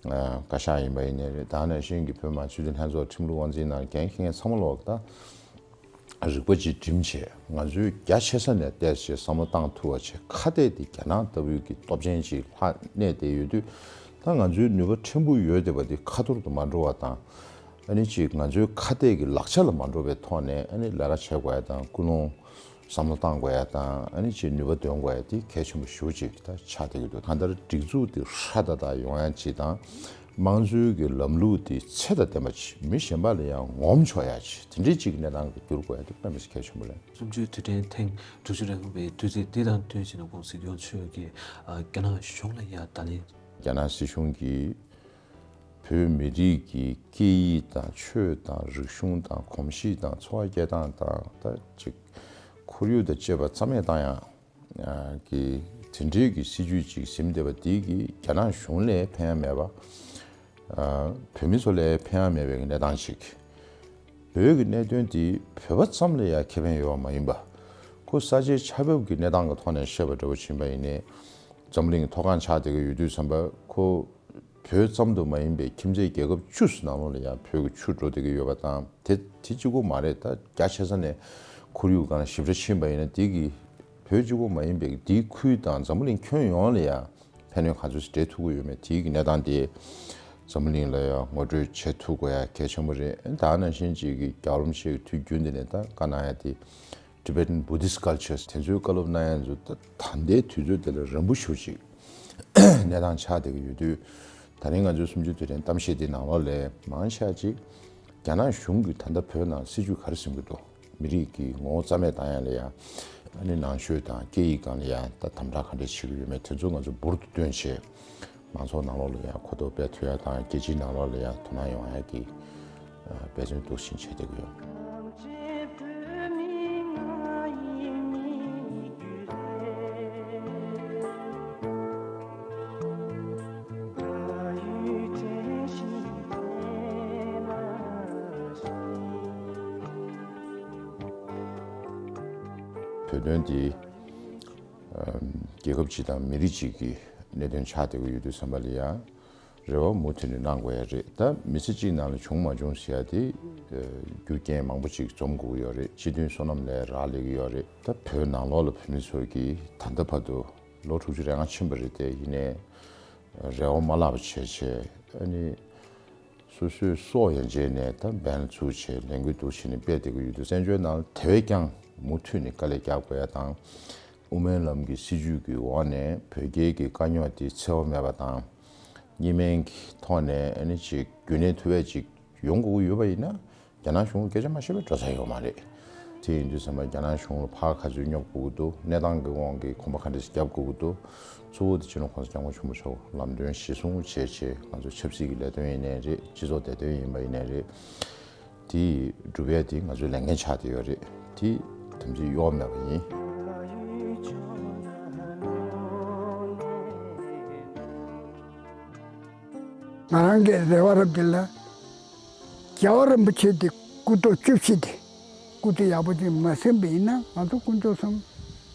ཨ་བཀའ་ཤག་ཡིན་པ་ཡིན་ནའི་རེད། ད་ནང་བཞིན་གྱི་བོད་མི་མང་སྤྱི་འཐུས་ལྷན་ཚོགས་ཁྲིམས་ལུགས་དབང་འཛིན་ནང་འགན་འཁྱེར་མཁན་ཚང་མ་ལོག་ད་རིག་པ་ཅིག་བསྒྲིམས་བྱས་ང་ཚོས་རྒྱ་ཆེ་ས་ནས་བལྟས་བྱས་བསམ་བློ་བཏང་ཐུབ་པ་བྱས། ཁ་གཏད་དེ་རྒྱ་ནག་ལྟ་བུའི་གི་སྟོབས་ཆེན་ཅིག་ལྷག་གནས་བསྡད་ཡོད་དུས། ད་ང་ཚོའི་ནུས་པ་ཕྲན་བུ་ཡོད་བསྡད་པ་དེ་ཁ་ཐོར་དུ་མ་འགྲོ་བ་དང་། ཨ་ནི་ཅིག་ང་ཚོའི་ཁ་གཏད་ཀྱི་ལག་ཆ་ལ་མ་འགྲོ་བའི་ཐོག་ནས་ཨ་ནི་ལས་ཀ་བྱེད་དགོས་ཡ་དང་། ཀུན་སློང་བསམ་བློ་བཏང་དགོས་ཡ་དང་། ཨ་ནི་ཅིག་ནུས་པ་འདོན་དགོས་ཡ་དེ་གལ་ཆེན་པོ་ཞེ་པོ་ཅིག་ད་ཆགས་བསྡད་ཀྱི་འདུག་གང་ལྟར་སྒྲིག་འཛུགས་དེ་ཧྲ་ཏག་ཏག་ཡོང་ཡ་ཅིག་དང་། དམངས་གཙོའི་གི་ལམ་ལུགས་དེ་ཚད་དང་ལྡན་པ་ཅིག་མི་གཞན་པ་ལ་ཡང་ངོམ་ཆོག་ཡ་ཅིག་དེ་འདྲའི་ཅིག་གི་གནས་སྟངས་ཀྱི་འགྱུར་དགོས་ཡ་དེ་དཔེ་མི་སྲིད་གལ་ཆེན་པོ་རེད། གསུམ་བཅུའི་དུས་དྲན་ཐེངས་དྲུག་ཅུ་རེ་ལྔ་པའི་དུས་ཚིགས་འདི་དང་བསྟུན་བྱས་ནས་༧གོང་ས་༧སྐྱབས་མགོན་ཆེན་པོ་མཆོག་གིས་ཨ་རྒྱ་ནག་གཞུང་ལ་ཡ་བརྡ་ལན། རྒྱ་ནག་སྲིད་གཞུང་གིས་བོད་མི་རིགས་ཀྱི་སྐད་ཡིག་དང་ཆོས་དང་རིག་གཞུང་དང་གོམས་གཤིས་དང་འཚོ་བ་སྐྱེལ་སྟངས་དང་ད་ཅིག་ཁོར་ཡུག་དང་བཅས་པ་རྩ་མེད་བཏང་ཡག་གི་དེ་འདྲའི་གི་སྲིད་ཇུས་ཅིག་ཟིན་བསྡད་པ་དེ་གིས་རྒྱ་ནག་གཞུང་ལ་ཕན་ཡག་མེད་པ། བོད་མི་ཚོ་ལ་ཕན་ཡག་མེད་པའི་གནས་སྟངས་ཤིག་བོད་ཀྱི་གནད་དོན་དེ་བོད་པ་ཙམ་ལ་ཡང་ཁེ་ཕན་ཡོད་པ་མ་ཡིན་པ། ཁོ་ས་ཆའི་ཆར་འབབ་ཀྱི་གནས་སྟངས་ཀྱི་ཐོག་ནས་བཤད་པ་འདྲ་བོ་ཕྱིན་པ་ཡིན་ནའི། འཛམ་གླིང་གི་མཐོ་སྒང་ཆགས་བསྡད་ཀྱི་ཡོད་དུས་ཙམ་པ་ཁོ་བོད་ཙམ་དུ་མ་ཡིན་པའི་ཁྱིམ་མཚེས་རྒྱལ་ཁབ་བཅུ་ནང་ལོགས་ལ་ཡང་བོད་ཀྱི་ཆུ་འགྲོ་བསྡད་ཀྱི་ཡོད་པ་དང་། དེ་དེ་གཅིག་པོ་མ་རེད། ད་རྒྱ་ཆེ་ས་ནས་ཁོར་ཡུག་སྒང་ལ་ཞིབ་ཕྲ་ཕྱིན་པ་ཡིན་ན་དེ་གི་བོད་གཅིག་པོ་མ་ཡིན་པའི་དེའི་ཁུལ་དང་འཛམ་བུ་གླིང་ཁྱོན་ཡོངས་ལ་ཡང་ཕན་གནོད་ག་ཚོད་ཅིག་འབྲེལ་ཐུབ་ཀྱི་ཡོད་མེད་དེའི་གི་གནས་སྟངས་དེ་འཛམ་བུ་གླིང་ལ་ཡང་ངོ་སྤྲོད་བྱེད་ཐུབ་དགོས་ཡ་གལ་ཆེན་པོ་རེད། ད་ནང་བཞིན་ཅིག་གི་རྒྱལ་བ་རིན་པོ་ཆེ་གི་དུས་རྒྱུན་འདི་ནས་ད་བཀའ་གནང་ཡ་དེ་Tibetan Buddhist cultures དེ་ཚོའི་བཀའ་སློབ་གནང་ཡ་ཚོ་ད་ད་ལྟའི་དུས་ཚོད་དེ་ལ་རིང་པོ་ཞེ་པོ་ཅིག་གནས་སྟངས་ཆགས་བསྡད་ཀྱི་ཡོད་དུས། ད་རིང་ང་ཚོའི་གསུམ་བཅུའི་དུས་དྲན་གཏམ་བཤད་འདི་ནང་ལོགས་ལ་མང་ཆེ་ཅིག་རྒྱ་ནག་གཞུང་གིས་ད་ལྟ་བོད་ནང་སྲིད་བྱུས་ག་རེ་འཛིན་གྱི་འདུག་མི་རིགས་ཀྱི་ངོ་བོ་རྩ་མེད་བཏང་ཡ་ལ་ཡང་། ཨ་ནི་ནང་ཆོས་དང་སྐད་ཡིག་སྒང་ལ་ཡང་ད་དམ་དྲག་ག་འདྲས་བྱེད་ཀྱི་ཡོད་མེད་དེ་ཚོ་ང་ཚོ་འབུར་དུ་བཏོན་བྱས། མང་ཚོགས་ནང་ལོགས་ལ་ཡང་གོ་རྟོགས་སྤེལ་ཐུབ་ཡ་དང་རྒྱལ་སྤྱིའི་ནང་ལོགས་ལ་ཡང་དོ་སྣང་ཡོང་ཡ་གི་འབད་བརྩོན་འདུག་བཞིན་བྱས་བསྡད་ཀྱི་ཡོད། བོད་དོན་འདི་རྒྱལ་ཁབ་ཅིག་དང་མི་རིགས་ཅིག་གི་གནད་དོན་ཆགས་བསྡད་ཀྱི་ཡོད་དུས་ཙམ་པ་ལ་ཡང་རེ་བ་མུ་མཐུད་ནས་གནང་དགོས་ཡ་རེད། ད་མི་ཚེ་གཅིག་ནང་ལ་བྱུང་མ་བྱུང་ཟེར་ཡ་དེ་རྒྱུ་རྐྱེན་མང་པོ་ཅིག་འཛོམས་དགོས་ཀྱི་ཡོད་རེད། སྤྱི་མཐུན་བསོད་ནམས་ལ་རག་ལས་ཀྱི་ཡོད་རེད། ད་བོད་ནང་ལོགས་ལ་བོད་མི་ཚོ་གིས་ད་ལྟ་བར་དུ་ལོ་དྲུག་ཅུ་རེ་ལྔ་ཕྱིན་པ་རེད་དེ། ཡིན་ནའི་རེ་བ་མ་བརླག་པ་བྱས་བྱས་ཨ་ནི། སོ་སོའི་སྲོག་ཡང་བརྗེས་ནས་ད་འབེན་ཚུགས་བྱས་ལས་འགུལ་འདུག་བྱས་ནས་སྤེལ་བསྡད་ཀྱི་ཡོད་དུས། བཙན་བྱོལ་ནང་དེ་བས་ཀྱང་མུ་མཐུད་ནས་དཀའ་ལས་རྒྱག་དགོས་ཡ་དང་། དབུ་མའི་ལམ་གྱི་སྲིད་བྱུས་ཀྱི་འོག་ནས་བོད་རྒྱའི་གི་དཀའ་རྙོག་དེ་འཚེ་བ་མེད་པ་དང་། གཉིས་སྨན་གྱི་ཐོག་ནས་ཨ་ནི་ཅིག་རྒྱུན་གནས་ཐུབ་པ་ཅིག་ཡོང་དགོས་ཀྱི་ཡོད་པ་ཡིན་ན། རྒྱ་ནག་གཞུང་གི་སྐད་ཆ་མ་བཤད་པའི་འགྲོ་ས་ཡོད་མ་རེད། དེ་ཡིན་དུས་ཙམ་པ་རྒྱ་ནག་གཞུང་ལ་ཕར་ག་ཚོད་སྙོབ་དགོས་ཀྱི་འདུག་གནས་སྟངས་ཀྱི་དབང་གིས་གོམ་པ་ག་འདྲས་སེ་རྒྱབ་དགོས་ཀྱི་འདུག་གཙོ་བོ་དེ་སྤྱི་ནོར་གོང་ས་སྐྱབས་མགོན་ཆེན་པོ་མཆོག་ལམ་སྟོན་གཞི་བཟུང་བྱས་བྱས། ང་ཚོ་ཆབ་སྲིད་ཀྱི་ལས་དོན་ཡིན་ནའི་རེད། སྤྱི་ཚོགས་བདེ་དོན་ཡིན་པ་ཡིན་ནའི་རེད། དེ་སྒྲུབ་ཡ་དེ་ང་ཚོའི་ལས་འགན་ཆགས་བསྡད་ཡོད་རེད། དེ་དམ་ཚིག་གཡོ་བ་མེད་པ་ཡིན། ང་རང་གི་རེ་བ་རབ་འདི་ལ། རྒྱལ་བ་རིན་པོ་ཆེ་དེ་སྐུ་ཐོག་བཅུ་བཞི་དེ་སྐུ་ཚེ་ཡག་པོ་ཅིག་མ་ཟིན་པ་ཡིན་ན། ང་ཚོ་དཀོན་མཆོག་གསུམ་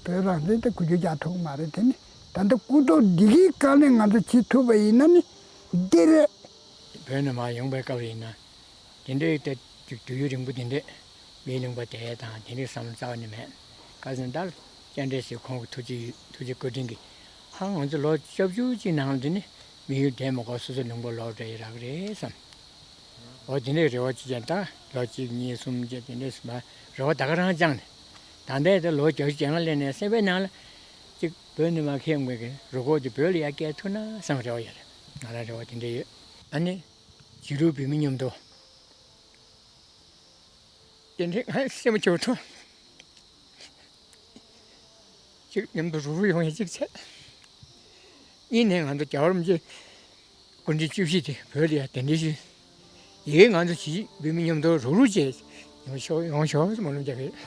བོད་རང་བཙན་དེ་གོ་རྒྱུ་རྒྱག་ཐུབ་ཀྱི་མ་རེད། དེ་ནི་ད་ལྟ་སྐུ་ཐོག་འདི་གའི་སྒང་ནས་ང་ཚོ་བྱེད་ཐུབ་པ་ཡིན་ན་ནི་འདི་རེད། བོད་ནས་མར་ཡོང་པའི་སྐབས་ཡིན་ན། དེ་འདྲའི་ཏེ་ཅིག་དུས་ཡུན་རིང་པོ་དེ་འདྲས་མི་གླེང་པ་དེ་དང་དེ་འདྲའི་བསམ་བློ་རྩ་བ་ནས་མེད། ཁ་སང་ད་སྐྱབས་འགྲོ་ཞིག་ཁོང་གི་ཐུགས་རྗེ་ཐུགས་རྗེ་བཀའ་དྲིན་གྱིས། ཧང་ང་ཚོ་ལོ་བཅུ་བཅུ་གཅིག་ནང་ལ་དེ་ནི་དམིགས་ཡུལ་འདྲེས་མ་དགོས། སོ་སོ་ལུང་པ་ལོག་འདྲ་ཡི་རག་རེད་བསམ། འོ་དེ་འདྲའི་རེ་བ་ཅིག་ཀྱང་ད་ལོ་གཅིག་གཉིས་གསུམ་བཅས་དེ་འདྲས་སུ་མ་རེ་བ་ད་ག་རང་བཅངས་ནས། ད་ལྟའི་ད་ལོ་བརྒྱད་ཅུ་གྱ་ལྔ་སླེབས་ནས་སེམས་པའི་ནང་ལ་ཅིག་བོད་ནས་མར་ཁྱེར་ཡོང་མཁན་གྱི་རུ་སྐོགས་དེ་བོད་ལ་ཡར་སྐྱེལ་ཐུབ་ན་བསམ་རེ་བ་ཡོད་རེད། ང་རང་རེ་བ་དེ་འདྲ་ཡོད། ཨ་ནི་བྱིས་རུ་བུད་མེད་མཉམ་དུ། དེ་འདྲའི་ང་སེམས་སྐྱོ་ཐུབ། གཅིག་མཉམ་དུ་རུབ་རུབ་ཡོང་ཡ་གཅིག་བྱས། གཉིས་ནས་ང་ཚོ་རྒྱལ་བ་རིན་པོ་ཆེ་སྐུ་ཕྲེང་བཅུ་བཞི་དེ་བོད་ལ་ཡ་གདན་འདྲེན་ཞུས། ཡིན་ང་ཚོ་བྱིས་བུད་མེད་མཉམ་དུ་རུབ་རུབ་བྱས་ཡོང་ཤོག་ཡོང་ཤོག་སྨོན་ལམ་རྒྱག་གི་ཡོད།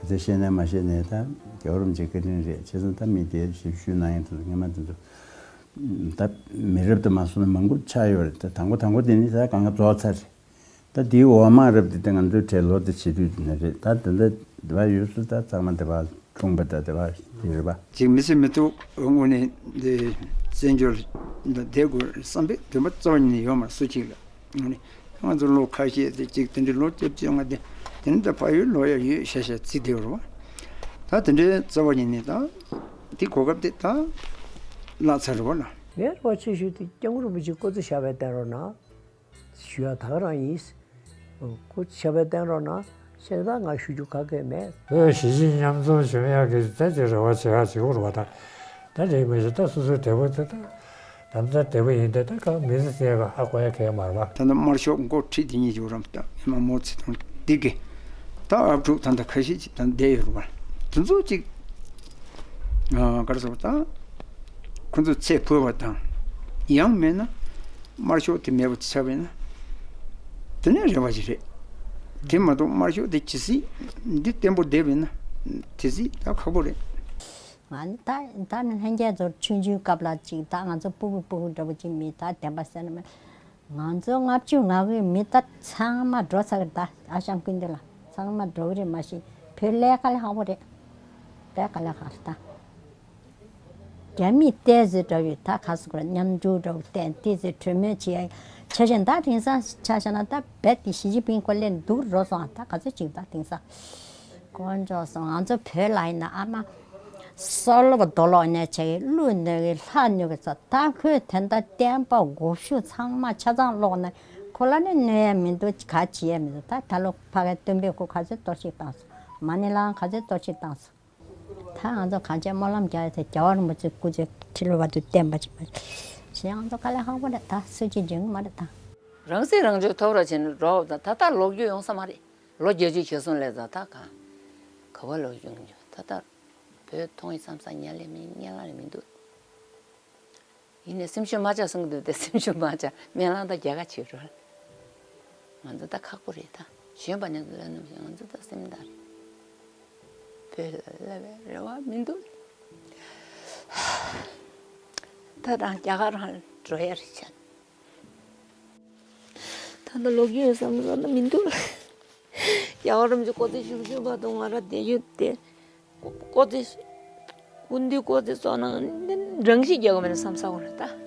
དེ་ཤེས་ནས་མ་ཤེས་ནས་ད་རྒྱལ་བ་རིན་པོ་ཆེ་བཀའ་དྲིན་རེད། བྱས་ཙང་ད་མི་དེ་ཞིབ་ཞུས་གནང་ཡས་དེ་ཚོ་སྔོན་མ་དེ་ཚོ་ད་མི་རབས་དུ་མ་སོང་ན་མང་པོ་ཆགས་ཡོད་རེད། ད་དང་པོ་དང་པོ་དེ་ནི་ད་གང་ག་རྫོགས་ཚར་རེད། ད་དེའི་འོག་མ་རབས་དེ་ད་ང་ཚོའི་གྲས་ལོ་དེ་བྱེད་དུས་དེ་ནས་རེད། ད་དེ་འདྲ་དེ་བ་ཡོད་སུ་ད་ཚང་མ་དེ་བ་ལུང་པ་ད་དེ་བ་དེ་རེད་པ། ཅིག་མི་སེམས་མི་ཐུབ་དངོས་གནས་འདི་བཙན་བྱོལ་འདི་བསྡད་དགོས་བསམ་པའི་འདུན་པ་རྩ་བ་ཉིད་ནས་ཡོད་མ་རེད་སུ་གཅིག་ལ། ང་ཚོ་ལོ་ཁ་ཤས་དེ་གཅིག་དེ་འདྲའི་ལོ་བརྒྱད་ཅུ་ལྔ་དེ་དེ་ནི་ད་ཕ་ཡུལ་ལོག་ཡ་ཡོད་ཤ་ཤ་ཚིག་དེ་རུ་བ། ད་དེ་འདྲའི་རྩ་བ་ཉིད་ནས་ད་དེ་གོ་སྐབས་དེ་ད་བརླག་ཚར་རུ་བ་ལ། ངས་རེ་བ་ཆེ་ཤོས་དེ་སྐྱབས་མགོན་རིན་པོ་ཆེ་སྐུ་ཚེ་ཞབས་པད་བརྟན་རོགས་གནང་ཞུ་ཡ་ད་ག་རང་ཡིན། སྐུ་ཚེ་ཞབས་པད་བརྟན་རོགས་གནང་། གཞན་དག་ང་ཞུ་རྒྱུ་ག་གེ་མེད། བོད་གཞིས་བྱེས་མཉམ་འཛོམས་བྱུང་ཡག་གི་ད་ཅིག་རེ་བ་བྱེད་ཡག་བྱེད་དགོས་རེད་བ། ད་ད་རེད་མི་ཤེས། ད་སོ་སོའི་འབྲས་བུ་དེ་ད་ད་ལྟ་འབྲས་བུ་ཡིན་ཏེ་ད་ག་མི་ཚེ་ཟད་པ་ཧ་གོ་ཡ་གལ་མ་རེད་བ། ད་ལྟ་དམར་ཤོག་འགོ་ཁྲིད་དེ་གཉིས་ཡོད་རམ། ད་ཨེ་མ་མོ་ཚེ་ཐང་འདི་གི་ད་ཨབ་ཕྲུག་ད་ལྟ་ཁ་ཤས་ཅིག་ད་བསྡད་ཡོད་རེད་བ། དེ་ཚོ་ཅིག་ག་རེ་ཟེར་བ་དང་། ཁོ་ཚོ་ཚེ་འཕོས་པ་དང་། ཡང་མེད་ན་དམར་ཤོག་དེ་མེད་པ་ཆགས་པས་ན། དེ་ནས་རེ་བ་ཞིག་རེད། དེ་མ་གཏོགས་དམར་ཤོག་དེ་ཇི་སྲིད་འདི་བརྟན་པོ་བསྡད་པས་ན་དེ་སྲིད་ད་ཁག་པོ་རེད། ང་ནི་ད་ད་ནི་ལྷན་རྒྱས་ཚོར་ཆུང་ཆུང་སྐབས་ལ་ཅིག་ད་ང་ཚོ་སྤུ་གུ་སྤུ་གུ་འདྲ་པོ་ཅིག་མི་ད་བདེན་པ་ཟེར་ན་མེད། ང་ཚོ་ལྔ་བཅུ་ང་དགུའི་མི་ད་ཚང་མ་འགྲོ་ཚར་གི་རེད། ད་ཨ་ཞང་ཀུན་འདི་ལ་ཚང་མ་འགྲོ་གི་རེད། མ་གཞི་བོད་ལས་དཀའ་ལས་ཁག་པོ་རེད། དཔེ་དཀའ་ལས་ཁག་རེད་ད། རྒྱ་མིས་བལྟས་ཟེར་འདྲ་བའི་ད་ག་སུ་གོ་མཉམ་འཇུག་འདྲ་བོ་བསྟན་ཏི་ཟེར་གྲོས་མོལ་བྱེད་ཡ་ཆ་ཞིང་ད་དེང་སང་ཆ་བཞག་ན་ད་རྦད་དེ་ཞི་ཅིན་ཕིང་ཁོ་སླེབས་འདུག་རོ་སོང་ཨ། ད་ག་ཚོད་ཅིག་ད་དེང་སང་དཀོན་མཆོག་སོང་ང་ཚོ་བོད་ལ་ཡིན་ན་ཨ་མ་སོ་ལོ་བ་རྡོ་ལོག་ནས་བྱེད་ཀྱི་ཀླུ་ནོར་གྱི་ལྷ་ནོར་གྱི་ཚོ་ད་ཁོས་དེ་འདྲ་བསྟན་པ་འགོ་ཤུགས་ཚང་མ་ཆ་ཚང་ལོག་ནས་ཁོ་ལ་ནི་གནོད་ཡ་མི་འདུག་ག་བྱེད་ཡ་མི་འདུག་ད་ད་ལོ་ཕ་གའི་སྟོན་པས་ཁོ་ག་ཚོད་གཏོར་བཤིག་བཏང་སོང་། མ་ཎི་ལགས་ག་ཚོད་གཏོར་བཤིག་བཏང་སོང་། ད་ང་ཚོ་གང་བྱས་སྨོན་ལམ་རྒྱག་ཡ་དེ་རྒྱལ་བ་རིན་པོ་ཆེ་སྐུ་ཚེ་ཁྲི་ལོ་བར་དུ་བརྟན་པ་ཅིག་མ་གཞན་ང་ཚོ་དཀའ་ལས་ཁག་པོ་རེད། ད་སུ་གཅིག་འཇོན་གི་མ་རེད་ད། རང་སྲིད་རང་སྐྱོང་ཐོབ་ར་བྱས་ནས་འགྲོ་བ་དང་ད་ལྟ་ལོག་རྒྱུ་ཡོང་ས་མ་རེད། ལོ་བརྒྱད་ཅུ་གྱ་གསུམ་སླེབས་ཙང་ད་གང་ག་བ་ལོག་རྒྱུ་ཡོང་རྒྱུ་ད་ལྟ་བོད་མཐོང་ཡི་བསམ་ས་ཉལ་ལས་མི་ཉལ་ལ་ལས་མི་འདུག་ཡིན་ནའི་སེམས་ཤུགས་མ་ཆག་གསུང་གི་འདུག་སྟེ་སེམས་ཤུགས་མ་ཆག་སྨན་བླ་ད་རྒྱ་གར་བྱེད་འགྲོ། ང་ཚོ་ད་ཁག་པོ་རེད་ད། གཞོན་པ་ནས་ལས་ནམ་ཞིག་ང་ཚོ་ད་སེམས་ད་རེད། བོད་ལ་སླེབས་པའི་རེ་བ་མི་འདུག་ད་རང་རྒྱ་གར་རང་འགྲོ་ཡ་རེད་ཆ། ད་ལྟ་ལོག་རྒྱུ་ཡོད་བསམ་བསམ་ན་མི་འདུག་རྒྱ་གར་རིམ་གྱི་སྐོར་ཚེ་ཞུ་ཞུ་བ་དང་ང་ར་བསྡད་ཡོད་དེ། ཀོ་ཙེ། ཀུན་འདུས་ཀོ་ཙེ་བཙོང་ན་རང་ཤི་རྒྱག་གི་མེད་ན་བསམ་ས་གོ་རེད་ད།